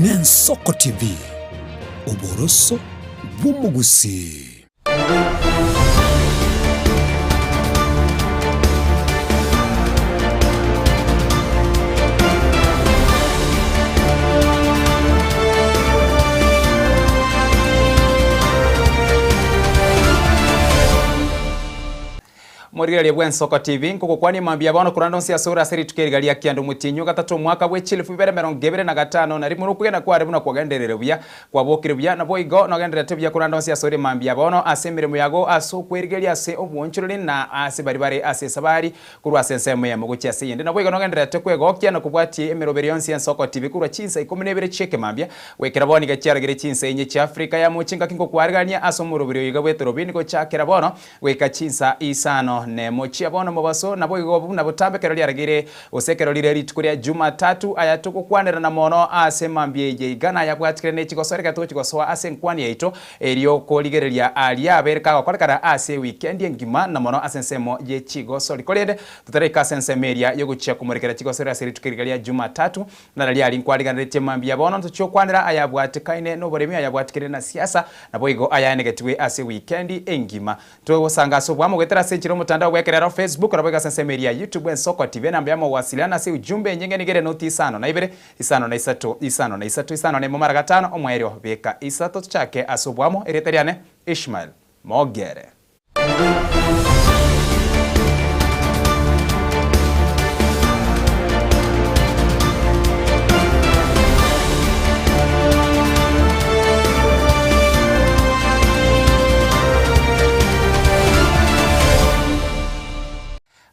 Nensoko TV, oboroso bw'omogusii. Morigereria bw'Ensoko TV, nkogokwania mambia bono korende onsi ase ore ase rituko eriga ria kianda omotienyi o gatato omwaka bwe chilifu ibere emerongo ebere na gatano na rimo nokwegena kware buna kwagenderire buya kwabokire buya naboigo nogendererete buya korende onsi ase ore mambia bono ase emeremo yago ase okwerigeria ase obwoonchoreri na ase baria bare ase esabari korwa ase ensemo eyemo gochia ase eyende naboigo nogendererete kwegokia na kobwatia emeroberi yonsi y'Ensoko TV korwa chinsa ikomi na ibere chi'ekemambia Goikera bono iga chiaragire chinsa inye chi'Afrika ya mochie ngaki ngokwarigania ase omoroberi oyo iga bw'etorobini gochakera bono Goika chinsa isano nemo chia bono mobaso, naboigo buna botambe ekero riaragire, gose ekero rire rituko ria Jumatatu, aya togokwanerana mono ase mambia eye iga nayabwatikire ne chigosori ekero togochia gosoa ase enkwani yaito, erio korigereria aria abeire kagokorekana ase ewikendi engima na mono ase ensemo ye chigosori. Korende totaraika ase ensemo eria yogochia komorekera chigosori ase rituko eriga ria Jumatatu, Nararia aria nkwariganeretie mambia bono ntochie gokwanera ayabwatekaine noboremi, ayabwatikire na siasa, naboigo ayaenegetigwe ase wikendi engima. Togosanga ase obwamo goetera ase enchera omotandao bw'ekerero Facebook, naboigo ase ensemo eria ya YouTube Ensoko TV. Enamba ya mogowasiliana ase ujumbe enyinge nigo ere noti isano na ibere, isano na isato, isano na isato, isano na emo mara gatano, omoerio beka isato. Tochake ase obwamo, erieta riane Ishmael Mogere.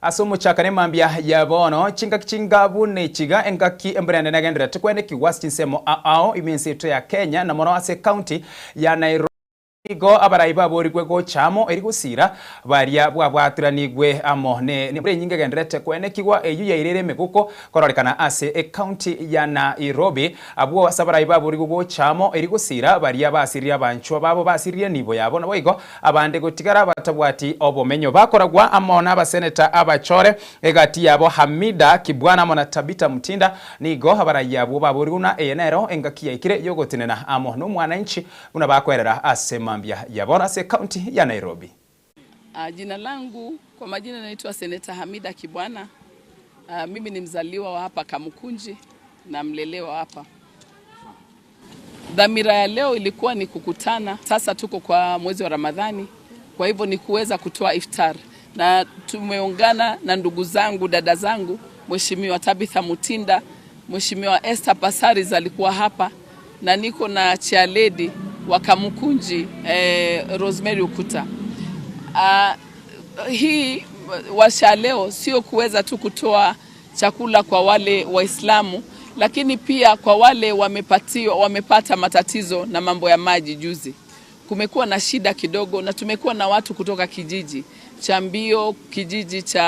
Ase omochakano emambia ya bono, chingaki chinga buna echiga, engaki embura ende negendererete kwenekigwa ase chinsemo ao ime ense yaito ya Kenya, na mono ase ecounty ya Nairobi. Nigo abarai baboorigwe gocha amo erio gosiira baria bwabwatiranigwe amo nembura enyinge egendererete koenekigwa eyio yairire emegoko kororekana ase ecounty ya Nairobi. Abwo ase abarai baboorigwe gocha amo erio gosiira baria basiririe abanchwa babo basiririe enibo yabo naboigo abande gotigara batabwati obomenyo bakoragwa amo nabaseneta abachore egati yabo Hamida Kibwana amo na Tabitha Mutinda. Nigo abarai abwo baboorigwe buna eye nero engaki yaikire yogotenena amo nomwananchi Buna bakwerera ase mambia ya bono ase ekaunti ya Nairobi. Jina langu kwa majina naitwa Seneta Hamida Kibwana. Mimi ni mzaliwa wa hapa Kamukunji na mlelewa hapa. Dhamira ya leo ilikuwa ni kukutana. Sasa tuko kwa mwezi wa Ramadhani, kwa hivyo ni kuweza kutoa iftar na tumeungana na ndugu zangu, dada zangu, Mheshimiwa Tabitha Mutinda, Mheshimiwa Esther Passaris alikuwa hapa na niko na chair lady wa Kamukunji eh, Rosemary Ukuta. Hii washa leo sio kuweza tu kutoa chakula kwa wale Waislamu, lakini pia kwa wale wamepatiwa, wamepata matatizo na mambo ya maji. Juzi kumekuwa na shida kidogo, na tumekuwa na watu kutoka kijiji cha Mbio, kijiji cha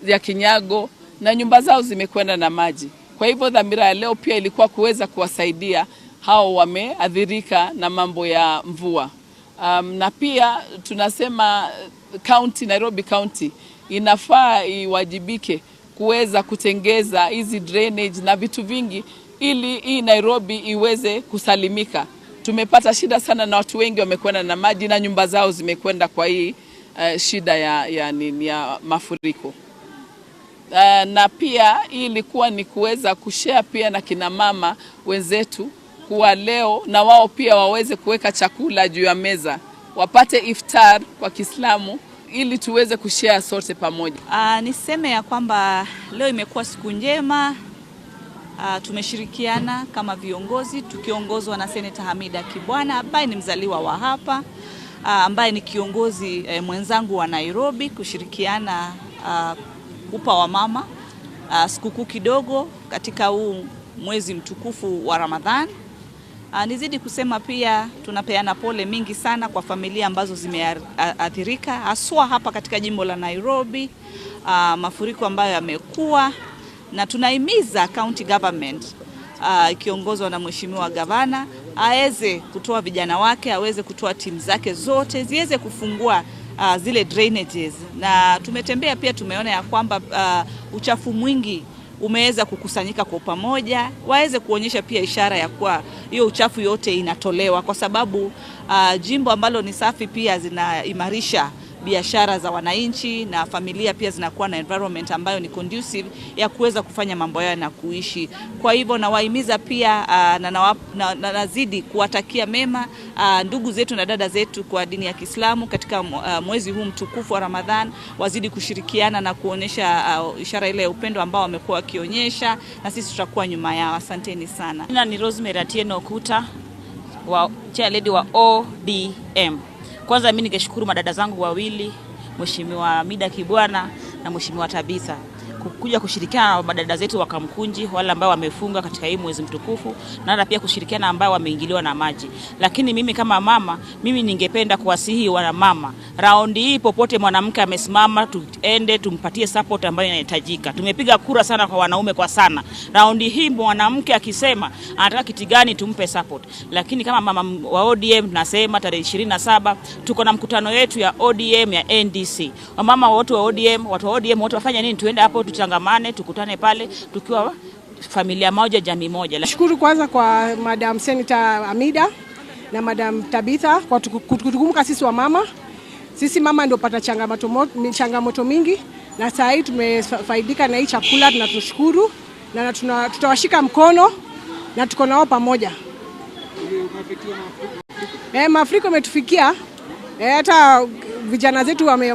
ya Kinyago na nyumba zao zimekwenda na maji. Kwa hivyo dhamira ya leo pia ilikuwa kuweza kuwasaidia hao wameathirika na mambo ya mvua. Na pia tunasema county, Nairobi County inafaa iwajibike kuweza kutengeza hizi drainage na vitu vingi ili hii Nairobi iweze kusalimika. Tumepata shida sana na watu wengi wamekwenda na maji na nyumba zao zimekwenda kwa hii shida ya mafuriko. Na pia hii ilikuwa ni kuweza kushare pia na kina mama wenzetu kuwa leo na wao pia waweze kuweka chakula juu ya meza, wapate iftar kwa Kiislamu ili tuweze kushare sote pamoja. Niseme ya kwamba leo imekuwa siku njema. Tumeshirikiana kama viongozi tukiongozwa na Senator Hamida Kibwana ambaye ni mzaliwa wa hapa, ambaye ni kiongozi mwenzangu wa Nairobi, kushirikiana kupa wamama sikukuu kidogo katika huu mwezi mtukufu wa Ramadhan. Nizidi kusema pia tunapeana pole mingi sana kwa familia ambazo zimeathirika haswa hapa katika jimbo la Nairobi, mafuriko ambayo yamekuwa, na tunahimiza county government ikiongozwa na Mheshimiwa Gavana aweze kutoa vijana wake, aweze kutoa timu zake zote ziweze kufungua zile drainages. Na tumetembea pia tumeona ya kwamba uchafu mwingi umeweza kukusanyika kwa pamoja, waweze kuonyesha pia ishara ya kuwa hiyo uchafu yote inatolewa, kwa sababu jimbo ambalo ni safi pia zinaimarisha biashara za wananchi na familia pia zinakuwa na environment ambayo ni conducive ya kuweza kufanya mambo yao na kuishi. Kwa hivyo nawahimiza pia na nazidi kuwatakia mema ndugu zetu na dada zetu kwa dini ya Kiislamu katika mwezi huu mtukufu wa Ramadhan, wazidi kushirikiana na kuonyesha ishara ile ya upendo ambao wamekuwa wakionyesha, na sisi tutakuwa nyuma yao. Asanteni sana. Jina ni Rosemary Atieno Okuta wa chair lady wa ODM. Kwanza mimi ningeshukuru madada zangu wawili, Mheshimiwa Mida Kibwana na Mheshimiwa Tabitha, kuja kushirikiana na madada zetu wa Kamkunji, wale ambao wamefunga katika hii mwezi mtukufu, na hata pia kushirikiana ambao wameingiliwa na maji. Lakini mimi kama mama, mimi ningependa kuwasihi wana mama, raundi hii popote mwanamke amesimama, tuende tumpatie support ambayo inahitajika. Tumepiga kura sana kwa wanaume kwa sana. Raundi hii mwanamke akisema anataka kiti gani, tumpe support. Lakini kama mama wa ODM nasema tarehe 27 tuko na mkutano yetu ya ODM ya NDC. Wamama wote wa ODM, watu wa ODM wote wafanye nini? Tuende hapo tuchangamane, tukutane pale tukiwa familia moja, jamii moja. Shukuru kwanza kwa Madam Senator Amida na Madam Tabitha kwa kutukumbuka sisi wa mama. Sisi mama ndio pata changamoto mingi, na saa hii tumefaidika na hii chakula, tunatushukuru na tutawashika mkono na tuko nao pamoja. Mafuriko imetufikia, hata vijana zetu wame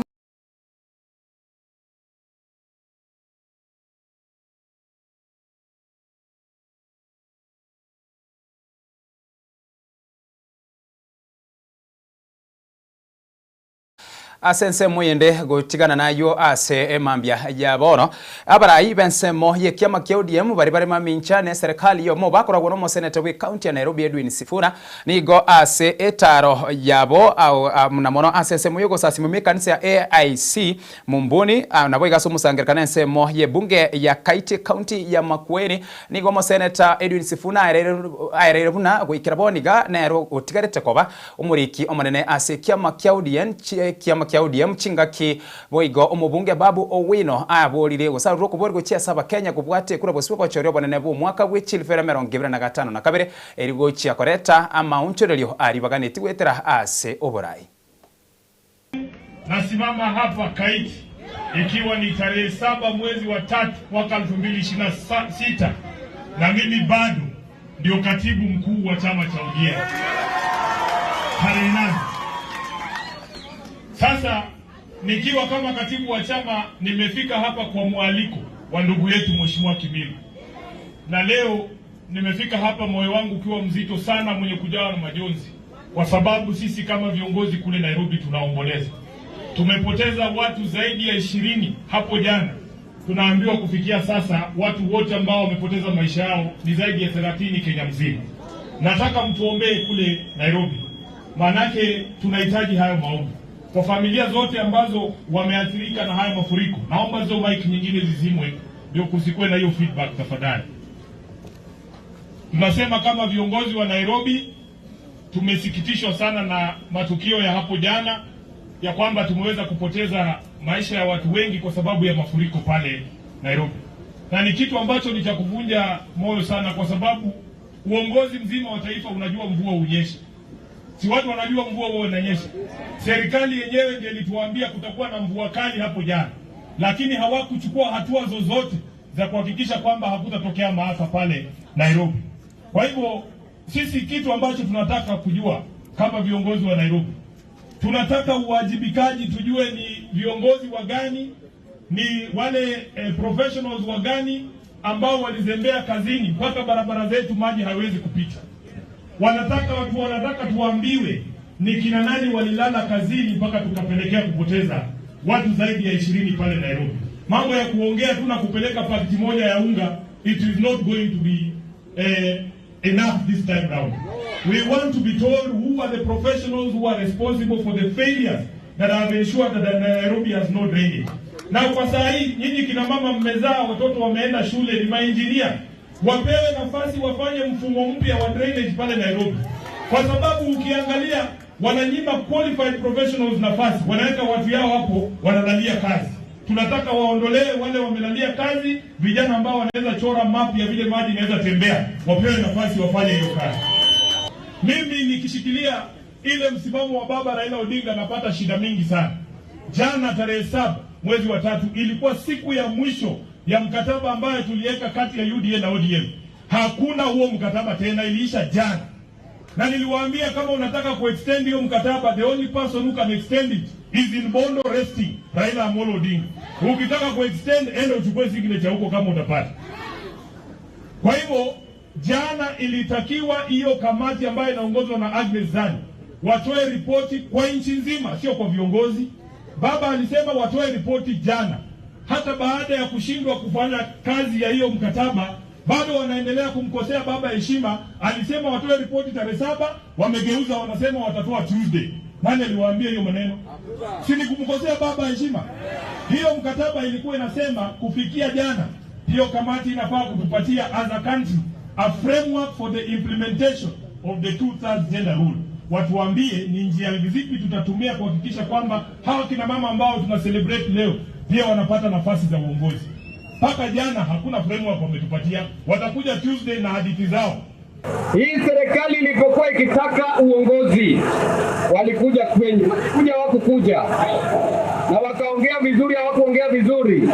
Ase ensemo yende gotigana nayo ase emambia ya bono abarai bensemo ye kiama kia ODM bari bari mamincha ne serikali yomo bakoragwo no seneta we county ya Nairobi Edwin Sifuna nigo ase etaro yabo au na mono ase ensemo yogosasima kanisa ya AIC Mumbuni nabo igaso musangerekana ensemo ye bunge ya Kaiti county ya Makueni nigo mo seneta Edwin Sifuna aerere buna goikera boniga nero otigarete koba omuriki omonene ase kiama kia ODM kiama kia ODM chingaki boigo omobunge Babu Owino aborire gosarurwo okobori gochia ase abakenya kobwate ekura bosibwa gochoria obonene bwa omwaka bwa echilifere emerongo ebere na gatano na kabere eri gochia koreta amaonchorerio aribaganeti gwetera ase oborai. Nasimama hapa Kaiti ikiwa ni tarehe 7 mwezi wa 3 mwaka 2026 na mimi bado ndio katibu mkuu wa chama cha ODM. Tarehe 8. Sasa nikiwa kama katibu wa chama nimefika hapa kwa mwaliko wa ndugu yetu Mheshimiwa Kimilu. Na leo nimefika hapa moyo wangu ukiwa mzito sana, mwenye kujawa na majonzi, kwa sababu sisi kama viongozi kule Nairobi tunaomboleza. Tumepoteza watu zaidi ya 20 hapo jana. Tunaambiwa kufikia sasa watu wote ambao wamepoteza maisha yao ni zaidi ya 30 Kenya mzima. Nataka mtuombee kule Nairobi, maanake tunahitaji hayo maombi. Kwa familia zote ambazo wameathirika na haya mafuriko, naomba hizo mic nyingine zizimwe ndio kusikuwe na hiyo feedback tafadhali. Tunasema kama viongozi wa Nairobi tumesikitishwa sana na matukio ya hapo jana ya kwamba tumeweza kupoteza maisha ya watu wengi kwa sababu ya mafuriko pale Nairobi. Na ni kitu ambacho ni cha kuvunja moyo sana, kwa sababu uongozi mzima wa taifa unajua mvua unyeshe. Si watu wanajua mvua huwa inanyesha. Serikali yenyewe ndiyo ilituambia kutakuwa na mvua kali hapo jana, lakini hawakuchukua hatua zozote za kuhakikisha kwamba hakutatokea maafa pale Nairobi. Kwa hivyo sisi kitu ambacho tunataka kujua kama viongozi wa Nairobi, tunataka uwajibikaji, tujue ni viongozi wa gani, ni wale professionals wa gani ambao walizembea kazini mpaka barabara zetu maji haiwezi kupita. Wanataka watu wanataka tuambiwe ni kina nani walilala kazini mpaka tukapelekea kupoteza watu zaidi ya 20 pale Nairobi. Mambo ya kuongea tu na kupeleka pakiti moja ya unga, it is not going to be enough this time round. We want to be told who are the professionals who are responsible for the failures that have ensured that Nairobi has no drainage. Na kwa saa hii nyinyi kina mama mmezaa watoto wameenda shule, ni maengineer, wapewe nafasi wafanye mfumo mpya wa drainage pale Nairobi, kwa sababu ukiangalia wananyima qualified professionals nafasi, wanaweka watu yao hapo wanalalia kazi. Tunataka waondolee wale wamelalia kazi, vijana ambao wanaweza chora map ya vile maji inaweza tembea, wapewe nafasi wafanye hiyo kazi. Mimi nikishikilia ile msimamo wa baba Raila Odinga napata shida mingi sana. Jana tarehe 7 mwezi wa 3 ilikuwa siku ya mwisho ya mkataba ambayo tuliweka kati ya UDA na ODM. Hakuna huo mkataba tena, iliisha jana. Na niliwaambia kama unataka kuextend hiyo mkataba, the only person who can extend it is in Bondo resting, Raila Amolo Odinga. Ukitaka kuextend, enda uchukue signature huko kama utapata. Kwa hivyo jana ilitakiwa hiyo kamati ambayo inaongozwa na Agnes Zani watoe ripoti kwa nchi nzima, sio kwa viongozi. Baba alisema watoe ripoti jana, hata baada ya kushindwa kufanya kazi ya hiyo mkataba bado wanaendelea kumkosea baba heshima. Alisema watoe ripoti tarehe 7, wamegeuza wanasema watatoa Tuesday. Nani aliwaambia hiyo maneno? Si ni kumkosea baba heshima? Hiyo mkataba ilikuwa inasema kufikia jana, hiyo kamati inafaa kutupatia as a country a framework for the implementation of the two-thirds gender rule. Watuambie ni njia zipi tutatumia kuhakikisha kwamba hawa kina mama ambao tuna celebrate leo pia wanapata nafasi za uongozi. Mpaka jana hakuna framework wametupatia. Watakuja Tuesday na hadithi zao. Hii serikali ilipokuwa ikitaka uongozi walikuja kwenyu, walikuja hawakukuja, na wakaongea vizuri, hawakuongea vizuri.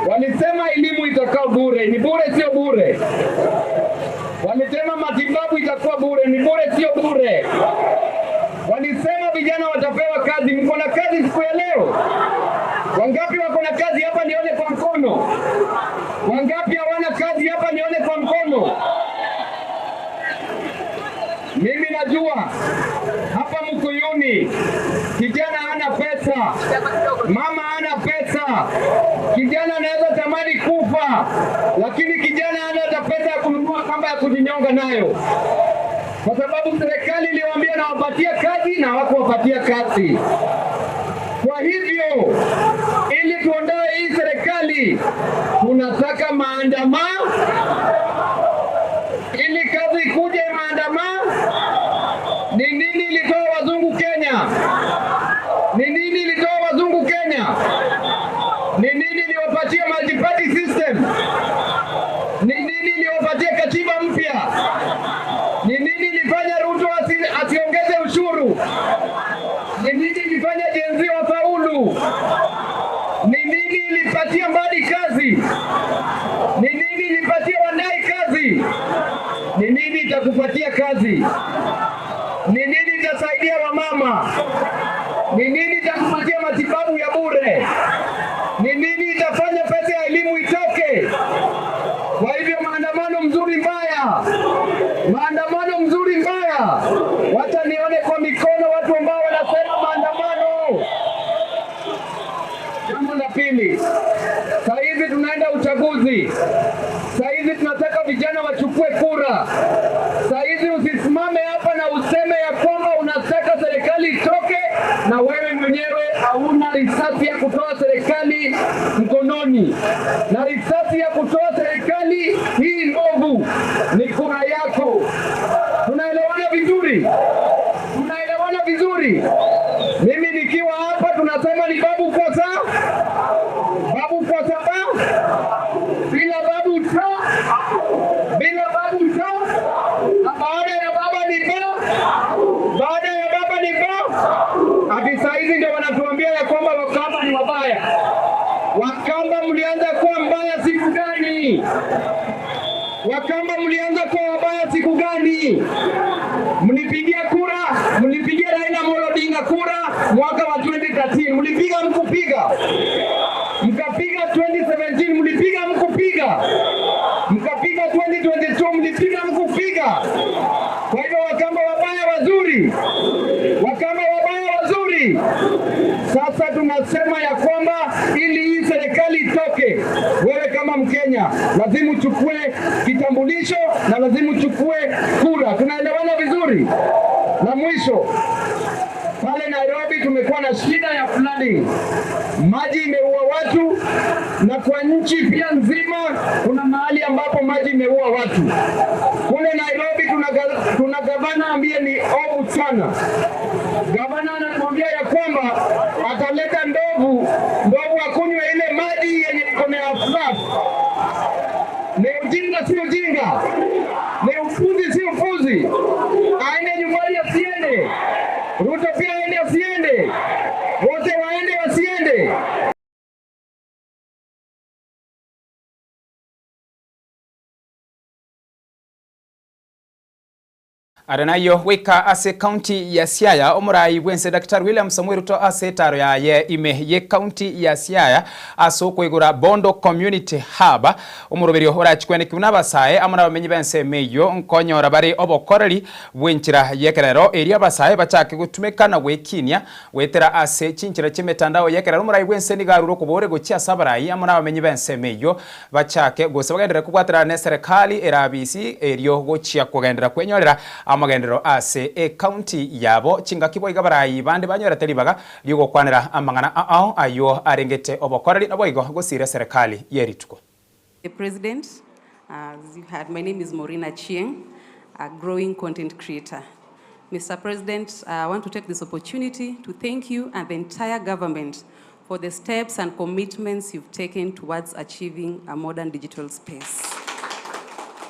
Walisema elimu itakuwa bure, ni bure, sio bure. Walisema matibabu itakuwa bure, ni bure, sio bure. Walisema vijana watapewa kazi. Mko na kazi siku ya leo? Wangapi wako na kazi hapa? Nione kwa mkono. Wangapi hawana kazi hapa? Nione kwa mkono. Mimi najua hapa Mkuyuni kijana hana pesa, mama hana pesa, kijana anaweza tamani kufa, lakini kijana hana hata pesa ya kununua kamba ya kujinyonga nayo, kwa sababu serikali iliwaambia nawapatia kazi na hawakuwapatia kazi. Kwa hivyo ili tuondoe hii serikali, tunataka maandamano ili kazi ikuje maandamano. Ni nini ilitoa wazungu Kenya? Ni nini ilitoa wazungu Kenya? Ni nini iliwapatia multi-party system? Ni nini iliwapatia katiba mpya? Ni nini ilifanya Ruto asiongeze ushuru? Ni nini ilifanya Gen Z wafaulu? Ni nini ilipatia Mbadi kazi? Ni nini ilipatia Wanai kazi? Ni nini itakupatia kazi? Ni nini itasaidia wamama? Ni nini itakupatia matibabu ya bure? Ni nini itafanya pesa ya elimu itoke? Kwa hivyo maandamano mzuri mbaya, maandamano mzuri mbaya. Wacha nione kwa mikono watu ambao wanasema maandamano. Jambo la pili, saa hizi tunaenda uchaguzi. Saa hizi tunataka vijana wachukue kura. Saa hizi usisimame hapa na useme ya kwamba unataka serikali itoke na wewe mwenyewe hauna risasi ya kutoa serikali mkononi, na risasi ya kutoa serikali hii mbovu ni kura yako. Tunaelewana vizuri? Tunaelewana vizuri? Mimi nikiwa hapa tunasema ni babu kwa saa, babu kwa saba, bila babu ta, bila babu ta, na baada ya baba ni ba, baada ya baba ni ba. Ati saa hizi ndio wanatuambia ya kwamba Wakamba ni wabaya. Wakamba mlianza kuwa mbaya siku gani? Wakamba mlianza kuwa wabaya siku gani? Mlipigia kura, mlipigia Raila Amolo Odinga kura mwaka wa 2013, mlipiga mkupiga? Mkapiga 2017, mlipiga mkupiga? Mkapiga 2022, mlipiga mkupiga? Kwa hivyo Wakamba wabaya wazuri, Wakamba wabaya wazuri. Sasa tunasema ya kwamba ili hii serikali itoke, wewe kama Mkenya lazima uchukue kitambulisho na lazima uchukue kura. Tunaelewana vizuri? Na mwisho, pale Nairobi tumekuwa na shida ya flooding, maji imeua watu, na kwa nchi pia nzima kuna mahali ambapo maji imeua watu. Kule Nairobi tuna gavana ambaye ni ovu sana. Gavana anatuambia ya kwamba ataleta ndovu, ndovu akunywe aende asiende? Wote waende wasiende? Are nayio goika ase County ya Siaya, omorai bw'ense Daktari William Samoei Ruto ase etaaro yaye ime ye County ya Siaya ase okoigora Bondo Community Hub, omoroberio orachikwenekigwe n'abasae amo nabamenyi b'ensemo eyio nkonyora bare obokoreri bw'enchera y'ekerero erio abasae bachake gotumeka na gwekinia goetera ase chinchera chi'emetandao y'ekerero. Omorai bw'ense nigo arure okobore gochia ase abarai amo nabamenyi b'ensemo eyio Bachake gose bagenderere kobwaterana neserekari erabisi erio gochia kogenderera kwenyorera amagenderero ase ecounty yabo. Chingaki boigo abarai bande banyorete ribaga riogokwanera amang'ana ao ayio arengete obokoreri naboigo gosira eserekari yerituko. The President, as you heard, my name is Maureen Achieng, a growing content creator. Mr. President, I want to take this opportunity to thank you and the entire government for the steps and commitments you've taken towards achieving a modern digital space.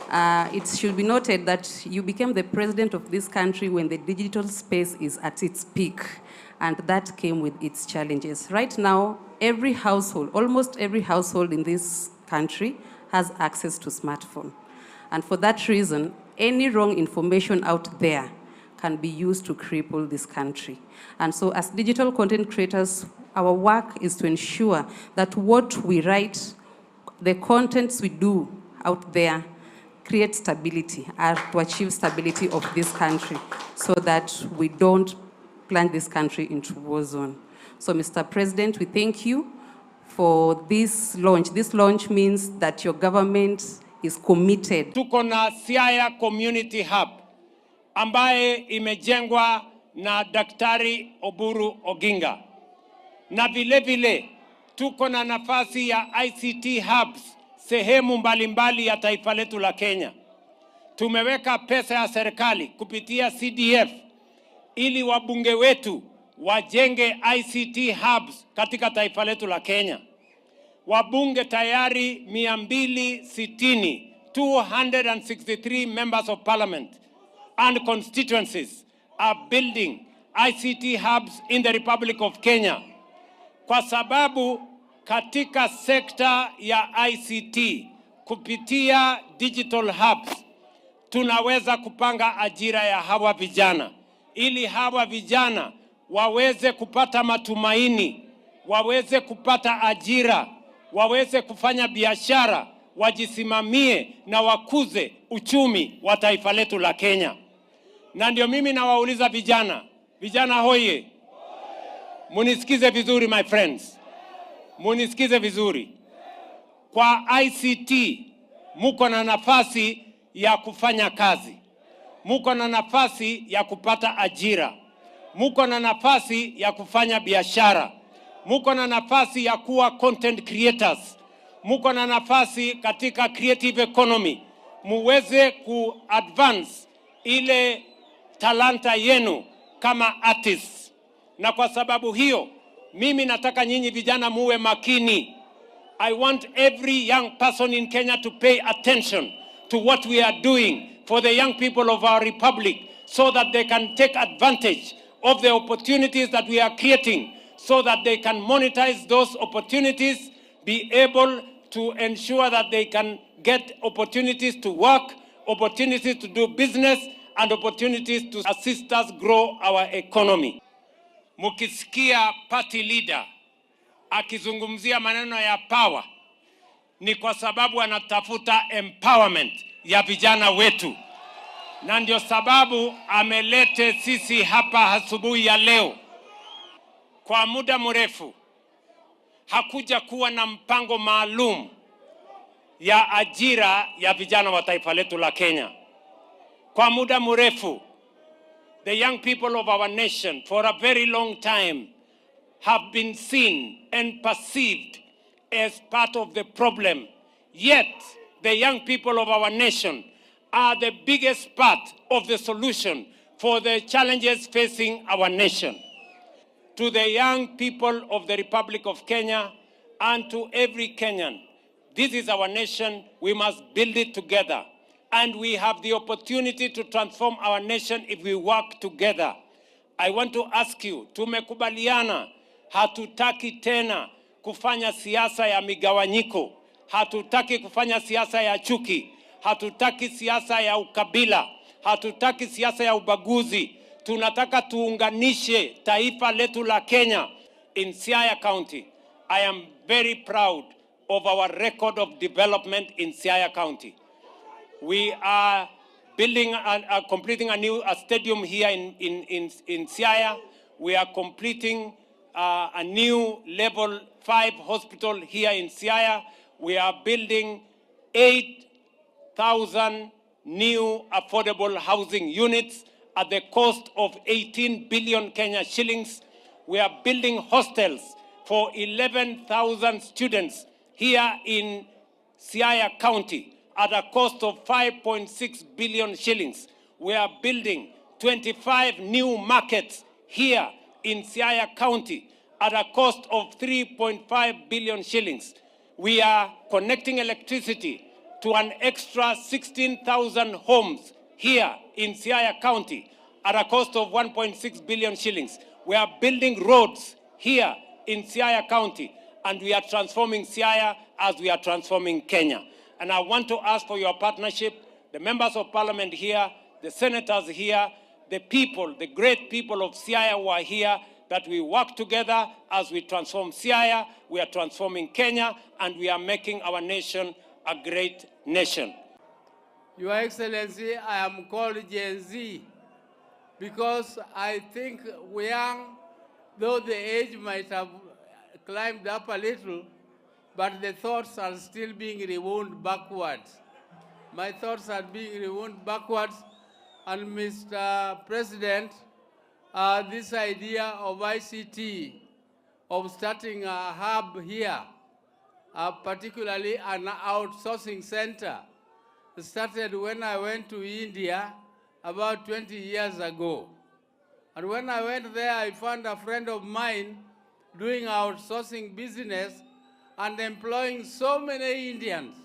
Uh, it should be noted that you became the president of this country when the digital space is at its peak, and that came with its challenges. Right now, every household, almost every household in this country has access to smartphone. And for that reason, any wrong information out there can be used to cripple this country. And so as digital content creators, our work is to ensure that what we write, the contents we do out there, create stability, or to achieve stability of this country so that we don't plunge this country into war zone. So, Mr. President, we thank you for this launch. This launch means that your government is committed. Tuko na Siaya Community Hub ambaye imejengwa na Daktari Oburu Oginga, na vile vile tuko na nafasi ya ICT hubs sehemu mbalimbali mbali ya taifa letu la Kenya. Tumeweka pesa ya serikali kupitia CDF ili wabunge wetu wajenge ICT hubs katika taifa letu la Kenya. Wabunge tayari 260, 263 members of parliament and constituencies are building ICT hubs in the Republic of Kenya, kwa sababu katika sekta ya ICT kupitia digital hubs tunaweza kupanga ajira ya hawa vijana ili hawa vijana waweze kupata matumaini, waweze kupata ajira, waweze kufanya biashara, wajisimamie na wakuze uchumi wa taifa letu la Kenya. Na ndio mimi nawauliza vijana, vijana hoye, munisikize vizuri my friends, munisikize vizuri. Kwa ICT muko na nafasi ya kufanya kazi, muko na nafasi ya kupata ajira, muko na nafasi ya kufanya biashara, muko na nafasi ya kuwa content creators, muko na nafasi katika creative economy, muweze kuadvance ile talanta yenu kama artists. Na kwa sababu hiyo mimi nataka nyinyi vijana muwe makini. I want every young person in Kenya to pay attention to what we are doing for the young people of our republic so that they can take advantage of the opportunities that we are creating so that they can monetize those opportunities, be able to ensure that they can get opportunities to work, opportunities to do business, and opportunities to assist us grow our economy. Mukisikia party leader akizungumzia maneno ya power ni kwa sababu anatafuta empowerment ya vijana wetu, na ndio sababu amelete sisi hapa asubuhi ya leo. Kwa muda mrefu hakuja kuwa na mpango maalum ya ajira ya vijana wa taifa letu la Kenya. Kwa muda mrefu, the young people of our nation for a very long time have been seen and perceived as part of the problem. Yet, the young people of our nation are the biggest part of the solution for the challenges facing our nation. To the young people of the Republic of Kenya and to every Kenyan, this is our nation. We must build it together. And we have the opportunity to transform our nation if we work together. I want to ask you, tumekubaliana hatutaki tena kufanya siasa ya migawanyiko, hatutaki kufanya siasa ya chuki, hatutaki siasa ya ukabila, hatutaki siasa ya ubaguzi. Tunataka tuunganishe taifa letu la Kenya. In Siaya County, I am very proud of our record of development in Siaya County. We are building and completing a new a stadium here in, in, in, in Siaya. We are completing a new level 5 hospital here in Siaya. We are building 8,000 new affordable housing units at the cost of 18 billion Kenya shillings. We are building hostels for 11,000 students here in Siaya County at a cost of 5.6 billion shillings. We are building 25 new markets here in Siaya County at a cost of 3.5 billion shillings. We are connecting electricity to an extra 16,000 homes here in Siaya County at a cost of 1.6 billion shillings. We are building roads here in Siaya County and we are transforming Siaya as we are transforming Kenya. And I want to ask for your partnership, the members of parliament here, the senators here, the people, the great people of Siaya who are here, that we work together as we transform Siaya, we are transforming Kenya, and we are making our nation a great nation. Your Excellency, I am called Gen Z because I think we young, though the age might have climbed up a little, but the thoughts are still being rewound backwards. My thoughts are being rewound backwards, and Mr. President, this idea of ICT, of starting a hub here, particularly an outsourcing center, started when I went to India about 20 years ago. And when I went there, I found a friend of mine doing outsourcing business and employing so many Indians,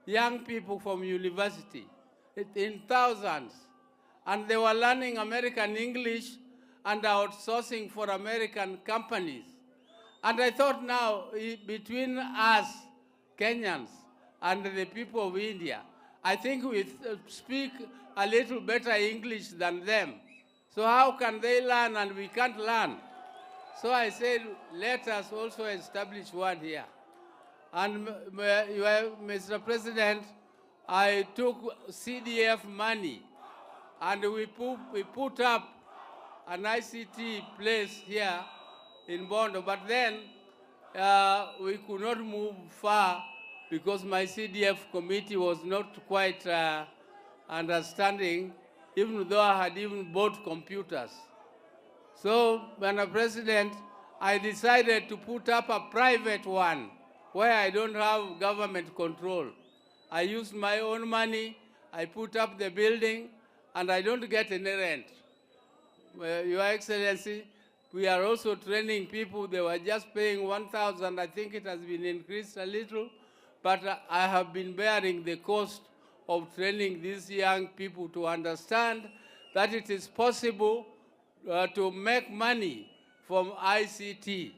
young people from university, in thousands. And they were learning American English and outsourcing for American companies. And I thought now, between us, Kenyans, and the people of India, I think we speak a little better English than them. So how can they learn and we can't learn? So I said, let us also establish one here. And Mr. President, I took CDF money and we put up an ICT place here in Bondo. But then we could not move far because my CDF committee was not quite understanding, even though I had even bought computers. So, Madam President, I decided to put up a private one where I don't have government control. I used my own money, I put up the building, and I don't get any rent. Well, Your Excellency, we are also training people. They were just paying 1,000. I think it has been increased a little, but I have been bearing the cost of training these young people to understand that it is possible to make money from ICT.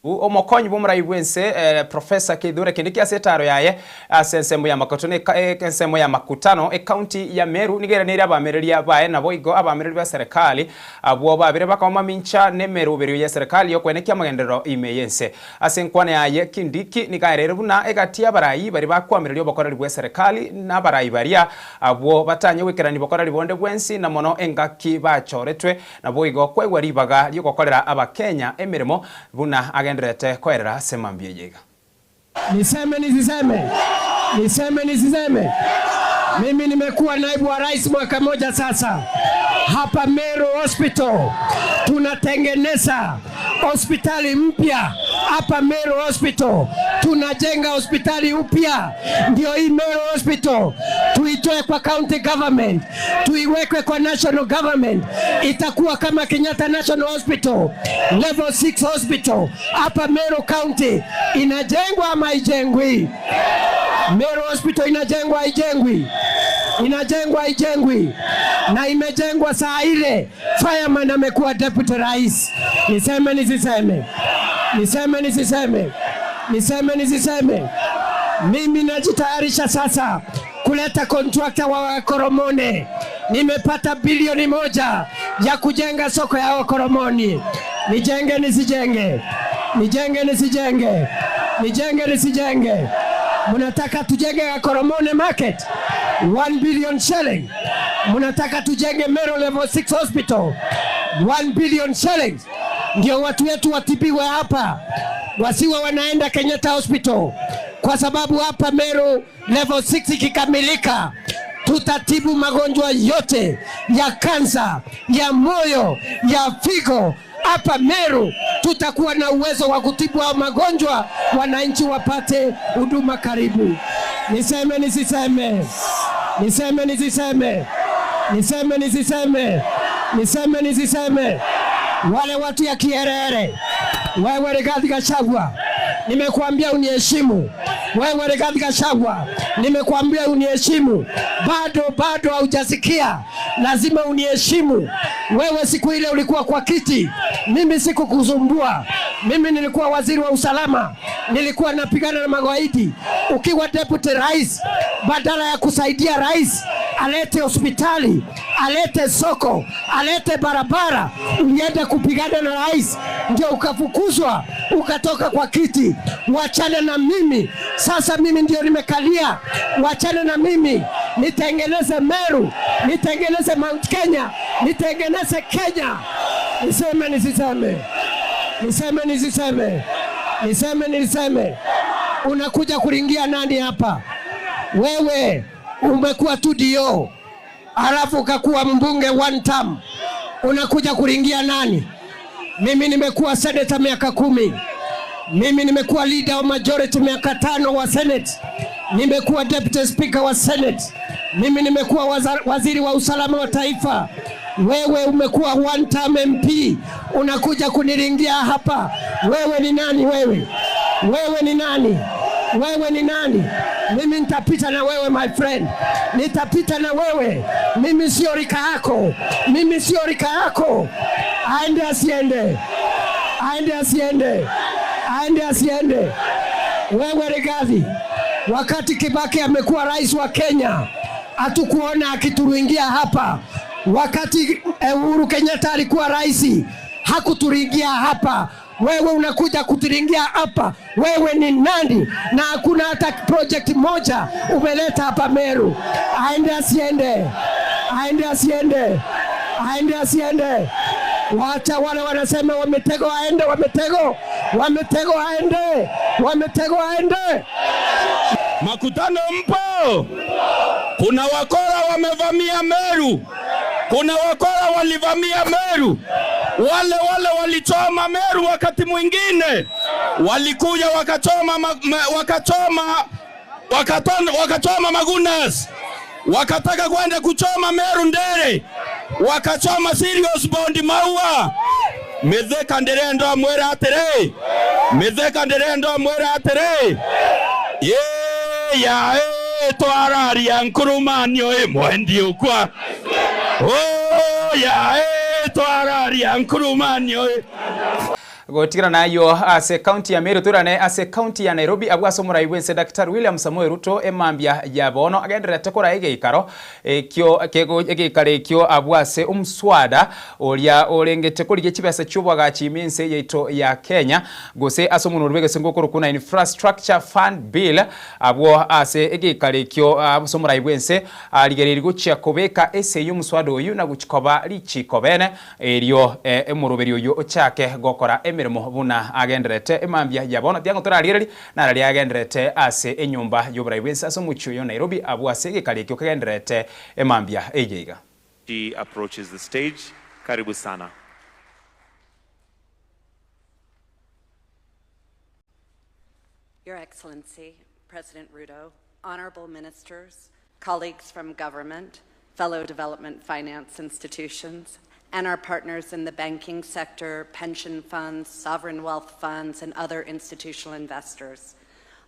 Omokonyi bw'omorai bwense eh, Professor Kithure Kindiki ase etaro yaye ase ensemo ya makoto ne ensemo ya makutano ekaunti ya Meru nigeranire abamereria baye nabo igo abamereri ba serikali abwo babere bakamamincha n'emeroberio ya serikali yokwenekia amagenderero ime yense ase enkwana yaye Kindiki nigaerere buna egati abarai bari bakwamereria obokoreri bwa serikali na abarai baria abwo batanye gwikerani bokoreri bonde bwensi na mono engaki bachoretwe nabo igo kwegwa ribaga riogokorera abakenya emirimo buna agenderete koerera ase mambia yega. Niseme nisiseme? Niseme nisiseme? Mimi nimekuwa naibu wa rais mwaka moja sasa. Hapa Meru Hospital tunatengeneza hospitali mpya. Hapa Meru Hospital tunajenga hospitali upya, ndio hii Meru Hospital tuitoe kwa county government tuiwekwe kwa national government. Itakuwa kama Kenyatta National Hospital, level 6 hospital hapa Meru County. Inajengwa ama haijengwi? Meru Hospital inajengwa haijengwi? Inajengwa haijengwi? Na imejengwa saa ile Fireman amekuwa deputy rais. Niseme nisiseme? Niseme nisiseme? Niseme nisiseme? Mimi najitayarisha sasa kuleta kontrakta wa Koromone. Nimepata bilioni moja ya kujenga soko ya Koromoni. Nijenge nisijenge? Nijenge nisijenge? Nijenge nisijenge? Mnataka tujenge Koromone market 1 billion shilling. Mnataka tujenge Meru level 6 hospital 1 billion shillings, ndio watu wetu watibiwe hapa, wasiwe wanaenda Kenyatta hospital, kwa sababu hapa Meru level 6 ikikamilika tutatibu magonjwa yote ya kansa, ya moyo, ya figo. Hapa Meru tutakuwa na uwezo wa kutibu hao magonjwa, wananchi wapate huduma karibu. Niseme nisiseme? Niseme nisiseme? Niseme nisiseme? Niseme nisiseme? Wale watu ya Kierere, wewe Rigathi Gachagua, nimekuambia uniheshimu. Wewe Rigathi Gachagua, nimekuambia uniheshimu. Bado bado haujasikia, lazima uniheshimu. Wewe siku ile ulikuwa kwa kiti, mimi sikukusumbua. Mimi nilikuwa waziri wa usalama, nilikuwa napigana na magaidi. Ukiwa deputy rais, badala ya kusaidia rais alete hospitali, alete soko, alete barabara, ulienda kupigana na rais, ndio ukafukuzwa ukatoka kwa kiti. Wachana na mimi sasa, mimi ndio nimekalia. Wachana na mimi, nitengeneze Meru, nitengeneze Mount Kenya, nitengeneze Kenya. Niseme nisiseme? Niseme nisiseme? Niseme nisiseme? Unakuja kuringia nani hapa? Wewe umekuwa tu dio, alafu ukakuwa mbunge one term, unakuja kuringia nani? Mimi nimekuwa senator miaka 10. Mimi nimekuwa leader wa majority miaka 5 wa Senate. Nimekuwa deputy speaker wa Senate. Mimi nimekuwa waziri wa usalama wa taifa. Wewe umekuwa one term MP, unakuja kuniringia hapa. Wewe ni nani wewe? Wewe ni nani? Wewe ni nani? Mimi nitapita na wewe my friend, nitapita na wewe. Mimi sio rika yako, mimi sio rika yako. Aende asiende? Aende asiende? Aende asiende? Wewe Rigathi, wakati Kibaki amekuwa rais wa Kenya, hatukuona akituringia hapa. Wakati Uhuru Kenyatta alikuwa rais, hakuturingia hapa. Wewe unakuja kuturingia hapa, wewe ni nani? Na hakuna hata project moja umeleta hapa Meru. Aende asiende? Aende asiende? Aende asiende? Wacha wale wanasema wametego aende, wametego, wametego aende, wametego aende. Makutano mpo? Kuna wakora wamevamia Meru. Kuna wakora walivamia Meru. Wale wale walichoma Meru wakati mwingine. Walikuja wakachoma ma, ma, wakachoma, wakaton, wakachoma Magunas. Wakataka kwenda kuchoma Meru Ndere. Wakachoma Sirius Bond Maua. Mithika ndirenda mwere atiri. Mithika ndirenda mwere atiri. Ye ya e twararia nkurumanio e mwendi ukwa. Oh ya e twararia nkurumanio e. Gotigana nayo ase county ya Meru turane ase county ya Nairobi abwo ase omorai bwense Dr. William Samoei Ruto emambia ya bono agenderete kora egeikaro ekio egeikaro ekio abwo ase omuswada oria orengete korigia chibesa chiobwagachi ime yaito ya Kenya gose ase omonwe bwegese ngokoro kuna infrastructure fund bill abwo ase egeikaro ekio ase omorai bwense arigereiri gochia kobeka ase y'omuswada oyu na gochikoba richiko bene erio emoroberi oyo ochake gokora emirimo buna agenderete emambia ya bono tiango torarigereri narari agenderete ase enyomba y'oborai bwense ase omochie oyo Nairobi abwo ase egekari ekio kegenderete emambia eye iga. She approaches the stage. Karibu sana. Your Excellency, President Ruto, honorable ministers, colleagues from government, fellow development finance institutions, and our partners in the banking sector, pension funds, sovereign wealth funds, and other institutional investors.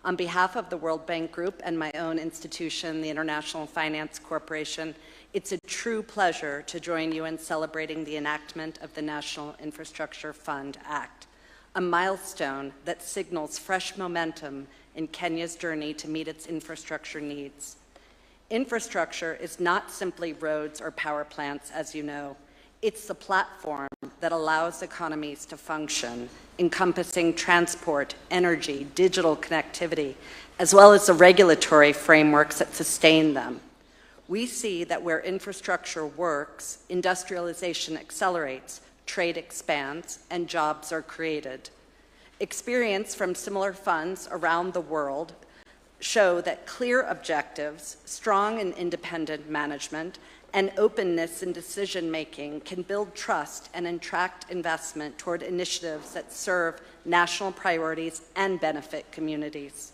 On behalf of the World Bank Group and my own institution, the International Finance Corporation, it's a true pleasure to join you in celebrating the enactment of the National Infrastructure Fund Act, a milestone that signals fresh momentum in Kenya's journey to meet its infrastructure needs. Infrastructure is not simply roads or power plants, as you know. It's the platform that allows economies to function, encompassing transport, energy, digital connectivity, as well as the regulatory frameworks that sustain them. We see that where infrastructure works, industrialization accelerates, trade expands, and jobs are created. Experience from similar funds around the world show that clear objectives, strong and independent management, and openness in decision making can build trust and attract investment toward initiatives that serve national priorities and benefit communities.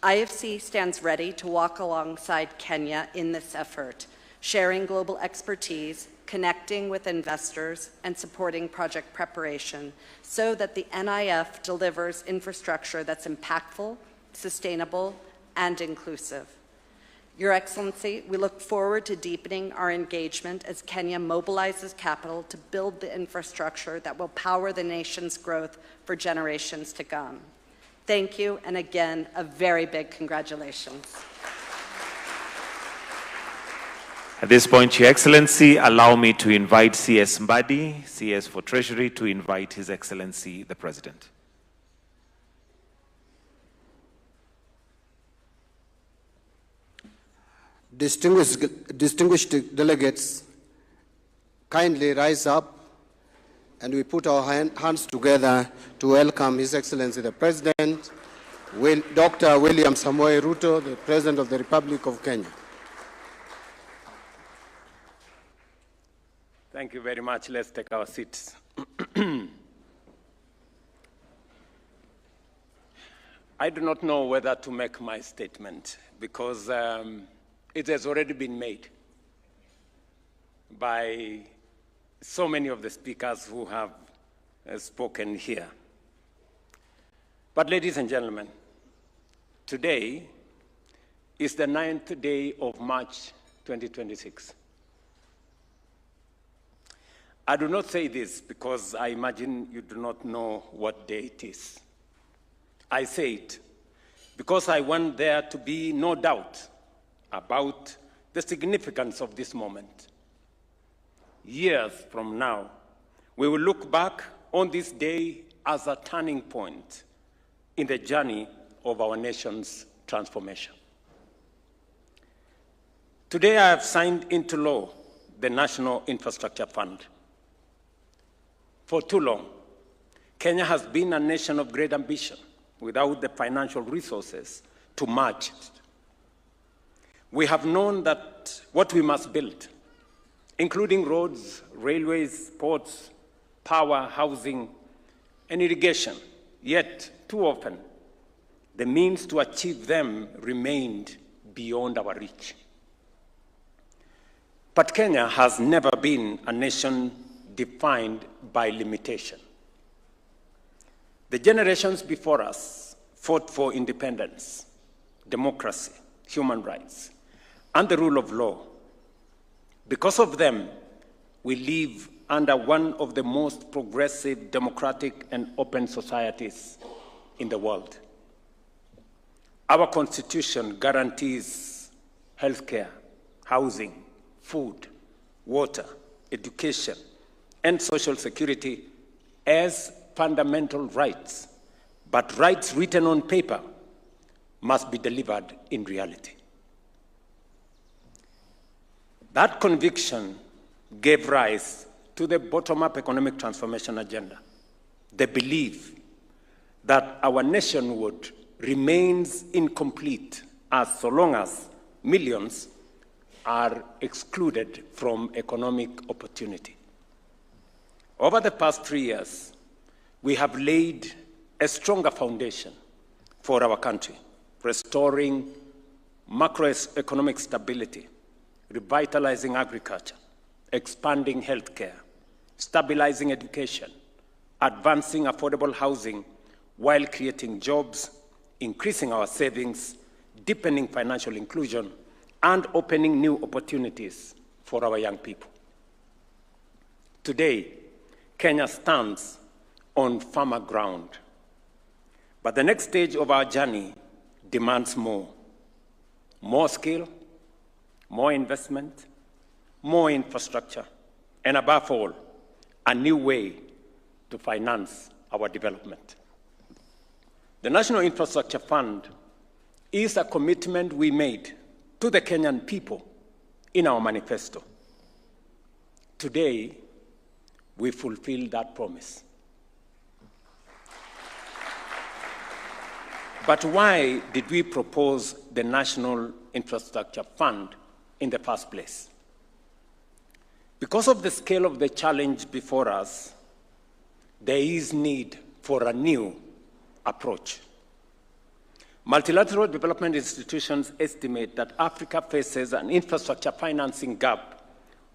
IFC stands ready to walk alongside Kenya in this effort, sharing global expertise, connecting with investors, and supporting project preparation so that the NIF delivers infrastructure that's impactful, sustainable, and inclusive. Your Excellency, we look forward to deepening our engagement as Kenya mobilizes capital to build the infrastructure that will power the nation's growth for generations to come. Thank you, and again, a very big congratulations. At this point, Your Excellency, allow me to invite CS Mbadi, CS for Treasury, to invite His Excellency the President. Distinguished, distinguished delegates, kindly rise up and we put our hand, hands together to welcome His Excellency the President, Will, Dr. William Samoei Ruto, the President of the Republic of Kenya. Thank you very much. Let's take our seats. I do not know whether to make my statement because um, it has already been made by so many of the speakers who have uh, spoken here. But, ladies and gentlemen, today is the ninth day of March 2026. I do not say this because I imagine you do not know what day it is. I say it because I want there to be no doubt about the significance of this moment. Years from now, we will look back on this day as a turning point in the journey of our nation's transformation. Today, I have signed into law the National Infrastructure Fund. For too long, Kenya has been a nation of great ambition without the financial resources to match it. We have known that what we must build, including roads, railways, ports, power, housing, and irrigation, yet too often the means to achieve them remained beyond our reach. But Kenya has never been a nation defined by limitation. The generations before us fought for independence, democracy, human rights, and the rule of law. Because of them, we live under one of the most progressive, democratic, and open societies in the world. Our constitution guarantees healthcare, housing, food, water, education, and social security as fundamental rights, but rights written on paper must be delivered in reality. That conviction gave rise to the bottom up economic transformation agenda, the belief that our nationhood remains incomplete as so long as millions are excluded from economic opportunity. Over the past three years, we have laid a stronger foundation for our country, restoring macroeconomic stability, revitalizing agriculture, expanding healthcare, stabilizing education, advancing affordable housing while creating jobs increasing our savings, deepening financial inclusion, and opening new opportunities for our young people. Today, Kenya stands on firmer ground. But the next stage of our journey demands more. More skill, more investment, more infrastructure, and above all, a new way to finance our development. The National Infrastructure Fund is a commitment we made to the Kenyan people in our manifesto. Today, we fulfill that promise. But why did we propose the National Infrastructure Fund in the first place? Because of the scale of the challenge before us, there is need for a new approach. Multilateral development institutions estimate that Africa faces an infrastructure financing gap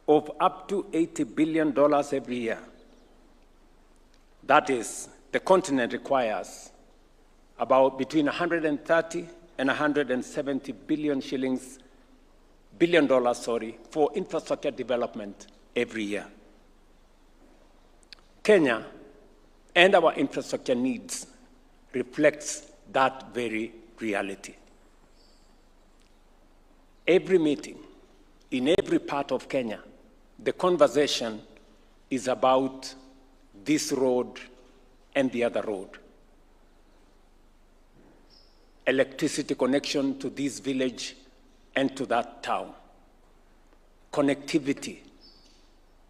of up to $80 billion every year. That is, the continent requires about between 130 and 170 billion shillings, billion dollars, sorry, for infrastructure development every year. Kenya and our infrastructure needs reflects that very reality. Every meeting in every part of Kenya, the conversation is about this road and the other road. Electricity connection to this village and to that town. Connectivity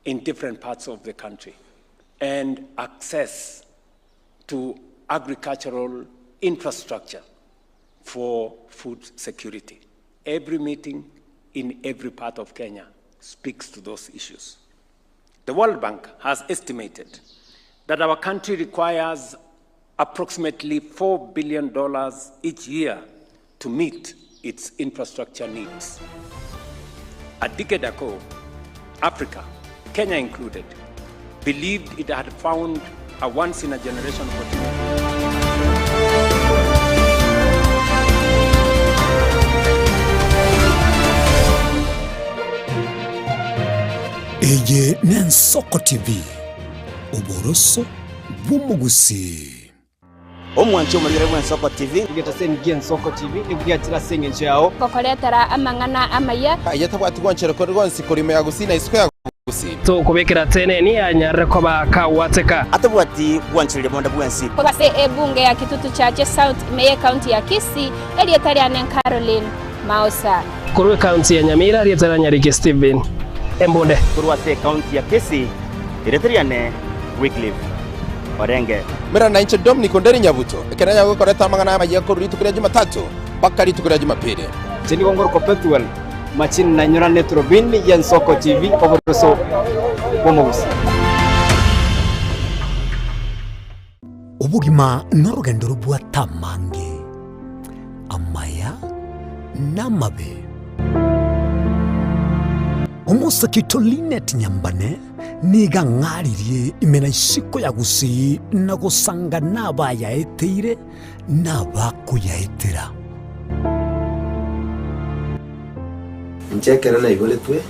in different parts of the country and access to agricultural infrastructure for food security. Every meeting in every part of Kenya speaks to those issues. The World Bank has estimated that our country requires approximately $4 billion each year to meet its infrastructure needs. A decade ago, Africa, Kenya included, believed it had found a once in a generation opportunity. Eye n'Ensoko TV, oboroso bw'omogusii. Omwanchi omorwere bw'Ensoko TV. Egetaseni gi'Ensoko TV nigo giachire ase engencho yao. Gokoretera amang'ana amaya. Aye tabwati gwanchera kore gwonsi korwa ime ya Gusii na isiko ya Gusii. Tokobekera teneni anyarire koba kagwateka. Atabwati gwanchereria bonde bwensi. Korwa ase ebunge ya Kitutu Chache South ime y'Ekaunti ya Kisii, erieta riane Caroline Maosa. Korwa ekaunti ya Nyamira, erieta ria Nyariki Stephen Embunde. Korwa ase ekaunti ya Kisii, erieta riane Wycliffe Orenge. Mera nainche Dominic Onderi Nyabuto, ekero nyagokoreta amang'ana amayia korwa rituko ria Jumatatu mpaka rituko ria Jumapili. Inche nigo ngorokwa Pethuel Machini na nyorane Turubini y'Ensoko TV oboroso bw'omogusii. Obogima norogendo robwate amange, amaya na amabe. Omosake oito Linet Nyambane nigo ang'aririe ime na isiko ya Gusii na gosanga nabayaeteire na abakoyaetera. Inche ekero naiboretwe,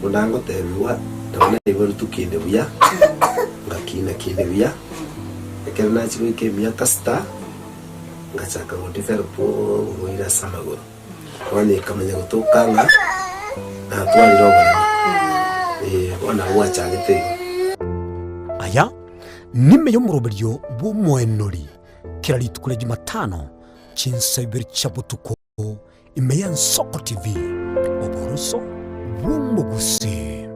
buna ngotebigwa, nabo naiboretwe kinde buya, ngakina kinde buya, ekero nachia goika emiaka sita, ngachaka godevelop oborwaire ase amagoro. Bono ekamanya gotoka ng'a natwarire oboremo, eh, bono nabo gwachagete igo. Aya nime y'omoroberio bw'omoenori kera rituko ria Jumatano chinsa ibere chia botuko ime y'Ensoko TV, oboroso bw'omogusii.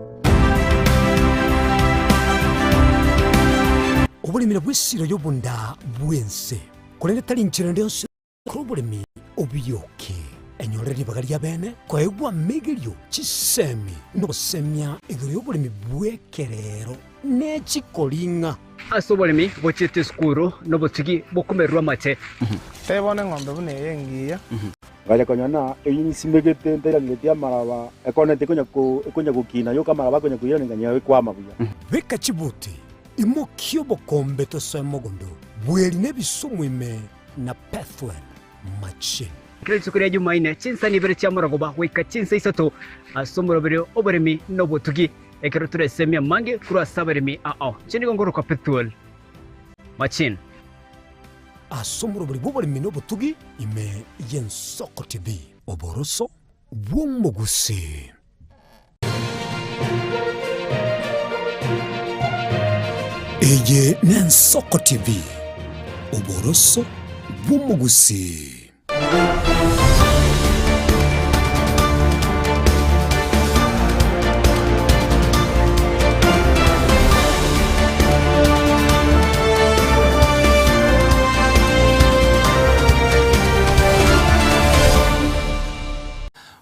Oboremi nabwo esiro y'obonda bw'ense, korende tari nchera ende yonsi Kora oboremi obiyoke, enyore ribaga ri'abeene koegwa amegerio, chisemi, na ogosemia igoro y'oboremi bw'ekerero ne chikoring'a. Ase oboremi bochiete esukuru nobotugi bokomererwa amache. Tebia bono eng'ombe buna eye engiya. Ngacha konyora ng'a eyio nsimegete ntairaneretie amaraba, ekoneti ekonya ko ekonya gokina yoka amaraba akonya koirana ng'a nyayo ekwama buya. Beka chibuti, imokia obokombe tosoe mogondo, bweri na ebisumu ime. na Bethuel Machin. Kera rituko ria Jumaine, chinsa ibere chia morogoba goika chinsa isato ase omoroberi oboremi na obotugi, ekero toresemie amange korwa ase abaremi ao. Inche nigo nkorokwa Bethuel Machin. Ase omoroberi bw'oboremi na obotugi ime y'Ensoko TV, oboroso bw'omogusii. Eye n'Ensoko TV, oboroso bw'omogusii.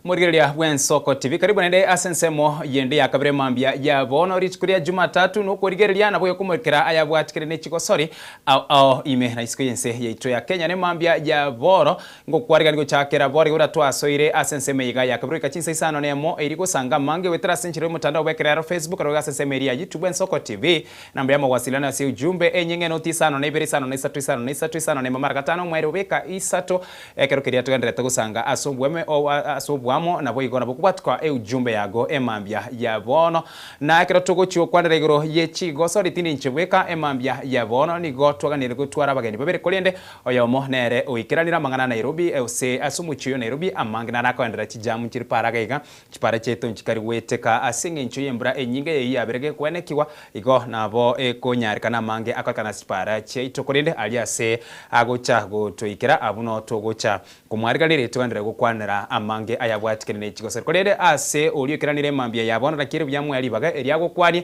Morigereria bw'Ensoko TV, karibu naende ase ensemo yende ya kabere mambia ya bono rituko ria Jumatatu nokorigereria nabo gokomorikera ayabwatikire ne chigosori ao ao ime na isiko y'ense yaito ya Kenya ne mambia ya boro ngokwarigani gochakera bori buna twasoire ase ensemo eye iga ya kabere goika chinsa isano nemo eri gosanga amange goetera ase enchera y'omotandao bw'ekerero Facebook aro iga ase ensemo eria ya YouTube Ensoko TV namba ya mawasiliano ase ujumbe enyeng'e noti isano na ibere isano na isato isano na isato isano na emo mara gatano omwere obeka isato Ekero keria togendererete gosanga ase obweme ase oboamo, naboigo nabo kobwatwa eujumbe yago emambia ya bono. Na ekero togochia gokwanera igoro ye chigosori tindi inche bweka, emambia ya bono nigo twaganire gotwara abageni babere korende oyomo nere oikeranire amang'ana a Nairobi gose ase omochie oyo Nairobi amange naro akoenderera chijamu chire para iga iga chipara chiaito nchikari goeteka ase eng'encho y'embura enyinge eyio yabere gekwenekigwa Igo nabo ekonyarekana amange akorekana ase chipara chiaito, korende aria ase agocha gotoikera, abwo noo togocha komwariganera togenderere gokwanera amange ayabwatikene ne chigosori. Korende ase oria oikeranire mambia ya bono, naki ere buya moe ribaga eria agokwania,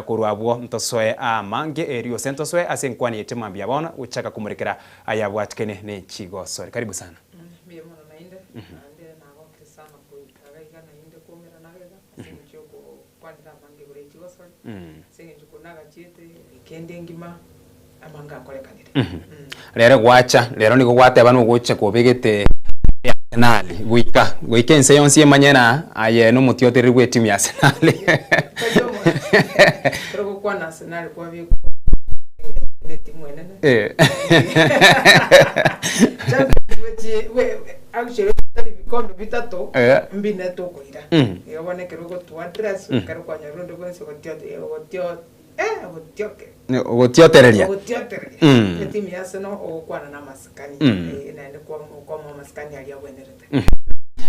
korwa abwo ntosoe amange erio gose ntosoe ase enkwana yaito mambia ya bono, gochaka komorekera ayabwatikene ne chigosori. Karibu sana. Mbuya mono naende, naende nagokire sana goika iga iga naende koumerana iga iga ase eng'encho yokokwanera amange igoro ye chigosori, ase eng'encho korwa nagachiete weekend engima amange akorekanire. Rero gwacha, rero nigo gwateba nogocha kobegete Arsenal goika goika ense yonsi emanye ng'a aye nomotiotereri bw'etimu ya Arsenal. Ekero gokwana Arsenal kwabekwa ne etimu enene. Champions bwechi bwe actually tari bikombe bitato mbine tokoira. Igo bono ekero ogotua address ekero kwanyorire onde bwensi ogotio ogotio eh ogotioke Ogotiotereria. ogotiotereria etimu ya Arsenal ogokwana na amasikani naende kwamoa amasikani aria agwenerete.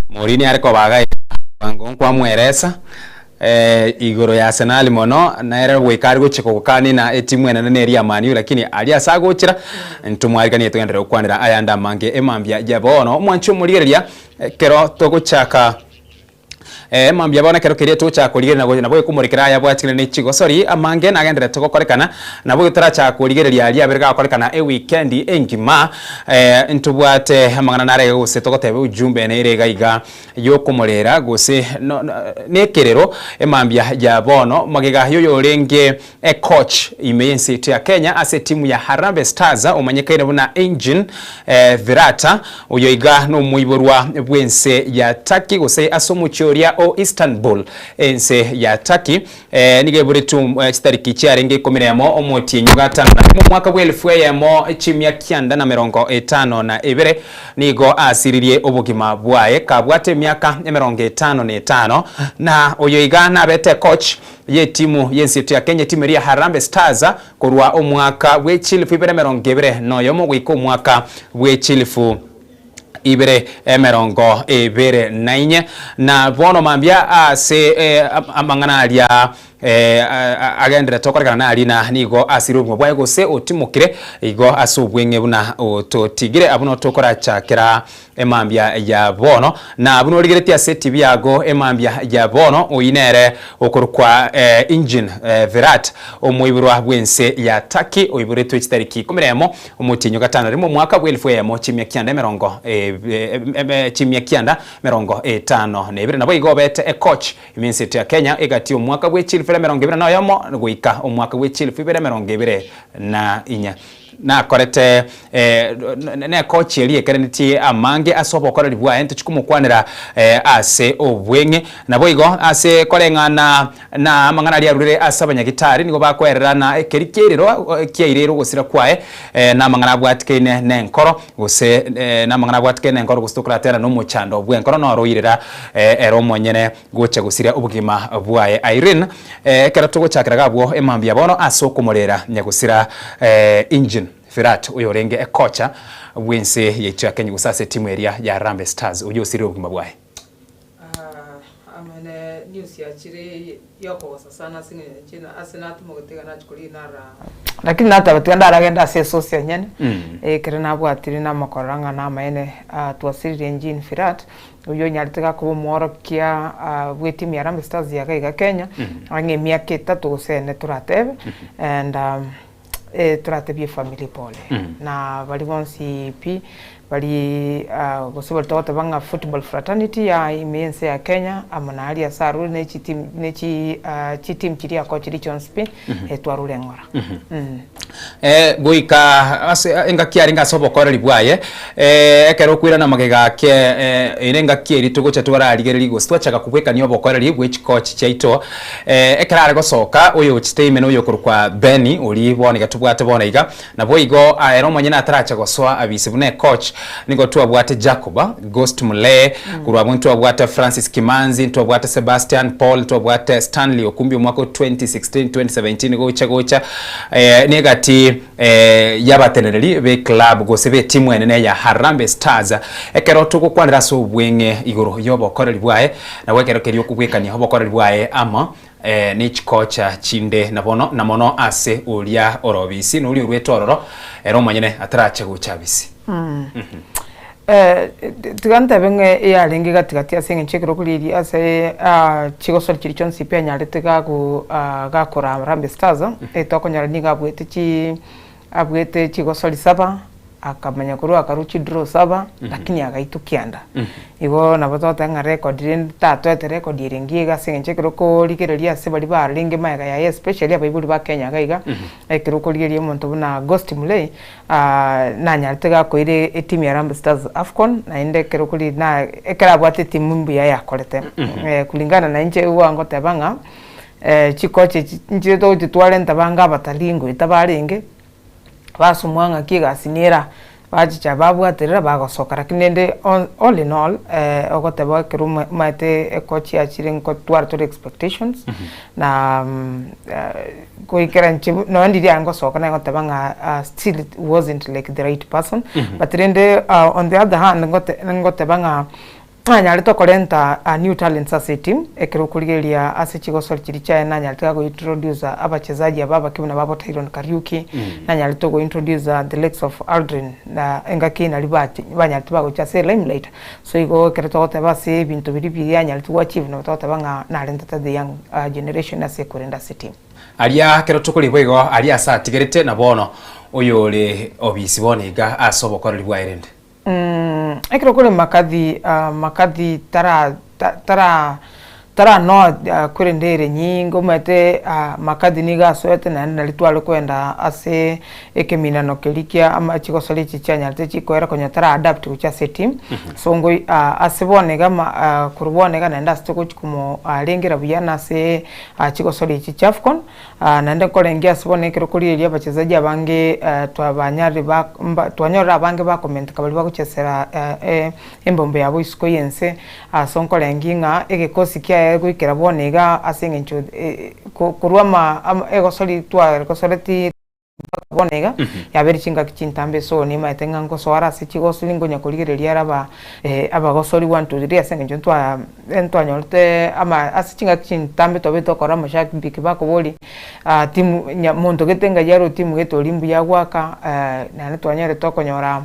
Mourinho are koba iga bwango nkwamweresa igoro ya Arsenal mono nere goika are gochia kogokania na etimu enene neri ya Man U lakini aria ase agochera ntomwariganie togenderere gokwanera ayande amange emambia ya bono. Omwanchi omorigereria ekero togochaka Mambia bono ekero keria togochaka korigereria na nabo gekomorekera aya abwatikire ne chigosori amange nagendererete gokorekana, nabo toracha korigereria aria abere gakorekana ewikendi engima ntobwate amang'ana nare iga gose togoteba ujumbe nere iga iga yokomorera gose nekerero emambia ya bono magega yoyorenge Ecoach ime y'ense yaito ya Kenya ase etimu ya Harambee Stars omanyekaine buna Engin Virata, oyo iga nomoiborwa bw'ense ya Turkey gose ase omochie oria o Istanbul ense ya Turkey. Nigo eboretwe chitariki chiarenge ikomi nemo omotienyi o gatano na rimo omwaka bw'elifu eyemo chimia kianda na merongo etano na ebere nigo asiririe obogima bwaye kabwate emiaka emerongo etano na etano na oyo iga nabete coach y'etimu y'ense yaito ya Kenya, etimu eria ya Harambee Stars, korwa omwaka bwe chilifu ibere emerongo ebere na oyomo goika omwaka bwe chilifu ibere emerongo ebere na inye. Na bono mambia ase amang'ana aria agenderete okorekana naria na nigo asire obogima bwaye gose otimokire igo ase obweng'e buna ototigire abwo tokorachakera Emambia ya bono, na buna origeretie ase etibi yago emambia ya bono, oyio nere okorokwa Engin Virat, omoiborwa bw'ense ya Turkey, oiboretwe chitariki ikomi nemo omotienyi o gatano rimo omwaka bw'elifu eyemo chimia kianda emerongo chimia kianda merongo etano na ebere. Naboigo obete ecoach ime ense yaito ya Kenya egati omwaka bwe chilifu emerongo ebere na oyomo goika omwaka bwe chilifu ibere emerongo ebere na inya. Nakorete nekochi eria ekerenetie amange ase obokoreri bwaye, ntochie komokwanera ase obweng'e. Naboigo ase koreng'ana na amang'ana aria arurire ase abanyagitari, nigo bakoerera na ekeri kiairero kiaireire ogosira kwaye, na amang'ana abwatikaine nenkoro, gose namang'ana abwatikaine nenkoro gose tokoratera nomochando bw'enkoro noro oirera ere omonyene gocha gosiria obogima bwaye. Irene, ekero togochakera iga abwo emambia bono ase okomorera nyagosira Engine Firat oyorenge ekocha bw'ense yaito ya Kenya gose ase etimu eria ya Harambee Stars oyio osirire obogima bwaye. Amene news yachire yokogosa sana ase eng'encho ase natumogete iga nachia koria nara. Lakini nateba tiga ndaragende ase esource enyene, ekero nabwatire namakorora ng'a namaene twasiririe Jean Firat, Oyio onyarete gakoba omworokia bw'etimu ya Harambee Stars ya iga iga Kenya, ang'e emiaka etato gose ene toratebe, and toratebie efamiri pole. Na baria bonsi pi, baria gose baria togoteba ng'a football fraternity ya ime y'ense ya Kenya, amo na aria ase arure ne chitimu ne chi chitimu chiria akochirie chionsi pi, twarure eng'ora. Goika ase engaki arenge ase obokoreri bwaye, ekero okoirana magega ake ere engaki eria togocha twararigereria gose twachaka kobwekania obokoreri bwe chikochi chiaito, ekero are gosoka oyochete ime na oyokorokwa Benny oria bono iga tobwate bono iga, naboigo ere omonyene ataracha gosoa abisi buna ecoach, nigo twabwate Jacob Ghost Mulee, korwa abwo ntwabwate Francis Kimanzi, ntwabwate Sebastian Paul, ntwabwate Stanley Okumbi omwaka o 2016, 2017 gocha gocha negati y'abateneneri be club gose b'etimu enene ya Harambee Stars. Ekero togokwanera ase obweng'e igoro y'obokoreri bwaye, nabo ekero keria okobwekania obokoreri bwaye amo ne chikocha chinde na bono na mono ase oria ore obisi na oria oruete ororo ere omonyene atarache gocha abisi. Tiga ntebe ng'a eyarenge gati gati ase eng'encho ekero korigereria ase chigosori chiria chionsi pi anyarete gago gakora Harambee Stars, tokonyora nigo abuete chi abuete chigosori saba, akamanya korwa akarwa chidraw saba, lakini agaitwa kianda. Igo nabo togoteba ng'a record rende tatoete record ere engiya iga ase eng'encho ekero okorigereria ase baria barenge magega yaye especially abaibori ba Kenya iga iga, ekero okorigereria omonto buna Ghost Mulee, nanyarete gakoira etimu ya Harambee Stars Afcon, naende ekero kori na ekero abwate etimu mbuya yakorete. Kulingana na inche igo ngoteba ng'a chikocha echi nchire togochi twarenta bange abatalii ngoeta barenge, basomwa ng'aki egasi nere aa, bachicha babwaterera bagosoka lakini rende all in all ogoteba ekero omanyete ekochi yachire nkotwara tore expectations na goikera inche nonya ndiria ngosoka naye ngoteba ng'a still it wasn't like the right person but rende on the other hand ngote ngoteba ng'a nanyarete korenta new talents ase etimu ekero okorigereria ase chigosori chiria chiaye nanyarete iga gointroduce abachezaji aba abake buna babo Tyron Kariuki, nanyarete gointroduce the likes of Aldrin na engaki naria bache banyarete bagocha ase limelight. So igo ekero togoteba ase ebinto biria biria anyarete goachieve nabo togoteba ng'a narentete the young generation ase ekorenda ase etimu. Aria ekero tokoria boigo aria ase atigerete na bono oyore obisi bono iga ase obokoreri bwaye rende. Ekero kore McCarthy, McCarthy tara tara taranoa korende ere nyinge omanyete McCarthy nigo asoete naende nari tware koenda ase ekeminano keria kia ama chigosori echi chianyarete chikoera konya tara adapt gochia ase etimu. So ngoi ase bono iga ma korwa bono iga naende ase togochi komo rengera buya nase chigosori echi chia Afcon. Naende nkorenge ase bono ekero korigereria abachesaji abange twabanyarire ba mba twanyorire abange bakomenteka baria bagochesera embombo yabo isiko y'ense, ase nkorengi ng'a egekosi kiaye goikera bono iga ase eng'encho korwa ama ama egosori twagosoreti mpaka bono iga, yabeire chingaki chintambe so nimaete ng'a ngosoa are ase chigosori nkonya korigereria are aba abagosori one two three ase eng'encho ntwa ntwanyorete ama ase chingaki chintambe twabete tokora amashabiki bakoboria timu nya monto gete ng'ai aro timu gete oria mbuya agoaka naende twanyorete okonyora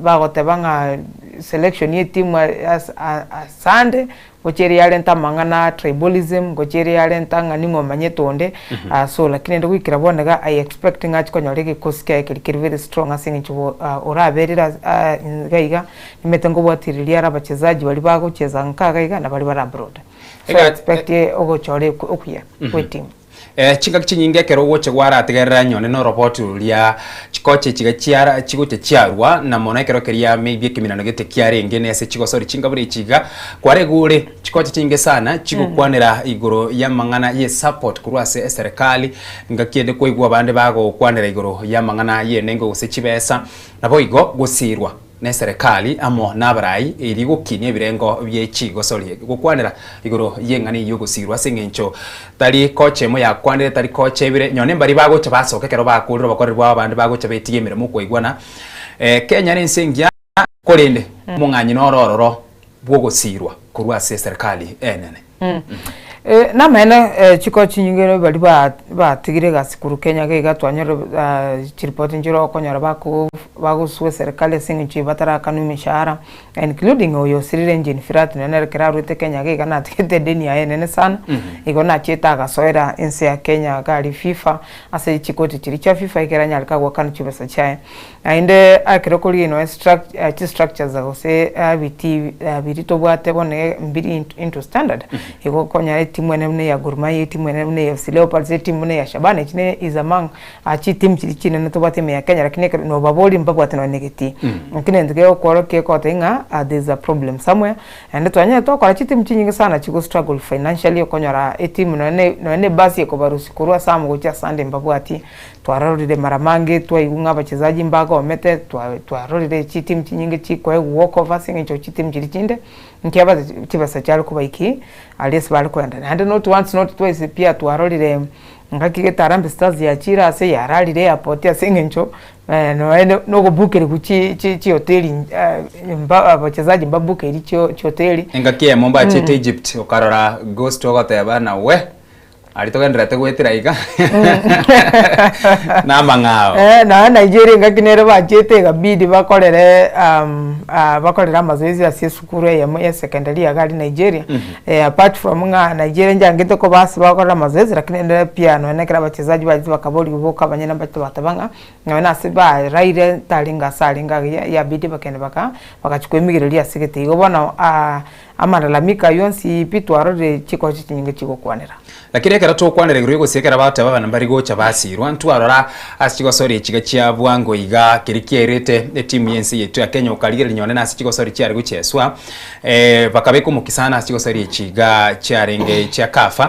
bagoteba ng'a selection ya etimu ase asande Gochia ere yarenta amang'ana a tribalism, gochia ere yarenta ng'a ning'o omanyete onde, so lakini rende goikera bono iga I expect ng'a achie konyora egekosi kiaye keria kere very strong ase eng'encho bo oraberire ase iga iga, nimanyete nkobwatireria are abachezaji baria bagocheza nka iga iga na baria bare abroad. So I expect ogochora okuya gwe etimu. Eh, chingaki chinyinge ekero ogocha gwarategerera nyone na oroboti roria chikocha echiga chiara chigocha chiarwa na mono ekero keria maybe ekeminano gete kiarenge na ase chigosori chinga buna echi iga kwaregure chikocha chinyinge sana chigokwanera igoro y'amang'ana ye support korwa ase eserekari ngaki ende kwaigwa abande bagokwanera igoro y'amang'ana y'enengo gose chibesa naboigo gosirwa neserekari amo nabarai erio gokinia ebirengo bie chigosori gokwanera igoro y'eng'ana eyio ogosirwa ase engencho tari kocha emo yakwanire tari kocha ebere nyone mbari bagocha basoka ekero bakorire obokoreri bwabo abande bagocha betiga emeremo okoigwana Kenya nense engiya korende omong'anyi noro ororo bw'ogosirwa korwa ase eserekari enene. Namaene chikoro chinyinge baria batigire egasi korwa Kenya iga iga twanyorire chiripoti nchire okonyora bagosua eserikari ase eng'encho batarakanwa emeshahara including oyo osirire Engine Firat nonya nere ekero arwete Kenya iga iga natigete edeni yaye enene sana, igo nachiete agasoera ense ya Kenya iga aria FIFA ase chikoti chiria chia FIFA ekero anyareka goakanwa chibesa chiaye. Naende ekero okorigia nonya chistructures gose ebitii biria tobwate bono mbiri into standard, igo okonyora etimu ene buna eya Gor Mahia, etimu ene buna eya AFC Leopards, etimu buna eya Shabana echi ne is among chitimu chiria chinene tobwate ime ya Kenya lakini ekero nobaborie mbabwate nonya na egetii. Lakini egento kegokworokia egoteba ng'a there is a problem somewhere, naende twanyarete gokora chitimu chinyinge sana chigo struggle financially okonyora etimu nonya na ebus ekobarusia korwa ase amo gochia asande mbabwati. Twarorire mara mange twaigwa ng'a abachesaji mbagomete, twarorire chitimu chinyinge chikoegwa walkover ase eng'encho chitimu chiria chinde nkiaba chibesa chiare kobaiki aria ase bare koenda. Naende not once not twice pia twarorire ngaki gete Harambee Stars yachire ase yararire airport ase eng'encho nonya nogobukerigwa chi chi chihoteli mba abachesaji mbabukeiri chio chihoteli. Engaki eyemo mbachete Egypt okarora Ghost ogoteba nawe. Aria togendererete goetera iga namang'ao. Eh, naye Nigeria engaki nere bachiete egabidi bakorere bakorere amazoezi ase esukuru eyemo ya secondary iga aria Nigeria. Eh, apart from ng'a Nigeria njangete koba ase bagokorera amazoezi lakini rende pia nonya ekero abachezaji bachete bakaborigwa boka abanyene mbachete bateba ng'a nonya na ase baraire tarenge ase arenge agiya yabidi bakende baka bagachia koemigereria ase gete. Igo bono Amalalamiko ayio onsi pi twarorire chikochi chinyinge chigokwanera. Lakini ekero togokwanera igoro y'ogosira ekero bagoteba abana mbari gocha basirwa, ntwarora ase chigosori echiga chia bwango iga keria kiairete etimu y'ense yaito ya Kenya okarigereria nyonene ase chigosori chiare gocheswa bakabeka omokisano ase chigosori echi iga chiarenge chia CAF.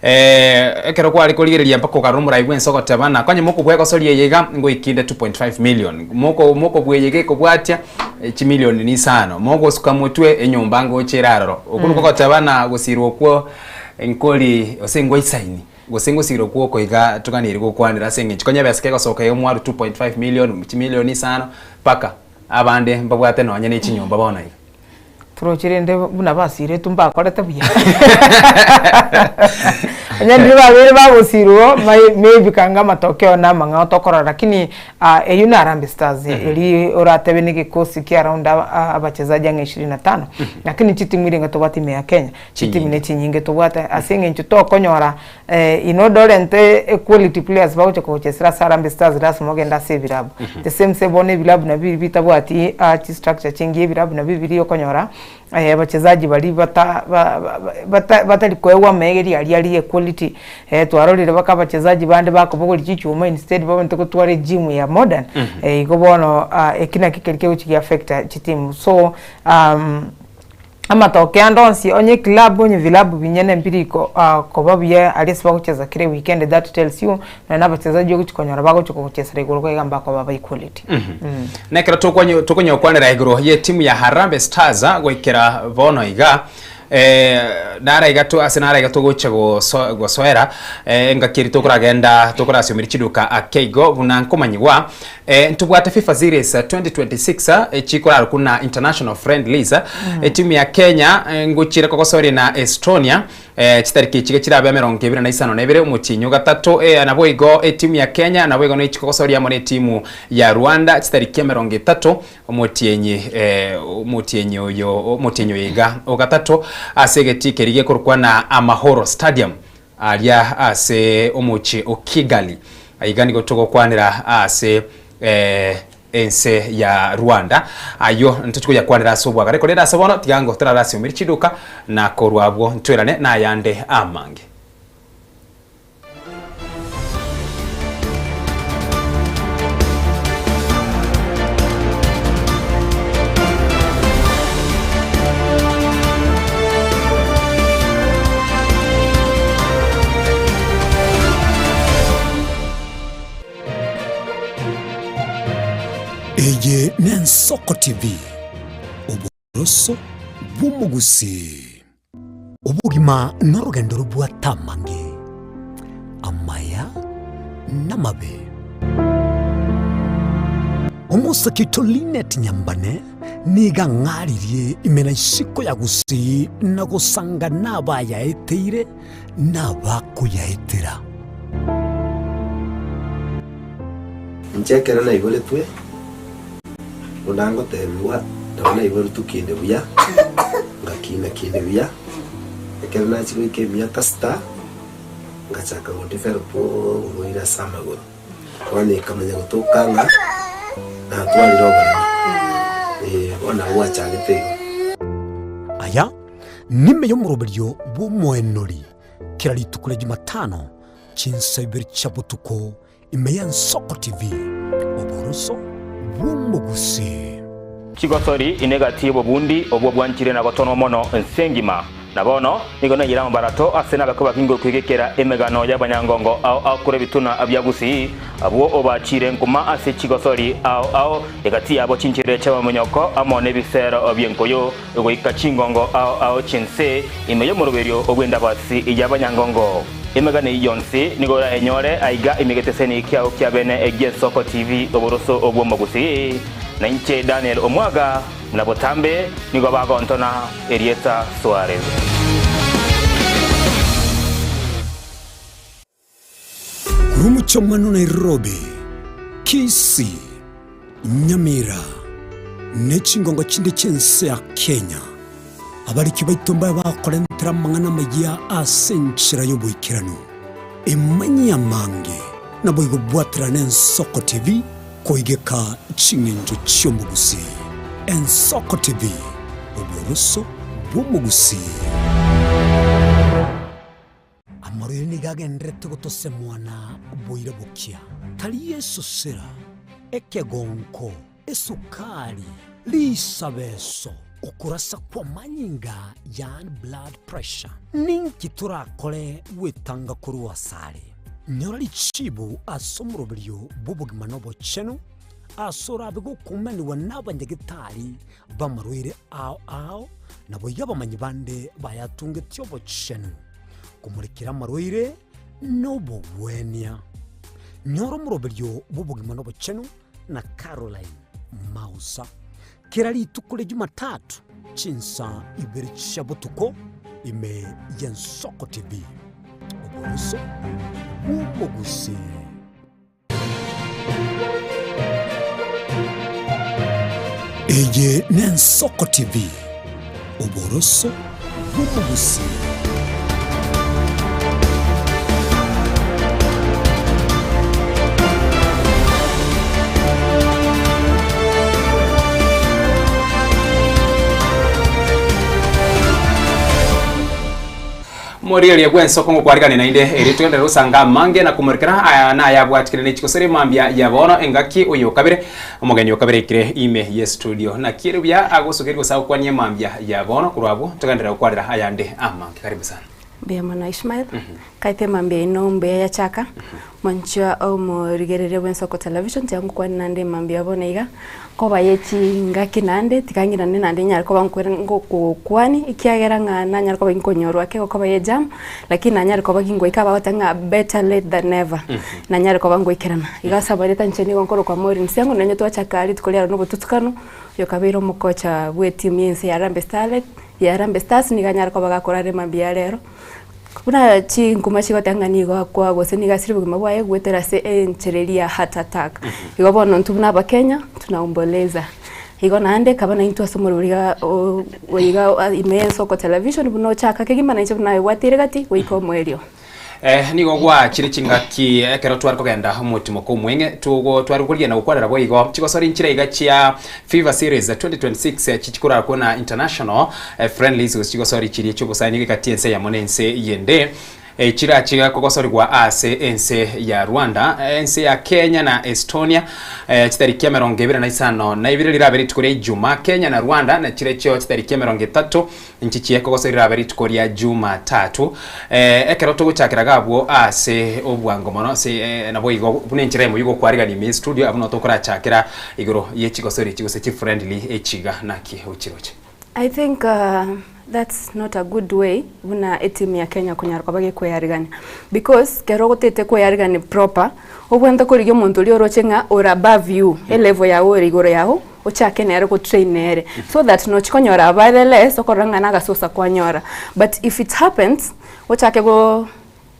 Ekero kware korigereria mpaka okarora omorai bwense ogoteba na konya mokobua egosori eye iga ngoikinde 2.5 million, mokobua eye iga ekobwatia Chimilioni nisano, mogosuka motwe enyomba ngocha ere aroro. Okwo nokwo goteba na gosirwa okwo nkori gose ngoisaini, gose ngosirwa okwo oko iga toganeiri gokwanera ase eng'encho konya ebesa kegosoka iga mwarwa 2.5 million, chimilioni isano, mpaka abande mbabwate nonye ne chinyomba bono iga. Toroche rende buna basiretwe mbakorete buya. Onye ndiri babeire bagosirwa maybe kanga amatokeo na amang'ao tokorora lakini Eyio na Harambee Stars eria oratebe ne gekosi kia around abachezaji ang'e ishirini na tano lakini chitimu iria tobwate ime ya Kenya chitimu ne chinyinge tobwate ase eng'encho tokonyora in order orente equality players bagocha kogochesera ase Harambee Stars lasima ogende ase ebilabu the same same bono ebilabu nabio biria bitabwati chistructure chingiya ebilabu nabio biria okonyora Abachezaji baria bata bata batari koegwa amaegerio aria aria equality, twarorire mpaka abachezaji bande bakobogoria chichuma instead babwenerete gotwara egym ya modern, igo bono eki nakio keria kegochia gia affect chitimu. So amatoke ande onsi onye eclub onye vilabu binyene mbiri ko koba buya aria ase bagocheza kera eweekend that tells you Nonya na abachesaji ogochia konyora bagochia kogochesera igoro kwaiga mbakoba ba equality. Nekero tokonyokwanera igoro y'etimu ya Harambee Stars goikera bono iga nara iga ase nara iga togochia gosoera engaki eria tokoragenda tokorasiomeria chiduka ake igo buna nkomanyigwa ntobwate FIFA Series 2026 chikorarokwa na International Friendlies etimu ya Kenya ngochiere kogosoria na Estonia Chitariki echi chirabe emerongo ebere na isano na ebere omotienyi o gatato, naboigo etimu ya Kenya naboigo nechi kogosoria amo netimu ya Rwanda chitariki emerongo etato omotienyi omotienyi oyo omotienyi oyo iga o gatato ase egetii keria gekorokwa na Amahoro Stadium aria ase omochie o Kigali. Aiga nigo togokwanera ase ense ya Rwanda. Ayio ntochi koyakwanera ase obwagare, korende ase bono tiga ngo torarasiomeri chiduka, na korwa abwo ntwerane nayande amange. Eye n'Ensoko TV, oboroso bw'omogusii. Obogima norogendo robwate amange, amaya namabe. Omosake oito Linet Nyambane nigo ang'aririe ime na isiko ya Gusii na gosanga nabayaeteire na abakoyaetera. Inche ekero naiboretwe, buna ngotebigwa, nabo naiboretwe kinde buya, ngakina kinde buya, ekero nachia goika emiaka sita, ngachaka go develop oborwaire ase amagoro. Bono ekamanya gotoka ng'a natwarire oboremo, eh, bono nabo gwachagete igo. Aya nime y'omoroberio bw'omoenori kera rituko ria Jumatano chinsa ibere chia botuko ime y'Ensoko TV, oboroso bw'omogusii. Chigosori ine egati y'obobundi obwo bwanchire na gotonwa mono ense engima. Na bono nigo naiyire amabarato ase nabekwe bakinge okwegekera emegano y'abanyangongo ao ao korwa ebituna bia Gusii, abwo obachiire nkuma ase chigosori ao ao, egati yabo chinchera chi'amamonyoko amo nebisero bi'enkoyo, goika chingongo ao ao chi'ense ime y'omoroberio bw'endabasi y'abanyangongo. Emegano eyio yonsi nigo orayenyore aiga ime egeteseni kiao kia bene gi'Ensoko TV oboroso bw'omogusii. Na inche Daniel Omwaga, buna botambe nigo bagontona erieta Suarez. Korwa omochie omwano Nairobi, Kisii, Nyamira, ne chingongo chinde chi'ense ya Kenya, abariki baito mbabe bakorentera amang'ana amayia ase enchera y'oboikeranu. Emanyie amange, naboigo bwaterane Ensoko TV koigeka ching'encho chi'omogusii. Ensoko TV, oboroso bw'omogusii. Amarwaire nigo agendererete gotosemwa na boira bokia, tari esosera, ekegonko, esukari, risabeso, okorasa kw'amanyinga yaani blood pressure. Ninki torakore gwetanga korwa asare? Nyora richibu ase omoroberio bw'obogima na obochenu, ase orabe gokumanigwa n'abanyagetari b'amarwaire ao ao, naboigo abamanyi bande bayatungetie obochenu, komorekera amarwaire nobogwenia. Nyora omoroberio bw'obogima nobochenu na Caroline Mausa. Kera rituko ria Jumatatu chinsa ibere chia botuko ime y'Ensoko TV. Oboroso bw'omogusii. Eye n'Ensoko TV, oboroso bw'omogusii. Morigereria bw'ensoko ngokwarigania naende erio togenderere gosanga amange na komorekera aya nayabwatikire ne chigosori mambia ya bono engaki oyo kabere omogeni okabere aikire ime ye studio naki ere buya agosukeria gose agokwanie mambia ya bono korwa abwo togenderere gokwarera ayande amange karibu sana. Mbuya mono Ishmael, kaete mambia ino mbuya yachaka, mwanchwa omorigereria bw'ensoko television tiga ngokwane naende mambia bono iga, Nkoba ye chingaki naende, tiga ng'irane naende nyare koba nkwere ngokokwani, ekiagera ng'a nanyare koba inkonyorwa ake gokoba ye jam, lakini nanyare koba gingoika abagoteba ng'a better late than never, nanyare koba ngoikerana. Igo ase abareta inche nigo nkorokwa Maureen Siango, nonye twachaka rituko riaro na obotutukanu, oyo okabeire omokocha bwe etimu ya ense ya Harambee Starlet, ya Harambee Stars nigo anyare koba gakorara emambia ya rero. Buna chinkuma chigoteba ng'a nigo akwa gose nigo asire obogima bwaye goetera ase enchera eria ya heart attack. Igo bono intwe buna abakenya tunaomboleza. Igo naende ekaba naintwe ase omorwori iga o iga ime y'ensoko television buna ochaka kegima nainche buna naebwatire gati goika omoerio. Eh, nigo gwachire chingaki ekero tware kogenda omotimoko omweng'e tugo tware korigia na gokwanera boigo chigosori nchire iga chia FIFA Series 2026 chichikorara kona international friendlies gose chigosori chiria chi'obosani gekatia ense eyemo na ense eyende. Chirachiga kogosorigwa ase ense ya Rwanda, ense ya Kenya na Estonia chitariki 26 rirabe rituko ria Ijumaa. Kenya na Rwanda na chirechio chitariki 30 nchichie kogosori rirabe rituko ria Jumatatu. Ekero togochakera iga abwo ase obwango mono ase naboigo buna enchera eyemo yogokwarigania ime estudio abwo nabo tokorachakera igoro ye chigosori echi gose chifriendly echiga naki ochiroche. I think that's not a good way buna etimu ya Kenya konyara koba gekweyarigania because kero ogotete kweyarigania proper obwenerete korigia omonto oria oroche ng'a ore above you elevel yago ore igoro yago ochake nere go train nere so that nochi konyora abare less okorora ng'a nagasosa kwanyora but if it happens ochake go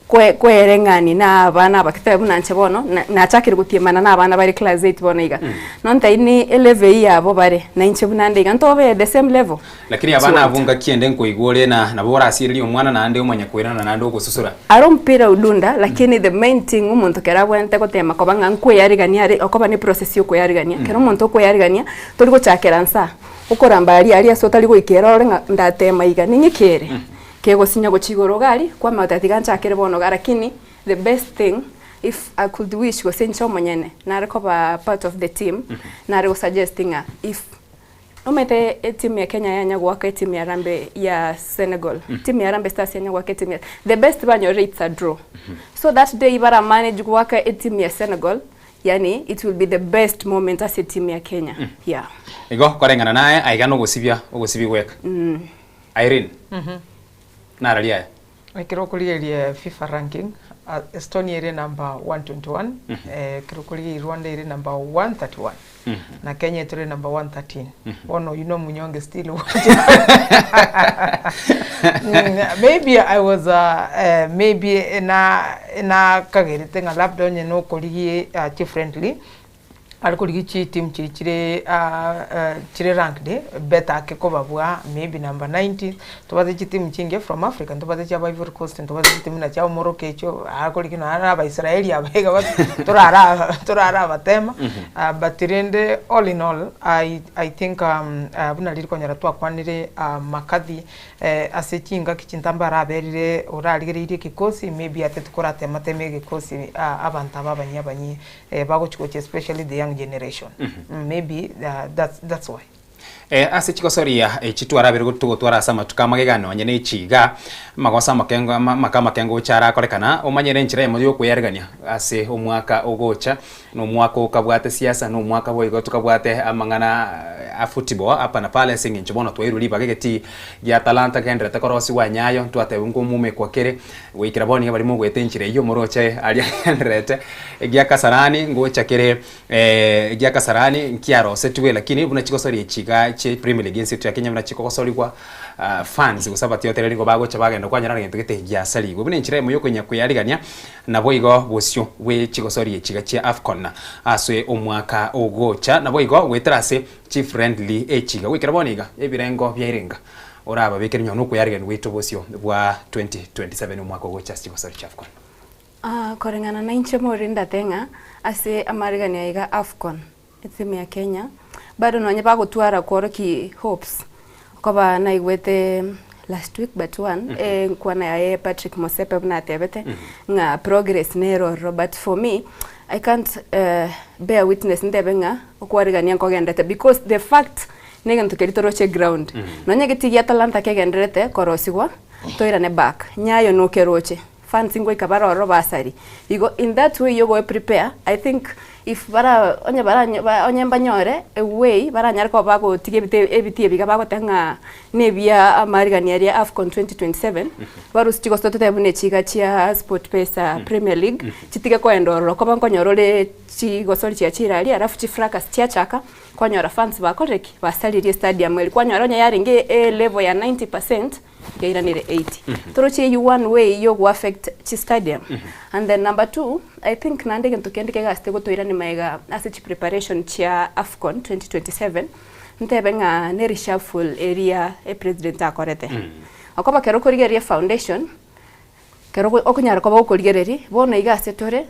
Kwe kwereng'ani na abana aba totebe buna inche bono, na nachakire gotiemana na abana bare class eight bono iga. Nontebi ni elevel eyio yabo bare, na inche buna nde iga ntobe the same level? Lakini abana abwo ngaki ende nkoigwa ore na nabo orasiererie omwana naende omanye koirana naende ogosusura. Aro mpira udunda lakini the main thing omonto kero abwenerete gotema koba ng'a nkweyarigania are okoba ne process ya okweyarigania. Kero omonto okweyarigania, tori gochakera nsa, okoramba aria aria ase otari goikera orore ng'a ndatema iga ning'ike ere. Kegosinya gochia igoro iga aria, kwamanya oti tiga nchakere bono iga lakini the best thing if I could wish gose inche omonyene nare koba part of the team, nare go suggest ng'a if omanyete etimu ya Kenya yanya goaka etimu ya Harambee ya Senegal, timu ya Harambee Stars yanya goaka etimu ya the best banyorire it's a draw. So that day bara manage goaka etimu ya Senegal, yaani it will be the best moment ase etimu ya Kenya, yeah. Igo koreng'ana naye aiga nogosibia ogosibia gweka. Irene, nararia aya. Ekero okorigereria FIFA ranking, Estonia ere number 121, ekero okorigereria Rwanda ere number 131, na Kenya etore number 113. Bono oyio na omunyonge still Maybe I was maybe na nakagerete ng'a labda onye nokorigia chifriendly, Are korigia chitimu chiria chire chire ranked better ake kobabua maybe number 90, tobate chitimu chingiya from Africa, ntobate chia aba Ivory Coast, ntobate chitimu buna chia Morocco echio, are korigia nonya na abaisraeli aba iga torara torarabatema, but rende all in all, I I think buna riria konyora twakwanire McCarthy Ase chingaki chintambe araberire orarigereirie egekosi maybe ate tikoratema tema egekosi abanto aba abanyia abanyia bagochi gochia especially the young generation maybe that's that's why. Ase chigosoria echi twarabire togotwara ase amatuko amagega nonye ne echi iga, amagoso amakengo amaka amakengo gocha arakorekana, omanyere enchera eyemo yokweyarigania ase omwaka ogocha. Nomwaka okabwate siasa, nomwaka boigo tokabwate amang'ana a football hapa na pale ase eng'encho bono twairwe ribaga egetii gia Talanta genderete korosigwa Nyayo ntwatebwa nkomumekwa kere goikera bono nigo baria mogoeta enchera eyio moroche aria agendererete egia Kasarani ngocha kere egia Kasarani nkiarosetigwe lakini buna chigosoria echi igaa chie Premier League ense yetu ya Kenya buna chikogosorigwa fans gose abatiotereri nigo bagocha bagenda kwanyora egento gete giasarigwe buna enchera eyemo yokonya koyarigania Naboigo bosio bwe chigosori echiga chia Afcon ase omwaka ogocha, naboigo goetera ase chifriendly echiga goikera bono iga ebirengo biairenga orababekere nonye nokoyarigania gwaito bosio bwa 2027 omwaka ogocha ase chigosori chia Afcon. Koreng'ana nainche more ndate ng'a ase amarigani aiga Afcon etimu ya Kenya bado nonye bagotwara kworokia hopes Okoba naigwete last week but one enkwana yaye Patrick Mosepe buna atebete ng'a progress nere ororo but for me I can't bear witness ntebe ng'a okwarigania nkogendete because the fact negento keria toroche ground. Nonye egetii gia Talanta kegendererete korosigwa toirane back nyayo nokeroche. Fans ngoika bare ororo basari. Igo in that way yogoe prepare, I think if bara onye bara onye mbanyore a way baranyare koba bagotiga ebite ebiti ebi iga bagoteba ng'a na ebia amarigani aria Afcon 2027, barusie chigoso totebe buna echi iga chia Sportpesa Premier League, chitige koenda ororo koba nkonyora ore chigosori chiachire aria alafu chifracas chiachaka, kwanyora fans bakorire ki? Basaririe estadium eria, kwanyora onye yarenge elevel ya 90%. Yairanire 80. Toroche eyio one way yogo affect chi stadium. And then number two, I think naende egento kende kegasete gotoirania magega ase chi preparation chia Afcon 2027, ntebe ng'a ne reshuffle eria e president akorete. Okoba ekero okorigereria foundation, ekero okonyara koba gokorigereria, bono iga ase tore.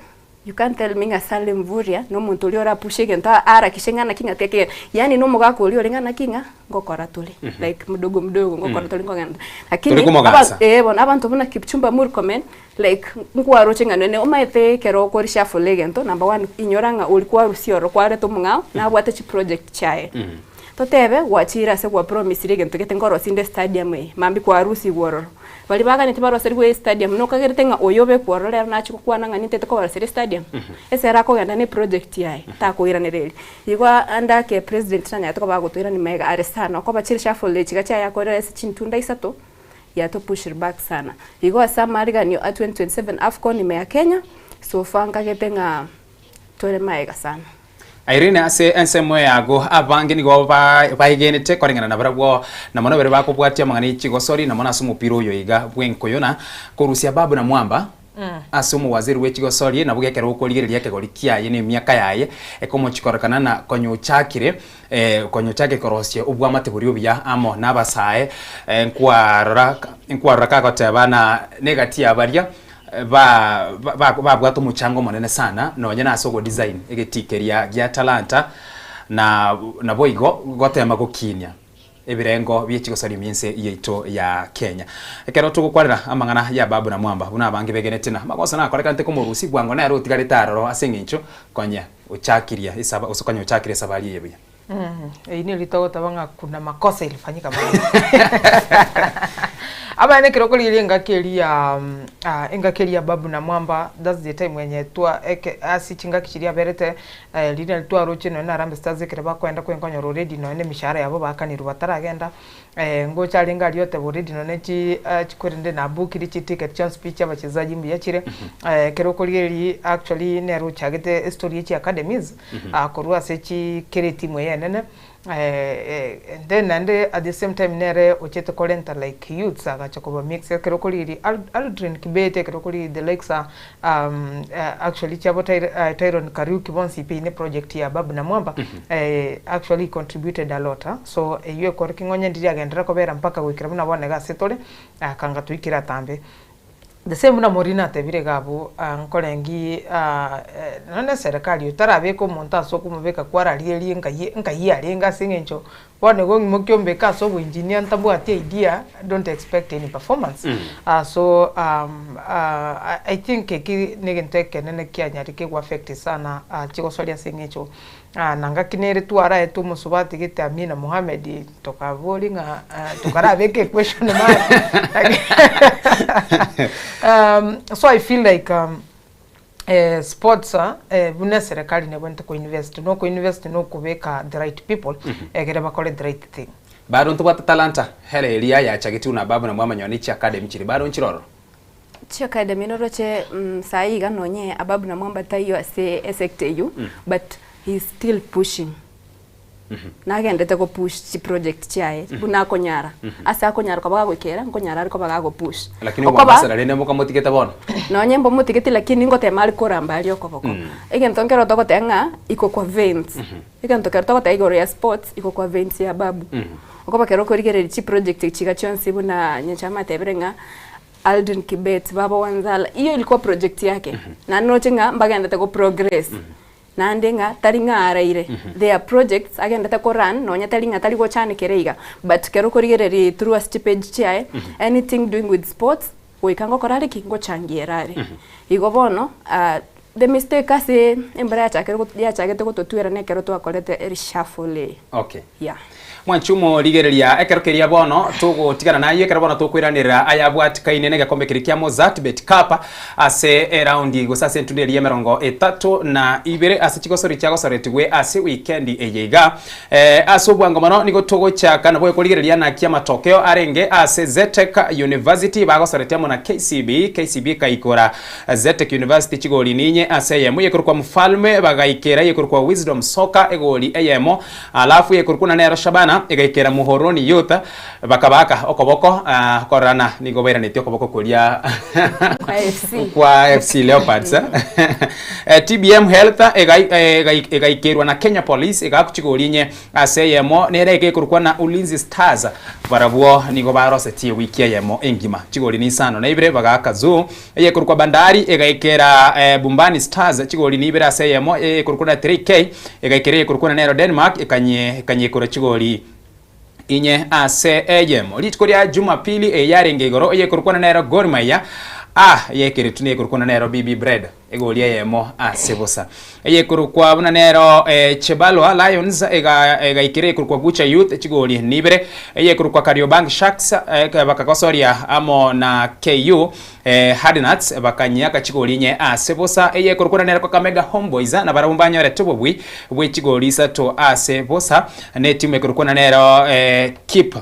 You can't tell me ng'a Salim Mvurya na omonto oria orapushe egento aharakishe ng'a naki ng'a tiga yaani na omogaka oria ore ng'a naki ng'a ngokora tore like mdogo mdogo ngokora tore nkogenda Tore lakini komogansa. eh bono abanto buna Kipchumba Murkomen like nkwaroche ng'a nonye omanyete ekero okoreshuffle egento number one inyora ng'a oria kwarusia ororo kwareta omong'ao nabwate chiproject chiaye. Totebe gwachire ase gwapromisire egento gete nkorosie inde estadium eye, mambia kwarusigwe ororo. Baria baganeti baroserigwe estadium nokagerete ng'a oyo obekwe ororo rero nachie gokwana ng'a nintete kobaroseria estadium? Ase ere akogenda ne eproject yaye, takoiraneria eria. Igo ande ake president nanyarete koba agotoirania magega are sana, okoba chireshuffle echi iga chiaye akorire ase chintunda isato, yatopushire back sana. Igo ase amariganio a 2027 Afcon ime ya Kenya, so far nkagete ng'a tore magega sana. Irene ase ensemo yago abange nigo baegenete koreng'ana na barabwo, na mono baria bakobwatia amang'ana ye chigosori, na mono ase omopira oyo iga bw'enkoyo na korusia Babu na Mwamba ase omowaziri bwe chigosori, nabo gekero okorigereria ekegori kiaye na emiaka yaye ekomochia kororekana na konya ochakire konya ochakire korosia obwamate boria obuya amo nabasae nkwarora nkwarora kagoteba na negati ya baria ba babwate omochango omonene sana nonye nase ogodesign egetii keria gia Talanta na naboigo gotema gokinia ebirengo bie chigosori ime ense yaito ya Kenya. Ekero togokwanera amang'ana ya Babu na Mwamba buna abange begenete na amagoso nakorekanete komorusia bwango nere otigarete aroro ase eng'encho konya ochakiria esaba gose konya ochakire esabari eye buya. Eyio neri togoteba ng'a kuna makosa ilifanyika mahali. Abana ekero okorigereria engaki eria ya ah, engaki eria ya Babu na Mwamba, that's the time enye twa eke ase chingaki chiria aberete eh, riria nari twaroche nonye na Harambee Stars ekero bakoenda kwenkonyora already nonye na emishahara yabo baakanirwe bataragenda, ngocha arenge aria oteba already nonye chi chikorende nabukire chiticket chionsi pi chia abachezaji mbuya chire, ekero okorigereria actually nere ochagete estory ye chiacademies, korwa ase chi kera etimu eye enene, and then naende at the same time nere ochete korenta like youths agacha koba mix ekero okorigereria Aldrin Kibet ekero okorigereria the likes a actually chiabo Tyron Kariuki bonsi pi ne project ya Babu na Mwamba actually he contributed a lot so eywo ekore ki ng'onye ndiri agenderera kobera mpaka goikera buna bono iga ase tore kanga toikire atambe. The same buna Maureen atebire iga abwo nkorengi nonya na eserekari otarabeka omonto ase okomobeka kwararigereria nkai nkai arenge ase eng'encho bono igo ong'imokie ombeke ase oboengineer ntabwati idea don't expect any performance so I think eki na egento ekenene kianyarire kego affect sana chigosoria ase eng'encho na ngaki nere twaraetwe omosubati gete Amina Mohamed tokaboria ng'a tokarabeke equestion mark so I feel like sports buna eserekari nebwenerete ko invest, na oko invest na okobeka the right people egere bakore the right thing. Bado ntobwate talanta hera eria yachagetigwe na babu na mwamanywa ne chiacademy chiria bado nchire ororo. Chiacademy noroche saii iga nonye Ababu na Mwamba taiyo ase esector eywo but he is still pushing. Nagendete go push chiproject chiaye buna akonyara ase akonyara koba gagoikera nkonyara are koba gago push. Lakini obwambassador rende mokamotigete bono? Nonye mbomotigeti lakini ngotema are koramba aria okoboko. Egento nkero togoteba ng'a iko kwa veins, egento kero togoteba igoro ya sports iko kwa veins ya babu. Okoba kero okorigereria chiproject echi iga chionsi buna nyanchama atebire ng'a Aldrin Kibet, baba Wanzala, iyo ilikuwa project yake. Naende noroche ng'a mbagendete go progress. Naende ng'a tari ng'a araire, there are projects agendete ko run nonya tari ng'a tari gochanekera iga, but kero okorigereria through ase chipage chiaye, anything doing with sports, goika ngokora are ki? Ngochangiera are. Igo bono the mistake ase embura yachakire yachagete gototwera na ekero twakorete reshuffle eye. Okay. Yeah. Mwanche omorigereria ekero keria bono togotigana nayio ekero bono tokoiranerera ayabwatikaine negekombe keria kia Mozzart Bet Cup ase eraundi gose ase entundo eria emerongo etato na ibere ase chigosori chiagosoretigwe ase wikendi eye iga. Ase obwango mono nigo togochaka nabo korigereria naki amatokeo arenge ase Zetech University bagosoretie amo na KCB, KCB ekaikora Zetech University chigori ninye ase eyemo yekorokwa Mfalme bagaikera eyekorokwa Wisdom Soccer egori eyemo Alafu ekorokwa na nero Shabana. Shabana egaikera Muhoroni Youth bakabaaka okoboko kororana nigo bairanetie okoboko koria Kwa FC. kwa FC Leopards. TBM Health egaikerwa na Kenya Police egaakwa chigori inye ase eyemo nere egekorokwa na Ulinzi Stars barabwo nigo barosetie ewiki eyemo engima chigori ni isano na ibere bagaaka Zoo Eyekorokwa Bandari egaikera Bumbani Stars chigori ni ibere ase eyemo, eyekorokwa na 3K egaikera eyekorokwa na nero Denmark ekanyekora chigori inye ase eyemo. Rituko ria Jumapili eye yarenge igoro eyekorokwa na nero Gor Mahia A yekeretwe neyekorokwa na nero BB Bread egori eyemo ase bosa. Eyekorokwa buna nero Chebalwa Lions egaikera eyekorokwa Gucha Youth chigori ni ibere, eyekorokwa Kariobangi Sharks bakagosoria amo na KU Hardnuts bakanyiaka chigori inye ase bosa, eyekorokwa na nero Kakamega Homeboyz nabarabwo mbanyorete obobui bwe chigori isato ase bosa, na etimu ekorokwa na nero Kip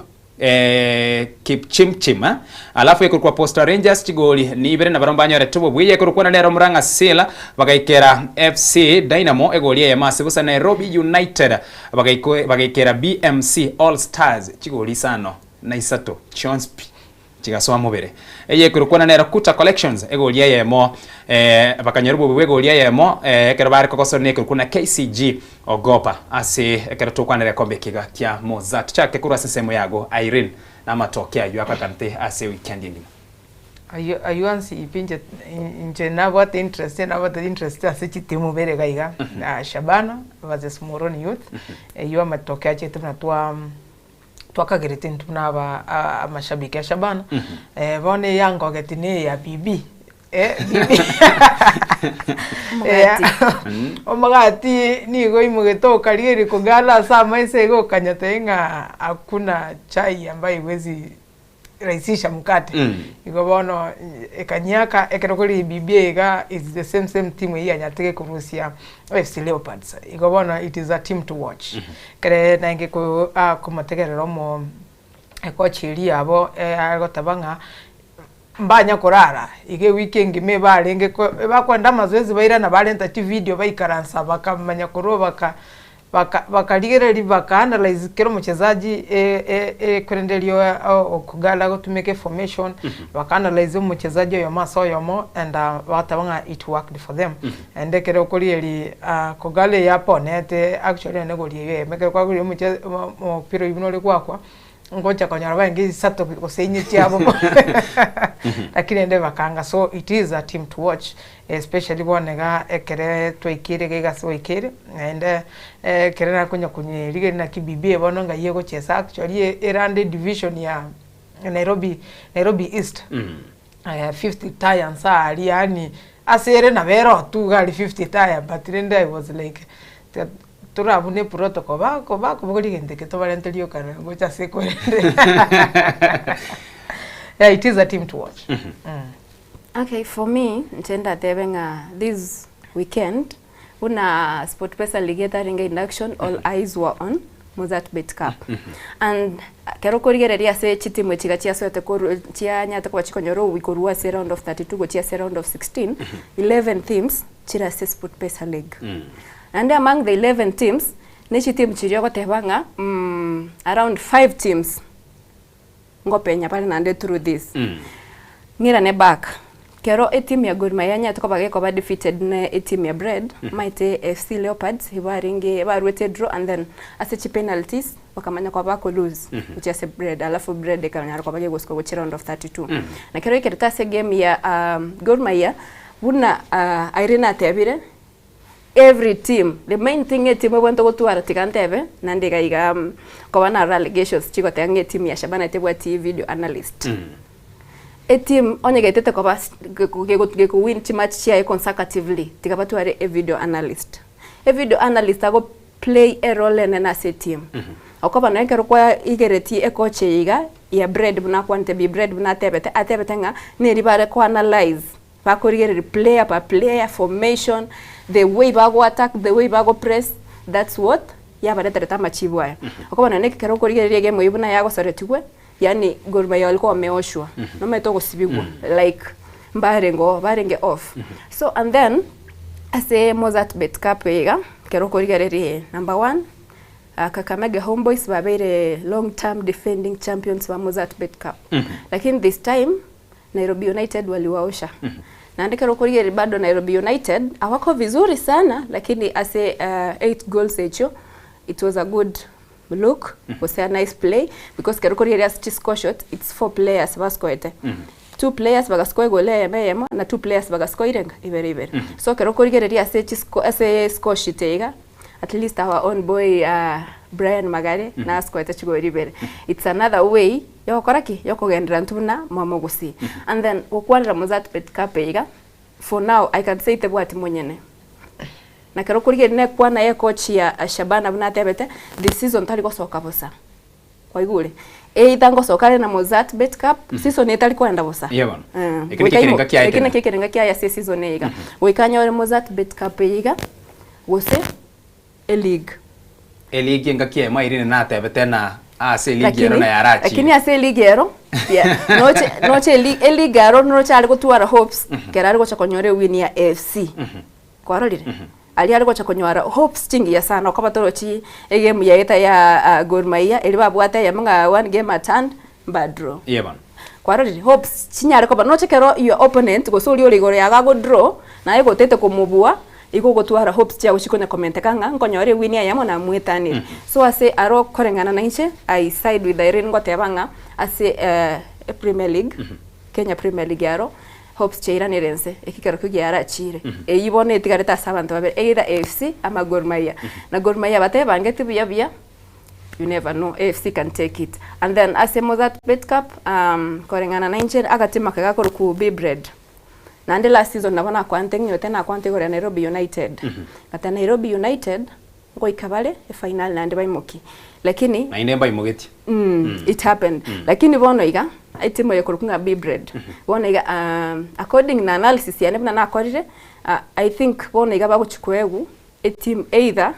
Kipchimchim, alafu ekorokwa Posta Rangers chigori ni ibere nabarabwo mbanyorete obobui, eyekorokwa na nero Murang'a Seal bagaikera FC Dynamo egori eyemo ase bosa, Nairobi United bagaikera BMC All Stars chigori isano na isato chionsi pi. Chigasoa mobere. Eye ekorokwana nero Kuta Collections, egori eyemo bakanyora obobe bw'egori eyemo ekero bare kogosora nekorokwa na KCG Ogopa ase ekero tokwanera ekombe ekiga kia Mozzart. Tochake korwa ase ensemo yago Irene na amatoke ayio akorekanete ase weekend engima. Ayio ayio ansi ipi inche inche nabwate interest nabwate interest ase chitimu bere iga iga Shabana versus Muhoroni Youth, eyio amatoke achete buna twa. twakagerete intwe buna aba amashabiki a Shabana, bono eyangogeti na eya BB, BB Omogati. Omogati nigo oimogete okarigereria kogala ase amaiso iga okanyotebia ng'a hakuna chai ambayo haiwezi rahisisha mkate. Igo bono ekanyiaka ekero kore BB iga is the same same team eyio yanyarete gekorusia AFC Leopards. Igo bono it is a team to watch. Ekere naende ko akomotegerera omo ekochi eria yabo agoteba ng'a mbanya korara iga ewiki engima ebarenge ko ebakoenda amazoezi bairana barenta chivideo baikaransa bakamanya korwa baka Baka bakarigereria baka analyze kera omochezaji ekorende erio okogala agotumeka eformation, baka analyze omochezaji oyomo ase oyomo and bagateba ng'a it worked for them. Naende ekero okorigereria kogala eye aponete actually nonye gori eywo eyemo ekero kwagorire omoche omopira oywo buna ore goakwa, ngocha konyora barenge isato gose inye chiabo lakini rende bakanga so it is a team to watch especially bono iga ekere twaikeire iga ase gwaikeire naende ekere nakonya konyerigeria naki BBA bono ngai egochesa actually erande edivision ya Nairobi Nairobi East fifth tier nsa aria yaani ase ere nabo ere oo tu iga aria fifth tier but rende I was like Torabune protocol bako bakobogoria egento eke tobarente rioka na gocha ase ekorende yeah it is a team to watch mm. Okay, for me, inche ndatebe ng'a this weekend buna SportPesa League etarenge in action, all eyes were on Mozzart Bet Cup. And kero okorigereria ase chitimu echi iga chiasoete korwa chianyarete koba chikonyora obuya korwa ase round of 32 gochia ase round of 16, 11 teams chire ase SportPesa League. Naende among the 11 teams, ne chiteam chiria ogoteba ng'a around five teams ngopenya bare naende through this. Ng'irane back, kero eteam ya Gor Mahia yanyarete koba gekoba defeated ne eteam ya Bread, omanyete AFC Leopards ibarenge baruete draw and then ase chi penalties bakamanya koba bako lose gochia ase Bread alafu Bread ekanyara koba gegosuka gochia round of 32. Na kero ekerete ase egame ya Gor Mahia, buna Irene atebire, Every team, the main thing etimu ebwenerete gotwara tiga ntebe naende iga iga koba narora allegations chigoteba ng'a etimu ya Shabana tebwati video analyst. Etimu onye gaetete koba geko win chimatch chiaye consecutively tiga batware e video analyst. E video analyst ago play a role enene ase etimu. Okoba nonye ekero kwaigeretie ecoach eye iga ya Bread buna akwanete Bi Bread buna atebete, atebete ng'a neri bare ko analyse Bakorigereria player per player, formation, the way bago attack, the way bago press, that's what yabareterete amachibu aya. Okoba nonye ekero okorigereria egame eywo buna yagosoretigwe, yaani Gor Mahia walikuwa wameoshwa, nomanyete ogosibigwa like mbarenge oo barenge off. So and then ase Mozzart Bet Cup eye iga, ekero okorigereria number one. Kakamega Homeboyz babeire long term defending champions ba Mozzart Bet Cup. Lakini this time Nairobi United waliwaosha. Naende ekero okorigereria bado Nairobi United awako vizuri sana lakini ase 8 goals echio it was a good look gose a nice play because ekero okorigereria ase chiscore shot it's 4 players baskoete. 2 players bagascore egoli eyemo eyemo na 2 players bagascore irenga ibere ibere. So ekero okorigereria ase chisco ase score sheet eye iga at least our own boy Brian Magare nascoete chigori ibere. It's another way yogokora ki? Yokogenderera intwe buna mwamogusii. And then gokwanera Mozzart Bet Cup eye iga, for now I can say tebwati monyene. Na ekero okorigereria nekwana ya ecoach ya Shabana buna atebete, this season tari gosoka bosa. Kwaigure? Either ngosoka are na Mozzart Bet Cup, season eye tari koenda bosa. Iye bono. Eh, Eke nakio ekerenga kiaye Eke tene. nakio ekerenga kiaye ase eseason eye iga. Goika anyore Mozzart Bet Cup eye iga, gose eleague. Eligi engaki eyemo Irene natebete na ase eligi ero Lakini na yarachire. lakini ase eligi ero yeah, noche noche eli eligi aro noche are gotwara hopes kero are gocha konyora ewin ya AFC. Kwarorire? Aria are gocha konyora hopes chingiya sana okoba torochi egame yaeta ya Gor Mahia eria babwate eyemo ng'a one game at hand mba draw. Iye bono. Kwarorire? Hopes chinyare koba noche ekero your opponent gose oria ore igoro yago ago draw, naye gotete komobua, igo ogotwara hopes chiago chikonya komenteka ng'a nkonyora ewin eyemo namwetanire. So ase aro koreng'ana na inche, I side with Irene ngoteba ng'a ase epremier league, Kenya Premier League aro, hopes chiairanire inse, eki kerokio giarachire. Eyio bono etigarete ase abanto babere, either AFC ama Gor Mahia. Na Gor Mahia batebangeti buya buya, you never know, AFC can take it. And then ase Mozzart Bet Cup, koreng'ana na inche agatima aka gakorokwa Be Bread. Naende last season nabo nakwante ng'inyote nakwante igoro ya Nairobi United. Ngoteba Nairobi United, ngoika bare efinal naende baimokie. Lakini Naende mbaimogetie. It happened. Lakini bono iga, etimu eye ekorokwa ng'a Be Bread, bono iga according na analysis yane buna nakorire, I think bono iga bagochia koegwa etimu either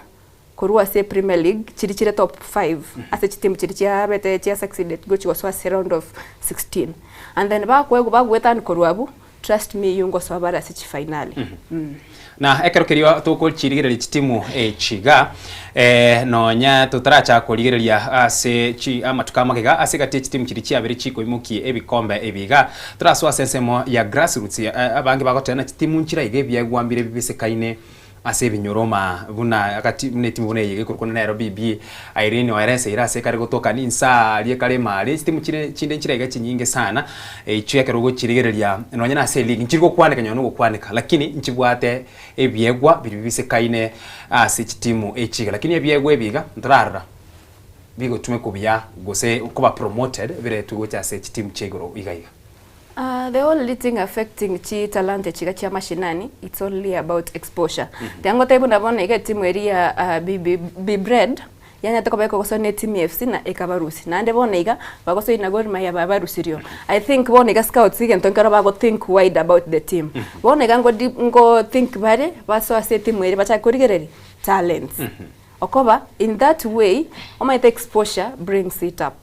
korwa ase Premier League chiria chire top 5 ase chitimu chiria chiabete chia succeeded gochia gosoa ase round of 16 and then bakoegwa bagoetani korwa abwo trust me eywo ngosoa bare ase chifainali. Na ekero keria tokochirigereria chitimu echi iga, nonya totarachaka korigereria ase chi amatuko amagega ase egati ye chitimu chiria chiabere chikoimokia ebikombe ebi iga, torasoe ase ensemo ya grassroots abange bagoteba ng'a chitimu nchire iga ebiegwa mbire bibisekaine Ase ebinyoroma buna agati buna etimu buna eye egekorokwa na Nairobi BB, Irene oerese ere ase ekare gotoka ninsa aria ekare emari, chitimu chire chinde nchire iga chinyinge sana, echio ekero ogochirigereria nonye na ase eligi nchiri gokwaneka nonye na ogokwaneka lakini nchibwate ebiegwa biria bibisekaine ase chitimu echi iga. Lakini ebiegwa ebi iga ntorarora bigotumekwa buya gose koba promoted biretwe gocha ase chitimu chia igoro iga iga. The only thing affecting chi talanta echi iga chia mashinani it's only about exposure. Tiga ngotebie buna bono iga etimu eria ya BB Be Bread yanyarete koba ekogoswa na etimu ya FC na ekabarusia. Naende bono iga bagosoria na Gor Mahia babarusirie oo. I think bono iga scouts egento nkero bago think wide about the team. Bono iga ngo deep ngo think bare basoe ase etimu eria bachake korigereria talents. Okoba in that way omanyete exposure brings it up.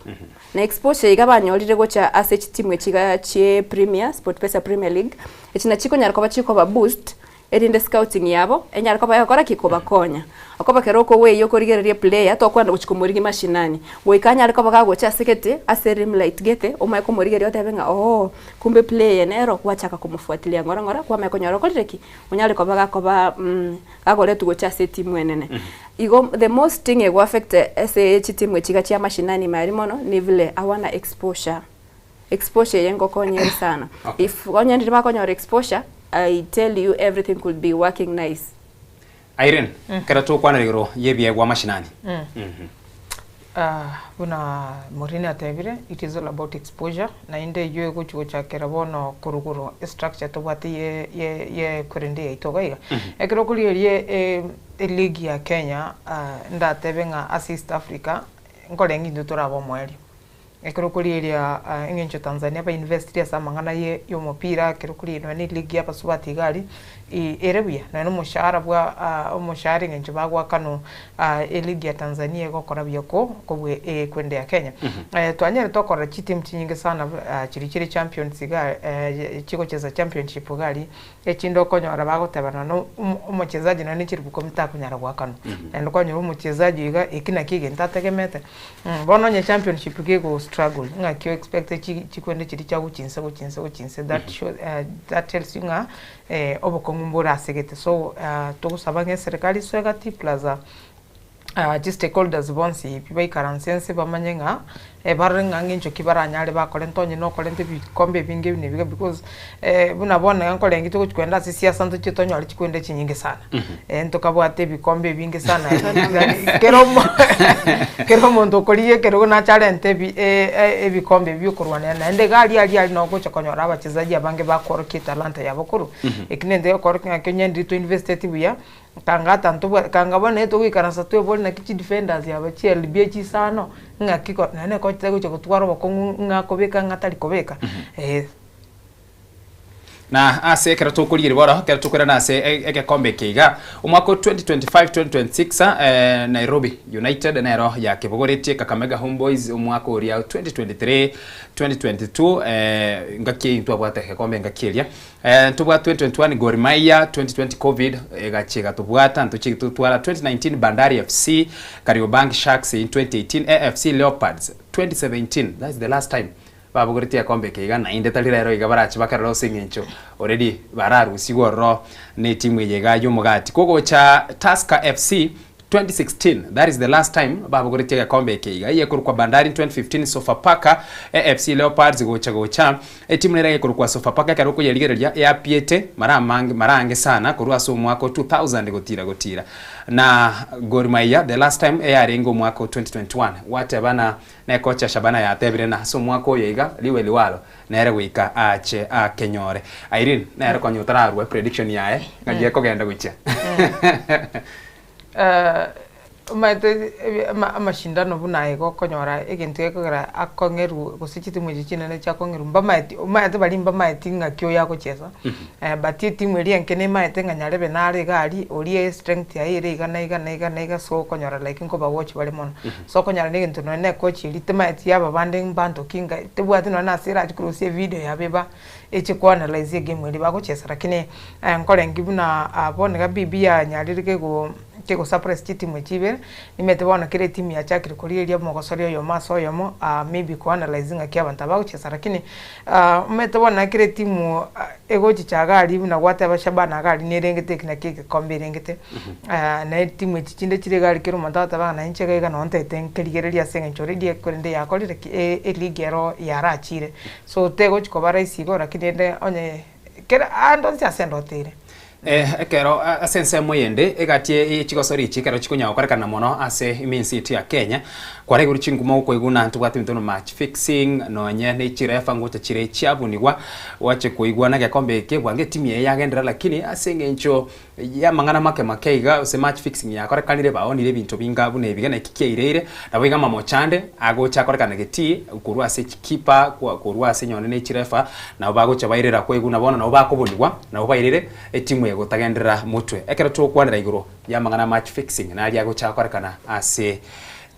Na exposure iga banyorire gocha ase chitimu echi iga chie premier, SportPesa Premier League, echi nachi chikonyara koba chikoba boost erinde scouting yabo enyare koba egokora ki? Kobakonya. Okoba ekero okoweyia okorigereria eplayer tokwenda gochia komorigia mashinani, goika anyare koba gagocha ase gete ase rimlight gete omanye komorigereria otebe ng'a ooh kumbe player eye nero gwachaka komofuatilia ng'ora ng'ora kwamanya konyora okorire ki? Onyare koba gakoba gakoretwa gocha ase etimu enene. Igo the most thing ego affect ase chitimu echi iga chia mashinani ime aria mono ni vile hawana exposure. Exposure eye ngokonya ere sana. Okay. If onye ndiri bakonyora exposure, I tell you everything could be working nice. Irene, ekero tokwanera igoro y'ebiegwa mashinani. Buna Maureen atebire, it is all about exposure, naende eyio egochi gochakera bono korwa estructure tobwate ye ye ye ekorende yaito iga iga. Ekero okorigereria eleague ya Kenya, ndatebe ng'a ase East Africa, nkorenge intwe torabe omoerio. Ekero okorigereria eng'encho Tanzania ba investire ase amang'ana ye y'omopira, ekero okorigereria nonya ne eleague ya abasubati iga aria, ere buya, nonya na omoshahara bwa omoshahara eng'encho bagoakanwa eleague ya Tanzania egokora buya ko kobua ekwende ya Kenya. Twanyarete okorora chitimu chinyinge sana chiria chire champions iga chigochesa championship iga aria. Echinde okonyora bagoteba nonya omochezaji nonya ne chilifu ikomi takonyara goakanwa. Naende kwanyora omochezaji iga eki naki egento ategemete, bono onye championship gego struggle ng'aki o expect chi chikwende chiria chia gochia inse gochia inse gochia inse that show that tells you ng'a obokong'u mbore asegete. So togosaba ng'a eserekari esoe gati plus chi stakeholders bonsi pi baikaranse inse bamanye ng'a barore ng'a ng'encho ki baranyare bakorente onye nokorenta ebikombe ebinge ebi na ebiga because buna bono iga nkorenge togochi kogenda ase siasa ntochie tonyore chikwenda chinyinge sana, ntokabwate ebikombe ebinge sana kera omo kera omonto okorigia ekerogo nache arente ebi ebikombe ebi biokorwanera naende iga aria aria aria nogocha konyora abachezaji abange bakorokia etalanta yabo korwa, eki nento gekorokia ng'a onye ndiri toinvesteti buya. Kanga ata ntobwate kanga bono naye togoikaransa twebori naki chidefenders aba chielbie chisano, ng'aki ko naende ekocha egocha gotwara obokong'u ng'a akobeka ng'a tari kobeka eh. Na ase ekero tokorigereria bono, ekero tokoirana ase egekombe eke iga, omwaka o 2025-2026 eh, Nairobi United nero yakebogoretie Kakamega Homeboyz omwaka oria 2023 2022 eh, ngaki eyio ntwabwate egekombe ngaki eria. Ntobwate 2021 Gor Mahia, 2020 Covid egachia egatobwata ntochie totwara 2019 Bandari FC, Kariobangi Sharks in 2018 AFC Leopards, 2017 that's the last time babogoretie egekombe eke iga naende tari rero iga barache bakerore ase eng'encho already bararusigwe ororo na etimu eye iga y'omogati. Kogocha Tusker FC 2016 that is the last time babogoretie egekombe eke iga eye ekorokwa Bandari 2015 Sofapaka AFC Leopards gocha gocha etimu nere ekorokwa Sofapaka ekero okoyerigereria eapiete mara amange mara ange sana korwa ase omwaka o 2000 gotira gotira na Gor Mahia the last time eyarenge omwaka o 2021 gwateba na ne kocha Shabana yatebire na ase omwaka oyo iga liwe liwalo nere goika aache akenyore Irene nere konya otararua prediction yaye ng'aki ekogenda gochia. Omanyete amashindano buna aya iga okonyora egento gekogera akong'erwa gose chitimu echi chinene chiakong'erwa mbamaeti omanyete baria mbamaeti ng'aki oyo agochesa, but etimu eria enke nemaete ng'a nyarebe nare iga aria, oria estrength yaye ere iga na iga na iga na iga so okonyora like nkobagochi bare mono. So okonyora na egento nonye na ecoach eria temaeti yaba bande mbanto ki nga tebwati nonye na ase erachi korusia evideo yabo eba eche ko analyse egame eria bagochesa lakini nkorengi buna bono iga bibi yanyarire kego kego surprise chitimu echi ibere, nimanyete bono kera etimu yachakire korigereria omogosori oyomo ase oyomo maybe ko analyse ng'aki abanto aba bagochesa lakini omanyete bono naki kera etimu egochicha iga aria buna gwateba Shabana iga aria nerengete eki naki egekombe erengete na etimu echi chinde chire iga aria kera omonto agoteba ng'a nainche iga iga noo ntagete nkerigereria ase eng'encho already korende yakorire ki eligi ero yarachire. So tegochi koba rahisi igo lakini rende onye kera ande onsi ase endoto ere. Ekero ase ensemo eyende egati ye chigosori echi ekero chikonya gokorekana mono ase ime ense yaito ya Kenya, kwara igoro chinkuma okoigwa buna ntobwate ebinto buna match fixing nonye ne chirefa ngocha chire chiabunigwa, gwache koigwa na egekombe eke bwango etimu eye yagenderera lakini ase eng'encho Y'amang'ana make make iga, gose match fixing yakorekanire, baonire ebinto binga buna ebiga naki kiaireire, nabo iga amamocho ande agocha akorekana getii korwa ase chikeeper, korwa ase nyonde ne chirefa, nabo bagocha bairera kwaigwa na bono nabo bakobonigwa, nabo bairere etimu eye gotagenderera motwe. Ekero togokwanera igoro y'amang'ana a match fixing naria agocha akorekana ase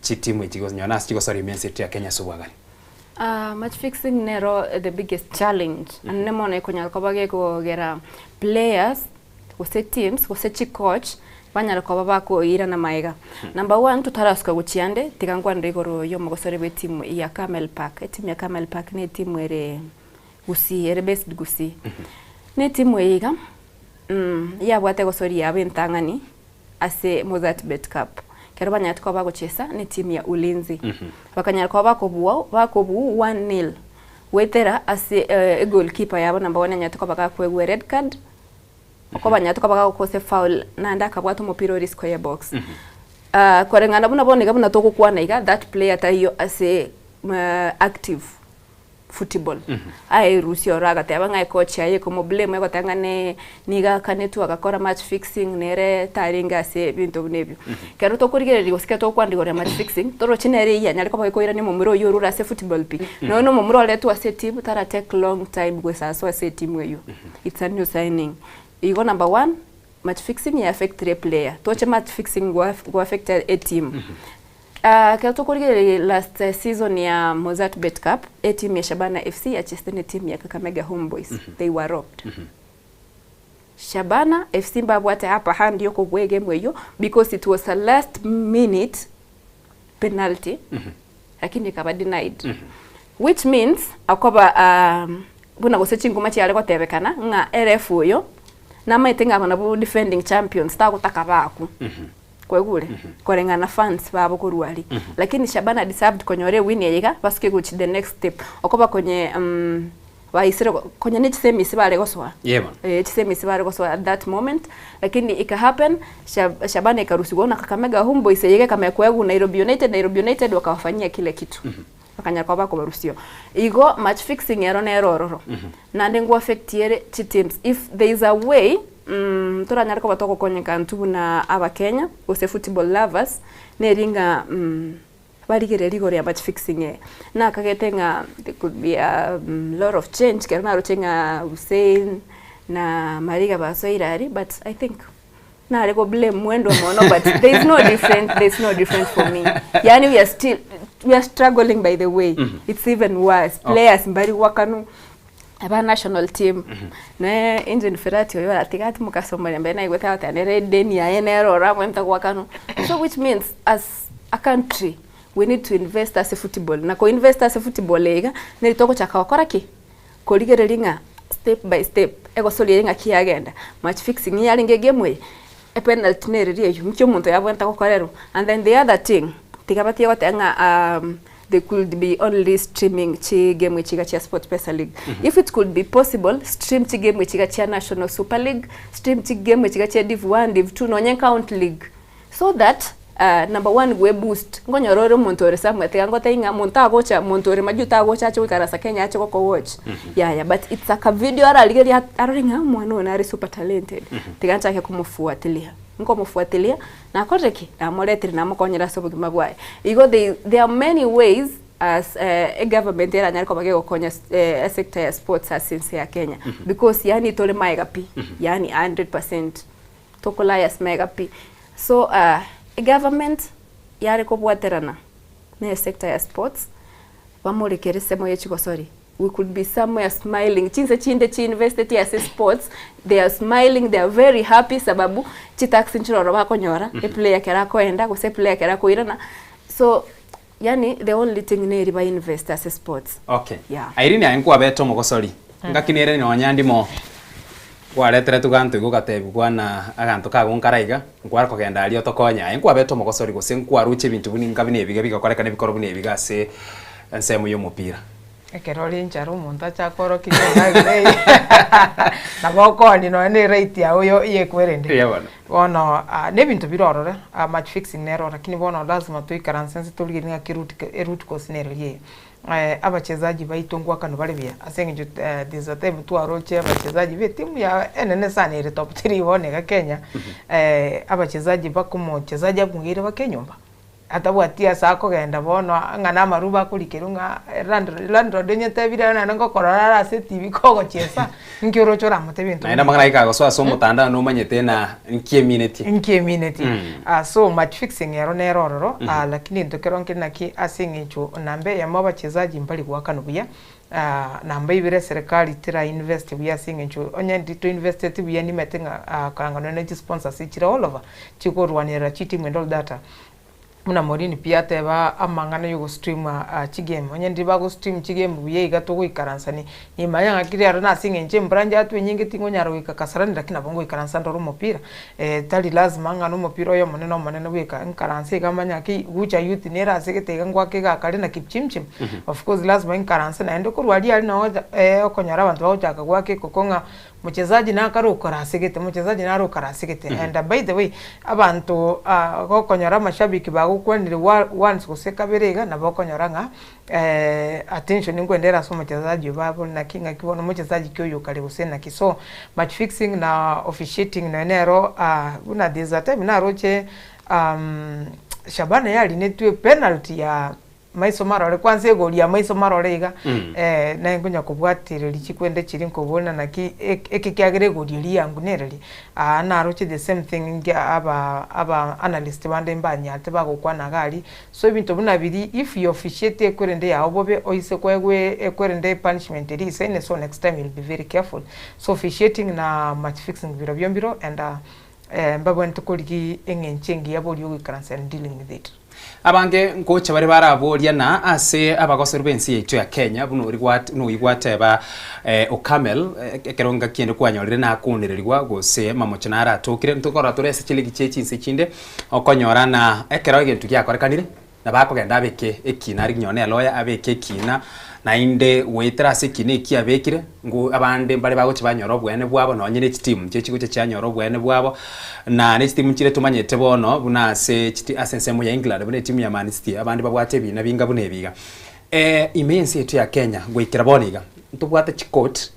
chitimu echi gose nyonde ase chigosori ime ense yaito ya Kenya ase obwagani. Match fixing nero the biggest challenge, naende mono ekonyara koba gekogera players gose teams gose chicoach banyare koba bakoirana magega. Number one totarasuka gochia ande tiga nkwanere igoro ya omogosori bwe etimu ya Camel Park. Etimu ya Camel Park ne etimu ere Gusii ere based Gusii. Ne etimu eye iga yabwate egosori yabo entang'ani ase Mozzart Bet Cup. Ekero banyarete koba bagochesa ne etimu ya Ulinzi. Bakanyara koba bakobua bakobuu one nil goetera ase egoalkeeper yabo number one anyarete koba gakoegwa ered card. Okobanyarete koba gagokose foul naende akabwata omopira ore isiko ye box. Koreng'ana buna bono iga buna togokwana iga that player taiyo ase active football. Aerusia oro agateba ng'a ecoach yaye ekomoblame egoteba ng'a ne nigo akanetwe agakora match fixing nere tarenge ase ebinto buna ebio. Ekero tokorigereria gose ekero togokwana igoro ya match fixing toroche nere eyio anyare koba gekoirania omomura oyio orure ase football pi. Nonya na omomura oretwe ase etimu tara take long time goesaswa ase etimu eyio. It's a new signing. Igo number one, match fixing ya affectire player. Toche match fixing go go affect a team. Ekero tokorigereria last season ya Mozzart Bet Cup, e team ya Shabana FC yachesete ne team ya Kakamega Homeboys. They were robbed. Shabana FC mbabwate upper hand yokobua egame eyio because it was a last minute penalty lakini ekaba denied which means akoba buna gose chinguma chiare gotebekana ng'a eref oyo namaete ng'a aba nabwo defending champions tagotaka bakwe kwaigure koreng'ana na fans babo korwa aria lakini Shabana deserved konyora ewin eye iga basuke gochi the next step okoba konye baisire konya ne chisemis bare gosoa Yebo. eh chisemis bare gosoa at that moment lakini ika happen Shab, Shabana ikarusigwa na Kakamega Homeboys eye ekamanya koegwa Nairobi United Nairobi United wakawafanyia kile kitu mm -hmm. Bakanyara koba bakobarusio igo match fixing ero nero ororo mm -hmm. Naende ngo affect ere chi teams if there is a way mm, toranyare koba togokonyeka intwe buna abakenya gose football lovers neri ng'a mm, Barigereria igoro ya match fixing eye, nakagete ng'a there could be a lot of change ekero naroche ng'a Hussein na Mariga basoire aria but I think nare ko blame Mwendwa mono but there is no different, there is no different for me. Yaani we are still, we are struggling by the way, it's even worse, players mbari gwakanu aba national team ne engine Ferati oyo aratiga ati mukasomania mbere naigwete agoteba nere edeni yaye nere oro abwenerete goakanwa so which means as a country we need to invest ase football na ko invest ase football eye iga neri togochaka gokora ki? Korigereria ng'a step by step egosoria ere ng'aki yagenda match fixing yarenge egame eye epenalty nereri eywo nki omonto yabwenerete gokorerwa and then the other thing tiga batige goteba ng'a they could be only streaming chi game echi iga chia sport pesa league mm -hmm. if it could be possible stream chi game echi iga chia national super league stream chi game echi iga chia div 1 div 2 nonye county league so that uh, number one gwe boost nkonyora ore omonto ore somewhere tiga ngotebi ng'a monto agocha monto ore majuu tagocha ache goikarasa Kenya ache goko watch mm -hmm. yaya but it's like a video ararigeria arore ng'a omwana oyo nare super talented mm -hmm. tiga nchake komofuatilia Nkomofuatilia, nakorire ki? Namoretire namokonyire ase obogima bwaye. Igo they, there are many ways as egovernment eranyare koba gegokonya esector ya sports ase ense ya Kenya. Because yaani tore maega pi, yaani 100% tokolaya ase maega pi. So egovernment yare kobwaterana na esector ya sports, bamorekere esemo ye chigosori. We could be somewhere smiling chinse chinde chi investeti ase sports they are smiling they are very happy sababu chi tax nchiroro bakonyora mm -hmm. eplayer kera akoenda gose eplayer kera akoirana so yani the only thing neri ba invest ase sports okay yeah. Irene aye nkwabete omogosori ngaki nere nonya ndimo kwareteretwe ganto igo ogatebigwa na aganto kago nkara iga nkware kogenda aria otokonye aye nkwabete omogosori gose nkwaroche ebinto buna inga buna ebiga bigokorekana ebikoro buna ebiga ase ensemo ya omopira. Ekero ore enchara omonto ache akoorokie ng'a endagera eye nabo okooni nonya na eright yago yo yekwerende. Eya bono. Bono na ebinto bire ororo, match fixing nere ororo lakini bono lazima toikaranse nse torigererie ng'aki eroot eroot cause nere riria eye. Abachezaji baito ngoakanwa bare buya ase eng'encho there's a time twaroche abachezaji ba etimu ya enene sana ere top three bono iga Kenya, abachezaji mpaka omochezaji abungeire mpaka enyomba. Atabwati ase akogenda bono ng'a namarubo akorikerwa ng'a landlord landlord onyetebire ere naende ngokorora are ase etibi kogochiesa, inki oroche oramotebi ebinto Naende buna amang'ana ebio. ayio kagosoa ase omotandao nomanyete na nki eminetie. Nki eminetie. So match fixing ero nere ororo, lakini egento kero nkere naki ase eng'encho namba eyemo abachezaji mbari goakanwa buya, Namba ibere eserekari tera invest buya ase eng'encho onye ndi to investeti buya nimete ng'a karanga nonye ne chisponsors chire all over chikorwanerera chitimu and all that. Buna Maureen pi ateba amang'ana ya ogostream chigame, onye ndiri bagostream chigame buya iga togoikaransa ni nimanya ng'aki rero nase eng'encho embura njatwa enyinge tingonyara goika Kasarani lakini nabo ngoikaransa ndore omopira. Tari lazima ng'a nomopira oyo omonene omonene bweka, nkaranse iga manye ng'aki Gucha Youth nere ase gete iga ngoaka egakare na Kipchimchim, of course lazima inkaranse naende korwa aria aria noo okonyora abanto bagochaka goaka ekoko ng'a mchezaji nakare okore ase gete, mchezaji nare okare ase gete. And by the way, abanto gokonyora amashabiki bagokwanire once gose kabere iga, nabo okonyora ng'a Attention nkwenda ere ase omochezaji obo abore naki ng'aki bono omochezaji ki oyo okare gose naki so match fixing na officiating nonya nero buna there's a time naroche Shabana yarinetwe penalty ya. maiso marore, kwanza egori ya maiso marore iga, naye nkonya kobwatireria chikwende chiria nkobuna naki eke kiagera egori eria yangu nereri, aa naroche the same thing ngia aba aba analyst bande mbanyarete bagokwana iga aria, so ebinto buna biria if you officiate ekwerende yago bobe oise koegwa ekwerende punishment eria isaine so next time you'll be very careful. So officiating na match fixing birobio mbiro and mbabwenerete korigia eng'encho engiya boria ogoikaransa and dealing with it. Abange ngocha bare baraboria na ase abagoseru b'ense yaito ya Kenya buna oria gwa buna oyio gwateba Okamel ekero ngaki ende kwanyorire nakonererigwa gose mamocho naratokire ntokorora tore ase chiligi chie chinse chinde okonyora na ekero egento giakorekanire nabo akogenda abeke ekina aria nonye ne eloya abeke ekina naende goetera ase ekina ekio abekire Ng'o abande mbare bagochia banyora oboene bwabo, nonye ne chitimu nchire chigochia chianyora oboene bwabo, na ne chitimu nchire tomanyete bono buna ase chiti ase ensemo ya England buna etimu ya Man City, abande babwate ebina binga buna ebi iga. Ime y'ense yaito ya Kenya goikera bono iga, ntobwate chicourt,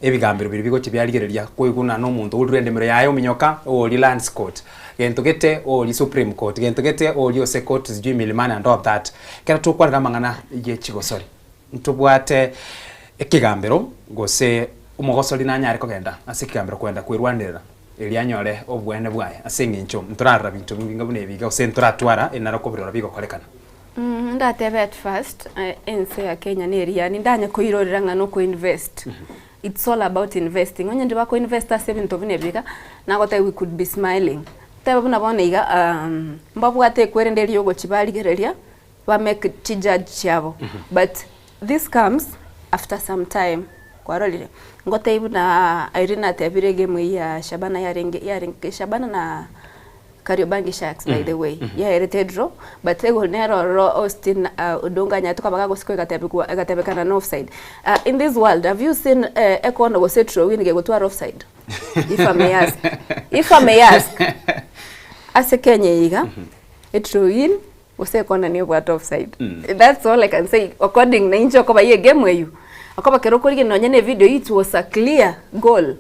ebigambero biria bigochia biarigereria koiguna na omonto orure endemero yaye ominyoka oria lands court, gento gete oria supreme court, gento gete oria ose court sijui milimani and all that. Ekero tokwanera amang'ana ye chigosori. Ntobwate ekegambero, gose omogosori nanyare kogenda ase ekegambero kogenda kwerwanerera, erio anyore oboene bwaye, ase eng'encho ntorarora binto binga buna ebi iga, gose ntoratwara enaro kobirora bigokorekana. Ndatebe at first, ense ya Kenya neri yaani ndanye koirorera ng'a noko invest, it's all about investing, onye ndire bako invest ase ebinto buna ebi iga, nagotebia we could be smiling. Tebe buna bono iga mbabwate ekwerende eria ogochia barigereria, ba make chi judge chiabo but this comes after some time kwarorire ngotebia buna Irene natebire egame eywo ya Shabana yarenge yarenge Shabana na Kariobangi Sharks by the way yaerete edraw but egori nere ororo Austin Odongo anyarete koba gagosiko egatebigwa egatebekana na offside in this world have you seen ekono gose etrowing gegotwara offside if I may ask if I may ask ase Kenya eye iga etrowing Gose ekona nebwate offside. That's all I can say according na inche okoba ye egame eywo. Okoba kero okorigia nonye na evideo it was a clear goal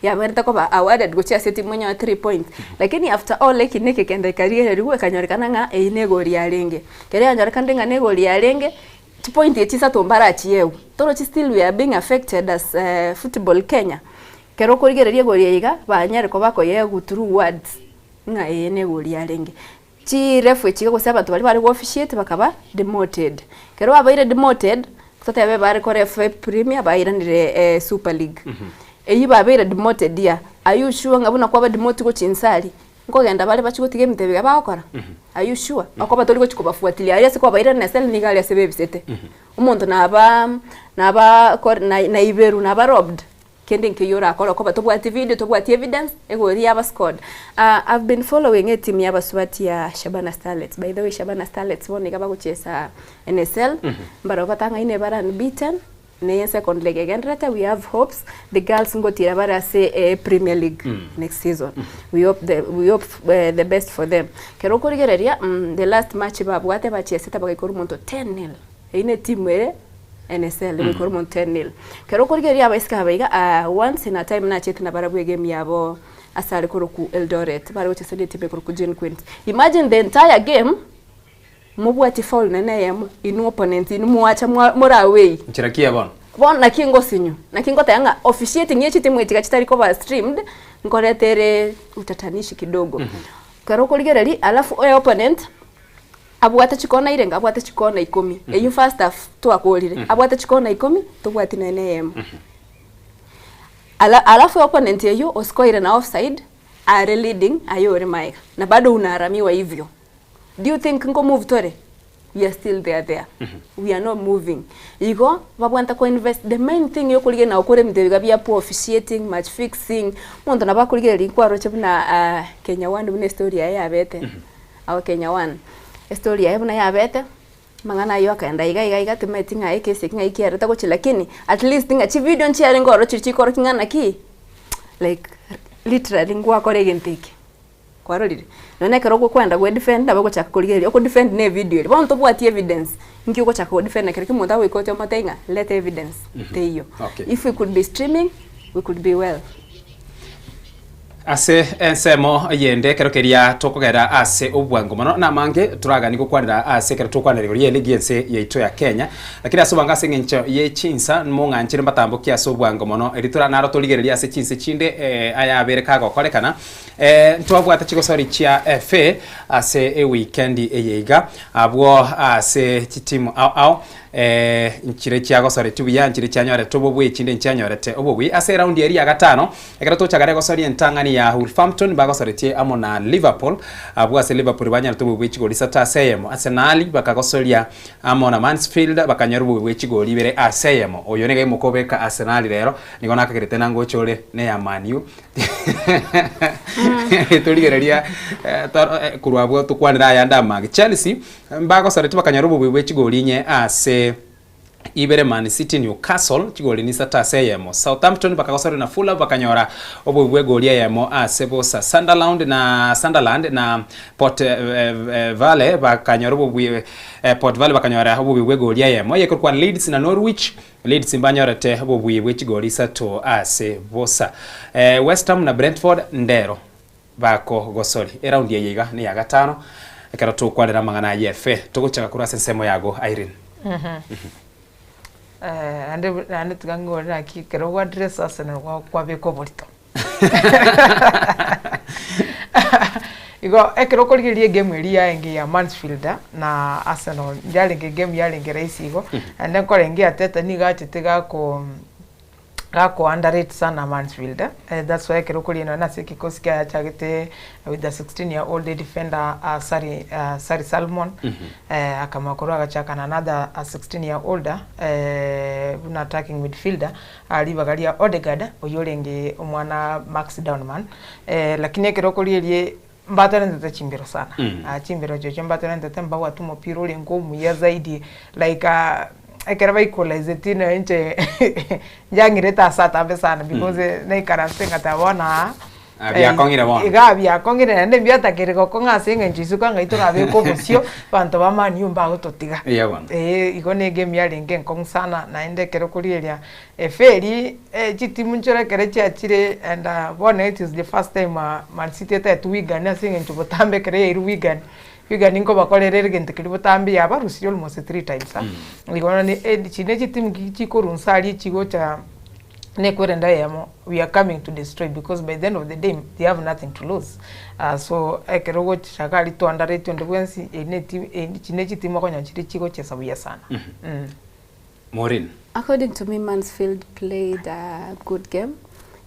yaberete koba awarded gochia ase etimu enyore 3 points. Lakini after all eki na eke kende ekarigereriwa ekanyorekana ng'a eywo na egori yarenge. Ekero yanyorekanire ng'a na egori yarenge, chipoint echi isato mbarachiegwe. Torochi still we are being affected as football Kenya. Ekero okorigereria egori eye iga, banyare koba bakoyegwa through words ng'a eye na egori yarenge. Chirefu echi gose abanto baria bare go officiate bakaba demoted. Ekero babeire demoted, totebe bare kore FA Premier bairanire Super League. Eyio babeire demoted ya, are you sure ng'a buna kwaba demoted gochia inse aria, nkogenda bare bachie gotiga emetebio iga bagokora? Are you sure? Okoba tori gochia kobafuatilia aria ase kwabaire NSL nigo aria ase bebisete. Omonto naba naba kore naiberwa naba robbed. Kende nkeiyo orakore okoba tobwati video tobwati evidence egori yaba scored. I've been following etimu ya abasubati ya Shabana Starlets by the way Shabana Starlets bono iga bagochesa NSL mbarabwo batang'aine bare unbeaten neye second leg egendererete we have hopes the girls ngotira bare ase premier league next season we hope the we hope the best for them. Ekero okorigereria the last match babwate bachesete bagaikora omonto 10-nil. Eyio netimu ere NSL goika ore omonto 10-nil. Ekero okorigereria abaiseke aba iga ah, once in a time nachete nabarabwo egame yabo ase are korokwa Eldoret, bare gochesa ne etimu ekorokwa Jane Queens. Imagine the entire game, mobwati foul nene eyemo, inwe opponents inwe mwacha mwa more away. Nchera ki ya bono? Bono naki ngosinywa, naki ngoteba ng'a officiating ye chitimu echi iga chitari koba streamed, nkoreta ere utatanishi kidogo. Ekero okorigereria alafu oye opponent. Abwate chikona irenga? Abwate chikona ikomi. Eyio first half twakorire. Abwate chikona ikomi, tobwati nonya na eyemo. Ala alafu opponent eyio osikoire na offside, are leading aye ore maega. Na bado unaharamiwa hivyo. Do you think nko move tore? We are still there there. We are not moving. Igo, babwate ko invest, the main thing yokorigereria na gokora ebinto ebi iga bia poor officiating, match fixing, omonto nabo akorigereria nkwaroche buna Kenya One buna estory yaye yabete. Agwo Kenya One, estory yaye buna yabete, amang'ana aywo akaenda iga iga iga timaeti ng'a ekesi eki ng'ai kiareta gochia lakini at least ng'a chivideo nchiarenge ororo chiria chikorokia ng'a naki like literally ngwakora egento eke, kwarorire? Nonye ekero ogokwenda gwe defend nabo ogochaka korigereria oko defend na evideo eria, bono tobwati evidence, nki ogochaka go defend na kerokio omonto agoika oche omotebie ng'a leta evidence, teiyo. Okay. If we could be streaming, we could be well. Ase ensemo eyende ekero keria tokogera ase obwango mono namange toraganie gokwanera ase ekero tokwanera igoro y'eligi y'ense yaito ya Kenya. Lakini ase obwango ase eng'encho ye chinsa mong'anchire mbatambokie ase obwango mono eri tora naro torigererie ase chinse chinde ayabere kagokorekana. Ntwabwate chigosori chia FA ase ewikendi eye iga abwo ase chitimu ao ao nchire chiagosoretie buya nchire chianyorete obobui echinde nchianyorete obobui. Ase eraundi eria ya gatano Ekero tochagare gosoria entang'ani ya Wolverhampton bagosoretie amo na Liverpool, abwo ase Liverpool banyarete obobe bwe chigori isato ase eyemo. Arsenal bakagosoria amo na Mansfield bakanyora obobe bwe chigori ibere ase eyemo. Oyo nigo imokobeka Arsenal rero, nigo nakagerete nangocha ore neya Man U. Torigereria korwa abwo tokwanere ayande amange. Chelsea mbagosoretie bakanyora obobe bwe chigori inye ase Ibere Man City, Newcastle chigori nisato ase eyemo. Southampton bakagosorwa na Fulham bakanyora obobe bw'egori eyemo ase bosa. Sunderland na Sunderland na Port Vale bakanyora obobe Port Vale bakanyora obobe bw'egori eyemo. Eyekorokwa Leeds na Norwich, Leeds mbanyorete obobe bwe chigori isato ase bosa. West Ham na Brentford ndero bakogosori. Eraundi eye iga neya gatano ekero tokwarera amang'ana aya efe. Togochaka korwa ase ensemo yago Irene. Naende naende tiga ngore naki ekero gwa dress Arsenal kwabeka oborito. Igo ekero okorigereria egame eria yarenge ya Mansfield na Arsenal yarenge egame yarenge rahisi igo, naende nkorenge Arteta nigo achete gako gako underrate sana Mansfield eh, that's why ekero okoria nonya nase ekikosi kiaye achagete with the 16 year old defender uh, Sari, uh, Sari Salmon mm -hmm. eh, akamanya korwa agachaka na another uh, 16 year old eh, buna attacking midfielder uh, ribaga ria Odegaard oyio orenge omwana Max Downman eh, lakini ekero okorierie mbatorentete chimbero sana mm. uh, chimbero chocho mbatorentete mbabwate omopira orenge omuya zaidi like uh, ekero ba equalizeti nonya inche njang'irete ase atambe sana because mm. naikaranse ngateba bono aa Ah, biakong'ire bono. Igaa biakong'ire naende mbiatakire gokong'a ase eng'encho isiko ng'a torabeke obosio abanto ba Man U mbagototiga. Eya bono. Ee igo na egame yarenge enkong'u sana naende ekero korigereria eferi chitimu nchire ekero chiachire and bono it is the first time Man City etaetwe Wigan ase eng'encho botambe ekero yairwe Wigan, Wigan nkobakorera ere egento keria botambe yabarusirie almost three times igo bono chinde ne chitimu chikorwa nse aria chigocha nekwerenda eyemo we are coming to destroy because by the end of the day they have nothing to lose so ekero ogochaka aria twandaretwe onde bwensi eri ne etimu echi ne chitimu okonyora chire chigochesa buya sana. Maureen. According to me Mansfield played a good game.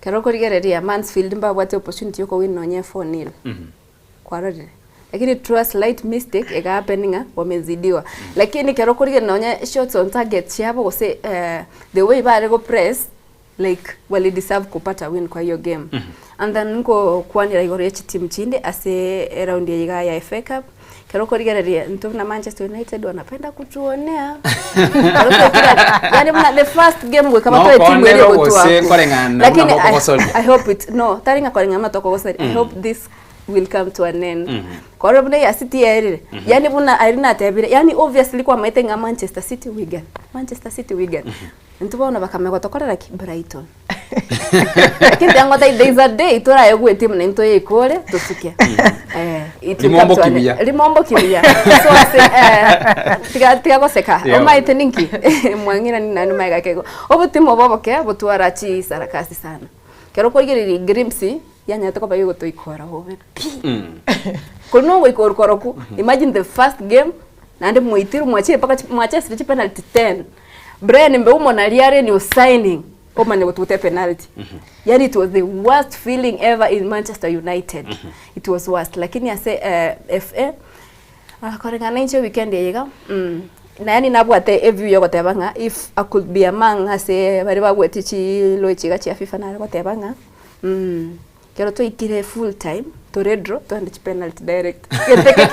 Ekero okorigereria Mansfield mbabwate opportunity yokowin nonye 4-nil. Kwarorire? Lakini through a slight mistake ega happen ng'a wamezidiwa. Lakini ekero okorigereria nonye shots on target chiabo gose the way bare go press like wali deserve kopata win kwa hiyo game. And then nkokwanera igoro ya chitimu chinde ase eround eye iga ya FA Cup, ekero okorigereria intwe buna Manchester United wanapenda kutuonea. Ekero twekire yaani buna the first game goika batoe etimu eria Nokoonera egotua gose abwo. nkoreng'ana buna Lakini I, mokogosoria. I hope it no, tari ng'a koreng'ana buna tokogosoria, I hope this will come to an end. Korora buna eya City yaerire, yaani buna aria natebire, yaani obviously kwamaete ng'a Manchester City Wigan, Manchester City Wigan. Intwe bono bakamanya gotokorera ki? Brighton. Lakini tiga ngotebi there is a day toraegwe etimu naintwe toyeikore tosuke. Eh, it will come to an Rimomboki buya. Rimomboki buya. So ase eh, tiga tiga goseka. Yeah. Omaete ninki? Mwang'irani naende maega kego. Obotimo obo oboke botwara chisarakasi sana. Ekero okorigereria Grimsy yanyarete koba egotoikora bobe pi. Korwa nogoika orokoroku, imagine the first game, naende mwaitirwe mwachire mpaka chi mwachesire chipenalty ten. Brian Mbeumo naria are new signing omanye gotuguta epenalty. Yaani it was the worst feeling ever in Manchester United. It was worst lakini ase FA koreng'ana inche weekend eye iga na yaani nabwate eview ya ogoteba ng'a if I could be among ase baria bagwete chiloe echi iga chia FIFA nare goteba ng'a Ekero twaikire full time tore draw twende chi penalty direct. Gento eke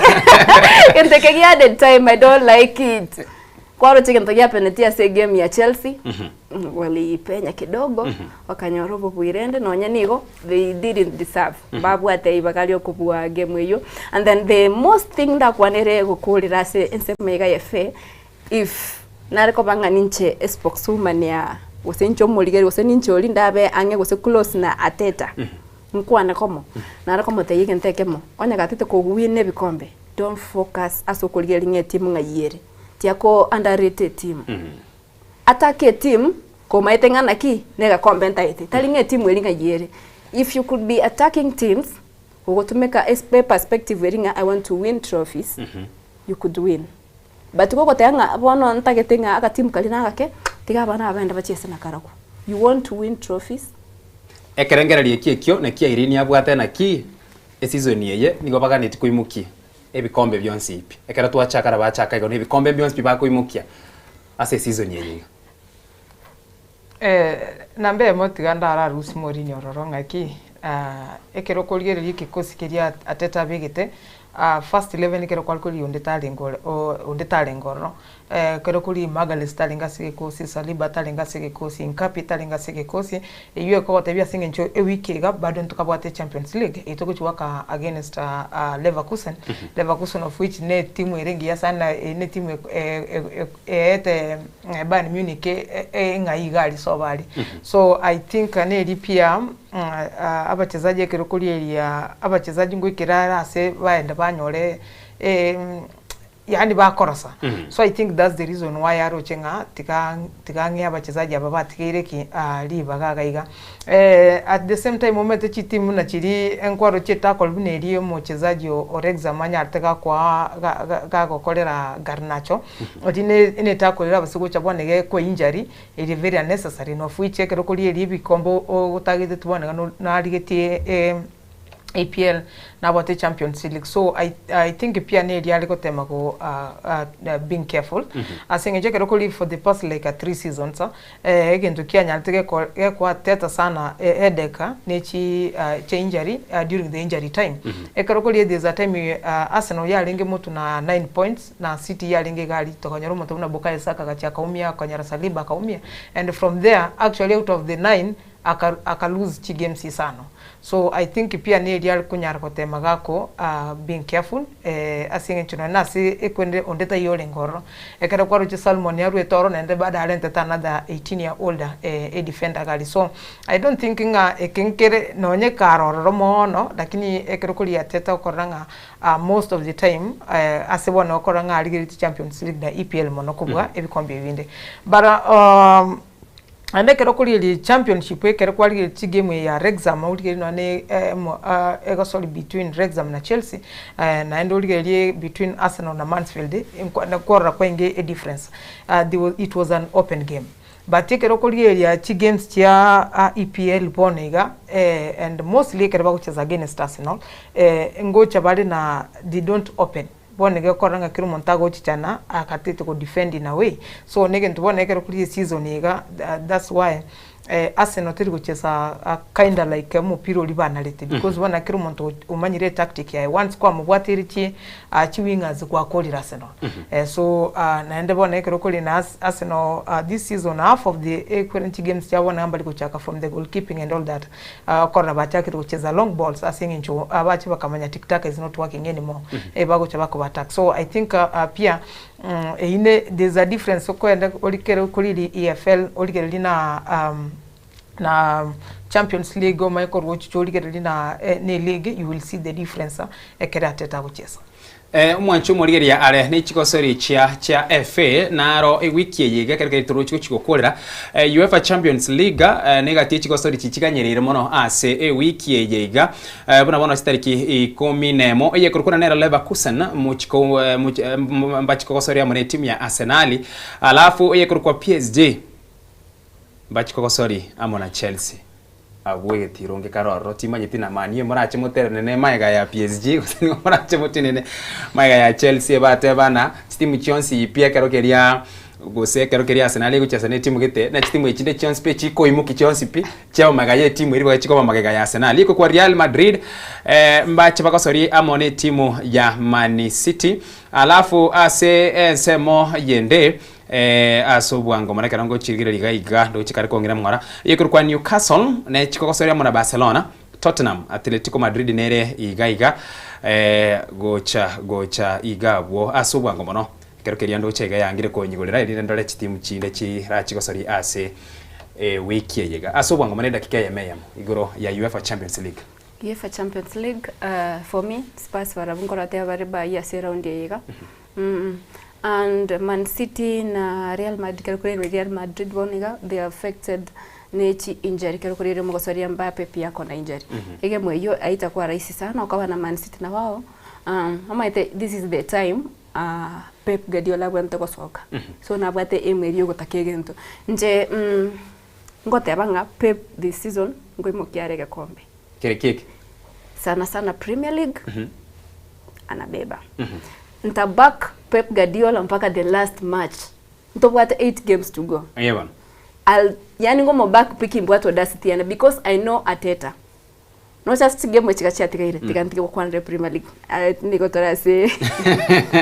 gento eke gia added time I don't like it. Kwaroche gento giapeneti ase egame ya Chelsea, waliipenya kidogo bakanyora obobui rende nonye nigo they didn't deserve mbabwate ribaga ria okobua game eyio. And then the most thing ndakwanere gokorera ase ensemo iga ya FA, if nare koba ng'a ninche espokeswoman ya gose inche omorigeri gose ninche oria ndabe ang'e gose close na Arteta. Nkwane komo, nare komotebia egento ekemo, onye gatete kowin ebikombe, don't focus ase okorigereria ng'a etimu ng'ai ere, tiga ko underrate etimu. Attack etimu komaete ng'a naki, na egekombe ntaete, tari ng'a etimu eria ng'ai ere. If you could be attacking teams, gogotumeka espe perspective eria ng'a I want to win trophies, you could win. But gogoteba ng'a bono ntagete ng'a agatimu karia nagake, tiga abana aba bagende bachiese nakarabwo. You want to win trophies? Ekerengererio ekio ekio nakio Irene abwate naki eseason eye nigo baganetie koimokia ebikombe bionsi pi. Ekero twachaka na bachaka igo na ebikombe bionsi pi bakoimokia ase eseason eye iga. Eh, namba eyemo tiga ndararusie morini ororo ng'aki, ekero okorigereria ekekosi keria Arteta abegete, first 11 ekero kware korigia onde tarenge ore onde tarenge ororo, Ekero kori Magalhaes tarenge ase egekosi, Saliba tarenge ase egekosi, Nkapi tarenge ase egekosi, eyio ekogotebia ase eng'encho ewiki iga bado ntokabwate Champions League eye togochia goaka against Leverkusen, Leverkusen of which ne etimu ere engiya sana eye ne etimu eete Bayern Munich eng'ai iga aria sobo aria. So I think neri pia abachezaji ekero korigereria abachezaji ngoikera are ase baende banyore yaani bakorosa so I think that's the reason why aroche ng'a tiga tiga ng'e abachezaji aba batigeire ki ribaga iga iga. At the same time omanyete chitimu buna chiria enkwaroche etackle buna eria omochezaji o Wrexham anyarete gakoa ga ga gagokorera Garnacho, eria ne ne tackle erabase gocha bono iga ekoa injury eri very unnecessary of which ekero okorigereria ebikombe otagete bono iga narigetie EPL nabwate Champions League so I, I think pia neri are gotema go being careful ase eng'encho ekero kori for the past like 3 seasons egento kianyarete geko gekoateta sana headache ne chi chia injury during the injury time. Ekero kori there's a time Arsenal yarenge motu na 9 points na City yarenge iga aria tokanyora omonto buna Bukayo Saka agacha akaumia akanyora Saliba akaumia and from there actually out of the 9 aka aka lose chi games isano so I think pia neria are konyara gotema gako being careful ase eng'encho nonye nase ekwende onde taiyo orenge ororo ekero kwaroche Salmon arwete ororo naende bado arentete another 18 year old e defender iga aria so I don't think ng'a eke nkere nonye kare ororo moono lakini ekero koria Arteta okorora ng'a most of the time ase bono okorora ng'a arigeretie Champions League na EPL mono kobua ebikombe ebi binde but. Naende ekero okorigereria championship ekero kwarigereria chigame eye ya Wrexham origererie nonye na egosori between Wrexham na Chelsea naende origererie between Arsenal na Mansfield kwarora kwainge edifference it was an open game but ekero okorigereria chigames chia EPL bono iga and mostly ekero bagocheza against Arsenal ngocha bare na they don't open. Bono nigo ekorora ng'a kera omonto agochichana agatete go defend in a way, so negento bono ekero kore eseason iga that's why Arsenal teri gochesa kinda like omopira oria banarete because bono kera omonto omanyire etactic yaye once kwamobwateire chi chi wingers gwakorire Arsenal. So naende bono ekero kore na Arsenal this season half of the ekwere chigames chiabo bono mbari gochaka from the goalkeeping and all that. Okorora bachakire gocheza long balls ase eng'encho abache bakamanya tiktaka is not working anymore bagocha bakoba attack so I think pia eyio ne there's a difference okoenda orikere koriria EFL origererie na na Champions League omanye korwa ochiche origererie na ne league you will see the difference ekere Arteta agochesa. Omwanchi omorigereria are ne chigosori chia chia FA naro ewiki eye iga ekero keria torochi gochi gokorera UEFA Champions League negati echigosori chi chiganyereire mono ase ewiki eye iga buna bono chitariki ikomi nemo eye korokwana nero Leverkusen mochiko mbachi kogosoria amo ne etimu ya Arsenal alafu eye korokwa PSG mbachi kogosori amo na Chelsea. Abwo egetiro nkekare ororo, timanyeti na Man U morache motenene magega ya PSG gose nigo morache motenene magega ya Chelsea ebateba ng'a chitimu chionsi pi ekero keria gose ekero keria Arsenal egochesa na etimu gete, na chitimu echinde chionsi pi chikoimokia chionsi pi chiaba magega ya etimu eria chikoba magega ya Arsenal. Iko kwa Real Madrid mbache bagosorie amo na etimu ya Man City, alafu ase ensemo yende Ase obwango mono ekero ngochirigereria iga iga ndoche kare kong'ira mng'ora eyekorwa kwa Newcastle ne chikogosoria amo na Barcelona, Tottenham, Atletico Madrid nere iga iga gocha gocha iga abwo ase obwango mono ekero keria ndoche iga yangire konyigorera erinde ndore chitimu chinde chirachigosoria ase ewiki eye iga ase obwango mono edakika eyemo eyemo igoro ya UEFA Champions League. UEFA Champions League uh, for me Spurs barabwo nkorateba bare bai ase eround eye iga mm, and Man City na Real Madrid kero korende Real Madrid bono iga they are affected ne chi injury kero korende omogosoria Mbappe pia ako na injury egemu eyio haitakuwa rahisi sana okoba na Man City na wao um, omanyete this is the time uh, Pep Guardiola abwenerete gosoka so nabwate aim eria ogotaka egento inche mm, ngoteba ng'a Pep this season nkoimokia are egekombe. Kere keke. Sana sana Premier League anabeba. Nta back Pep Guardiola mpaka the last match. Ntobwate 8 games to go. Aye bono. I'll, yani ngomo back pi kimbwate audacity yane because I know Arteta. Nocha ase chigame echi iga chiatigaire, tiga ntige gokwanera Premier League. Aye nigo tore ase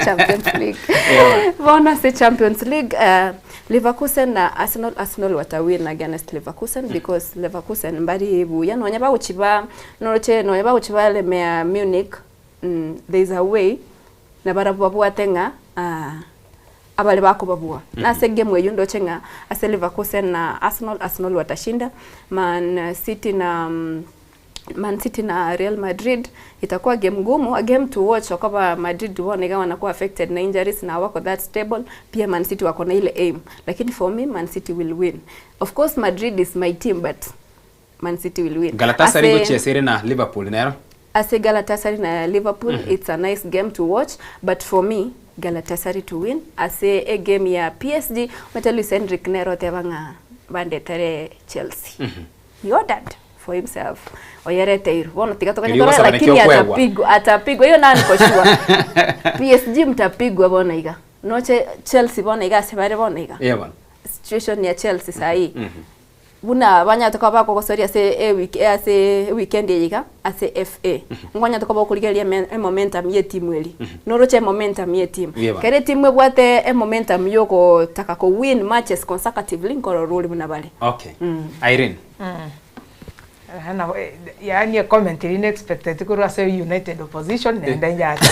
Champions League. Eeh. Bono ase Champions League, eh, Leverkusen na Arsenal, Arsenal watawin against Leverkusen because Leverkusen mbari buya nonya bagochi ba noroche nonya bagochi baremea Munich, there is a way nabarabwo babwate ng'a abare bakobabua. Na ase egame eyio ndoche ng'a ase Leverkusen na Arsenal, Arsenal watashinda, Man City na Man City na Real Madrid itakuwa game ngumu, a game to watch okoba Madrid bono iga wanakuwa affected na injuries na hawako that stable, pia Man City wako na ile aim. Lakini for me Man City will win. Of course Madrid is my team but Man City will win. Galatasaray Ase gochiesa ere na Liverpool nero. Ase Galatasaray na Liverpool it's a nice game to watch but for me Galatasaray to win ase egame ya PSG omanyete Luis Enrique nere oteba ng'a bandetere Chelsea. He ordered for himself oyereteirwe bono tiga toganye Erio torore ogosaba naki lakini okoegwa. atapigwa atapigwa hiyo nayo niko sure. PSG mtapigwa bono iga noche Chelsea bono iga ase bare bono iga Eeh bono. situation ya Chelsea saii Buna banyarete koba bakogosoria ase ewiki ase eweekend eye iga ase FA. Nkonyarete koba okorigereria eme emomentum ye etimu eria. Noroche emomentum ye etimu. Buya bono. Kera etimu ebwate emomentum ya ogotaka ko win matches consecutively nkorora ore buna bare. Okay. Irene. Nabo yaani ecomment eria nexpecteti korwa ase United opposition naende inyache.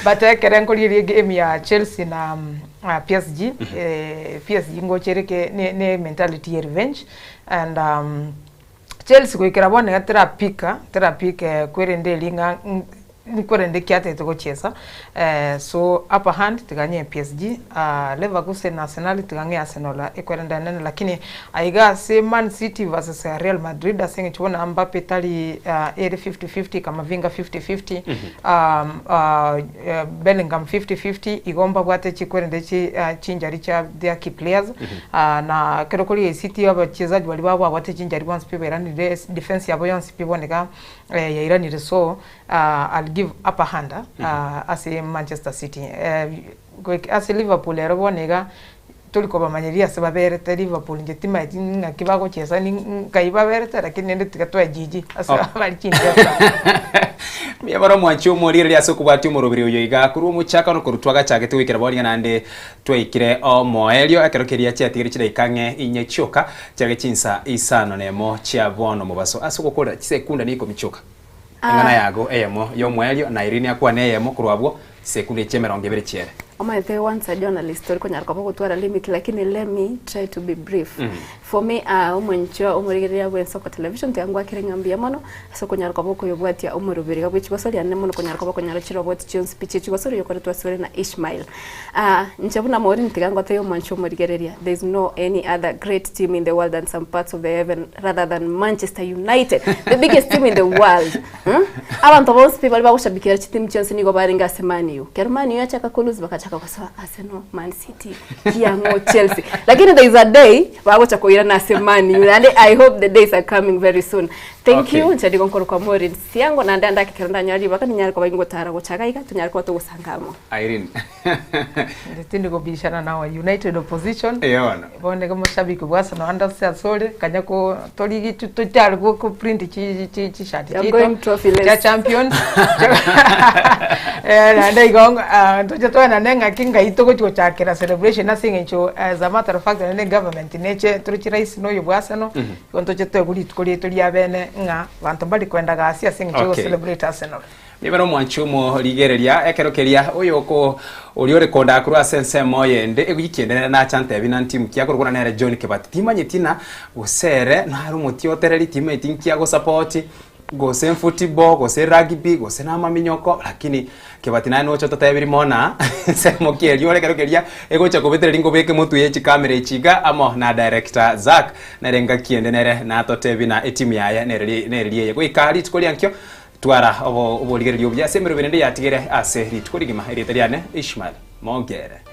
But ekere nkorigereria egame ya Chelsea na PSG, PSG ngocha ere ke ne ne mentality ya revenge and Chelsea goikera bono iga terapika terapika kwerende eria ng'a Nkorende ki atagete gochiesa so upper hand tiga ng'ee PSG, Leverkusen na Arsenal tiga ng'ee Arsenal ekwerende enene lakini aiga ase Man City versus Real Madrid ase eng'encho bono Mbappe tari ere 50-50 Camavinga 50-50 Bellingham 50-50 igo mbabwate chikwerende chi chinjari chia their key players na ekero korigia City abachezaji baria babo babwate chinjari bonsi pi bairanire defense yabo yonsi pi bono iga yairanire so I'll give upper hand ase Manchester City. Ase Liverpool ero bono iga tori kobamanyeria ase baberete Liverpool inche timaeti ng'aki bagochesa nkai baberete lakini rende tiga toe GG ase bari chinchesa. Mbuya mono omwanchi omorigereria ase okobwatia omoroberi oyo iga korwa omochakano korwa twagachagete goikera bono iga naende twaikire omoerio ekero keria chiatigire chidaika ang'e inye chioka chiage chinsa isano nemo chia bono mobaso ase ogokorera chisekunda na ikomi chioka. Eng'ana yago eyemo y'omoerio, na Irene akwane eyemo korwa abwo, sekunde chi'emerongo ebere chiere. Omanyete once a journalist tori konyara koba ogotwara limit lakini let me try to be brief. For me omonchwa omorigereria bwe Ensoko Television tiga ngwakere ng'a mbuya mono ase okonyara koba okoyobwatia omoroberi iga bwe chigosori ande mono konyara koba okonyora chiroboti chionsi pi chie chigosori oyokoretwa asore na Ishmael. Inche buna Maureen tiga ngotebie omwanchwa omorigereria there is no any other great team in the world and some parts of the heaven rather than Manchester United the biggest team in the world hmm? Abanto bonsi pi baria bagoshabikia chitimu chionsi nigo barenge ase Man U. Kero Man U yachaka ko lose bagachaka gosoa Arsenal, Man City, kiang'o Chelsea. Lakini there is a day bagocha koirana ase Man U naende I hope the days are coming very soon. Thank you, inche nigo nkorokwa Maureen Siango naende ande ake kero ndanyore ribaga ninyare koba ingotara gocha iga iga tonyare koba togosanga amo. Irene. Inche tindi kobishana na United Opposition. Eeh bono. Bono iga moshabiki bwa Arsenal ande ase asore, kanya ko tori tochare go ko print chi chi chishati You're chiaito going trophy-less. chia champions. Eh, naende igo ah, ntoche toenane ng'aki ngai togochi gochakera celebration ase eng'encho as a matter of fact naende government neche torochi rais na oyo bwa Arsenal, igo ntoche toegwe rituko riaito ria bene ng'a banto mbari koenda gasi ase eng'encho ya Okay. gocelebrate Arsenal. Nigo nomwanchi omorigereria ekero keria oyoko oria ore kondaa korwa ase ensemo eyende ewiki ende nere nacha antebi na ntimu ki akorokwa nere John Kibati. Timanyeti na gose ere nare omotiotereri timanyeti nki agosapoti gose football gose rugby gose namaminyoko lakini Kibati naye nocha ototebirie mona ensemo ki eria ore ekero keria egocha kobetereria nkobeke motwe ye chikamera echi iga amo na director Zack nere ngaki ende nere natotebi na etimu yaye nereri nereri eye goika rituko riankio Twara oborigereria obuya ase emeroberi ende yatigere ase rituko rigima. Erieta riane Ishmael Mongere.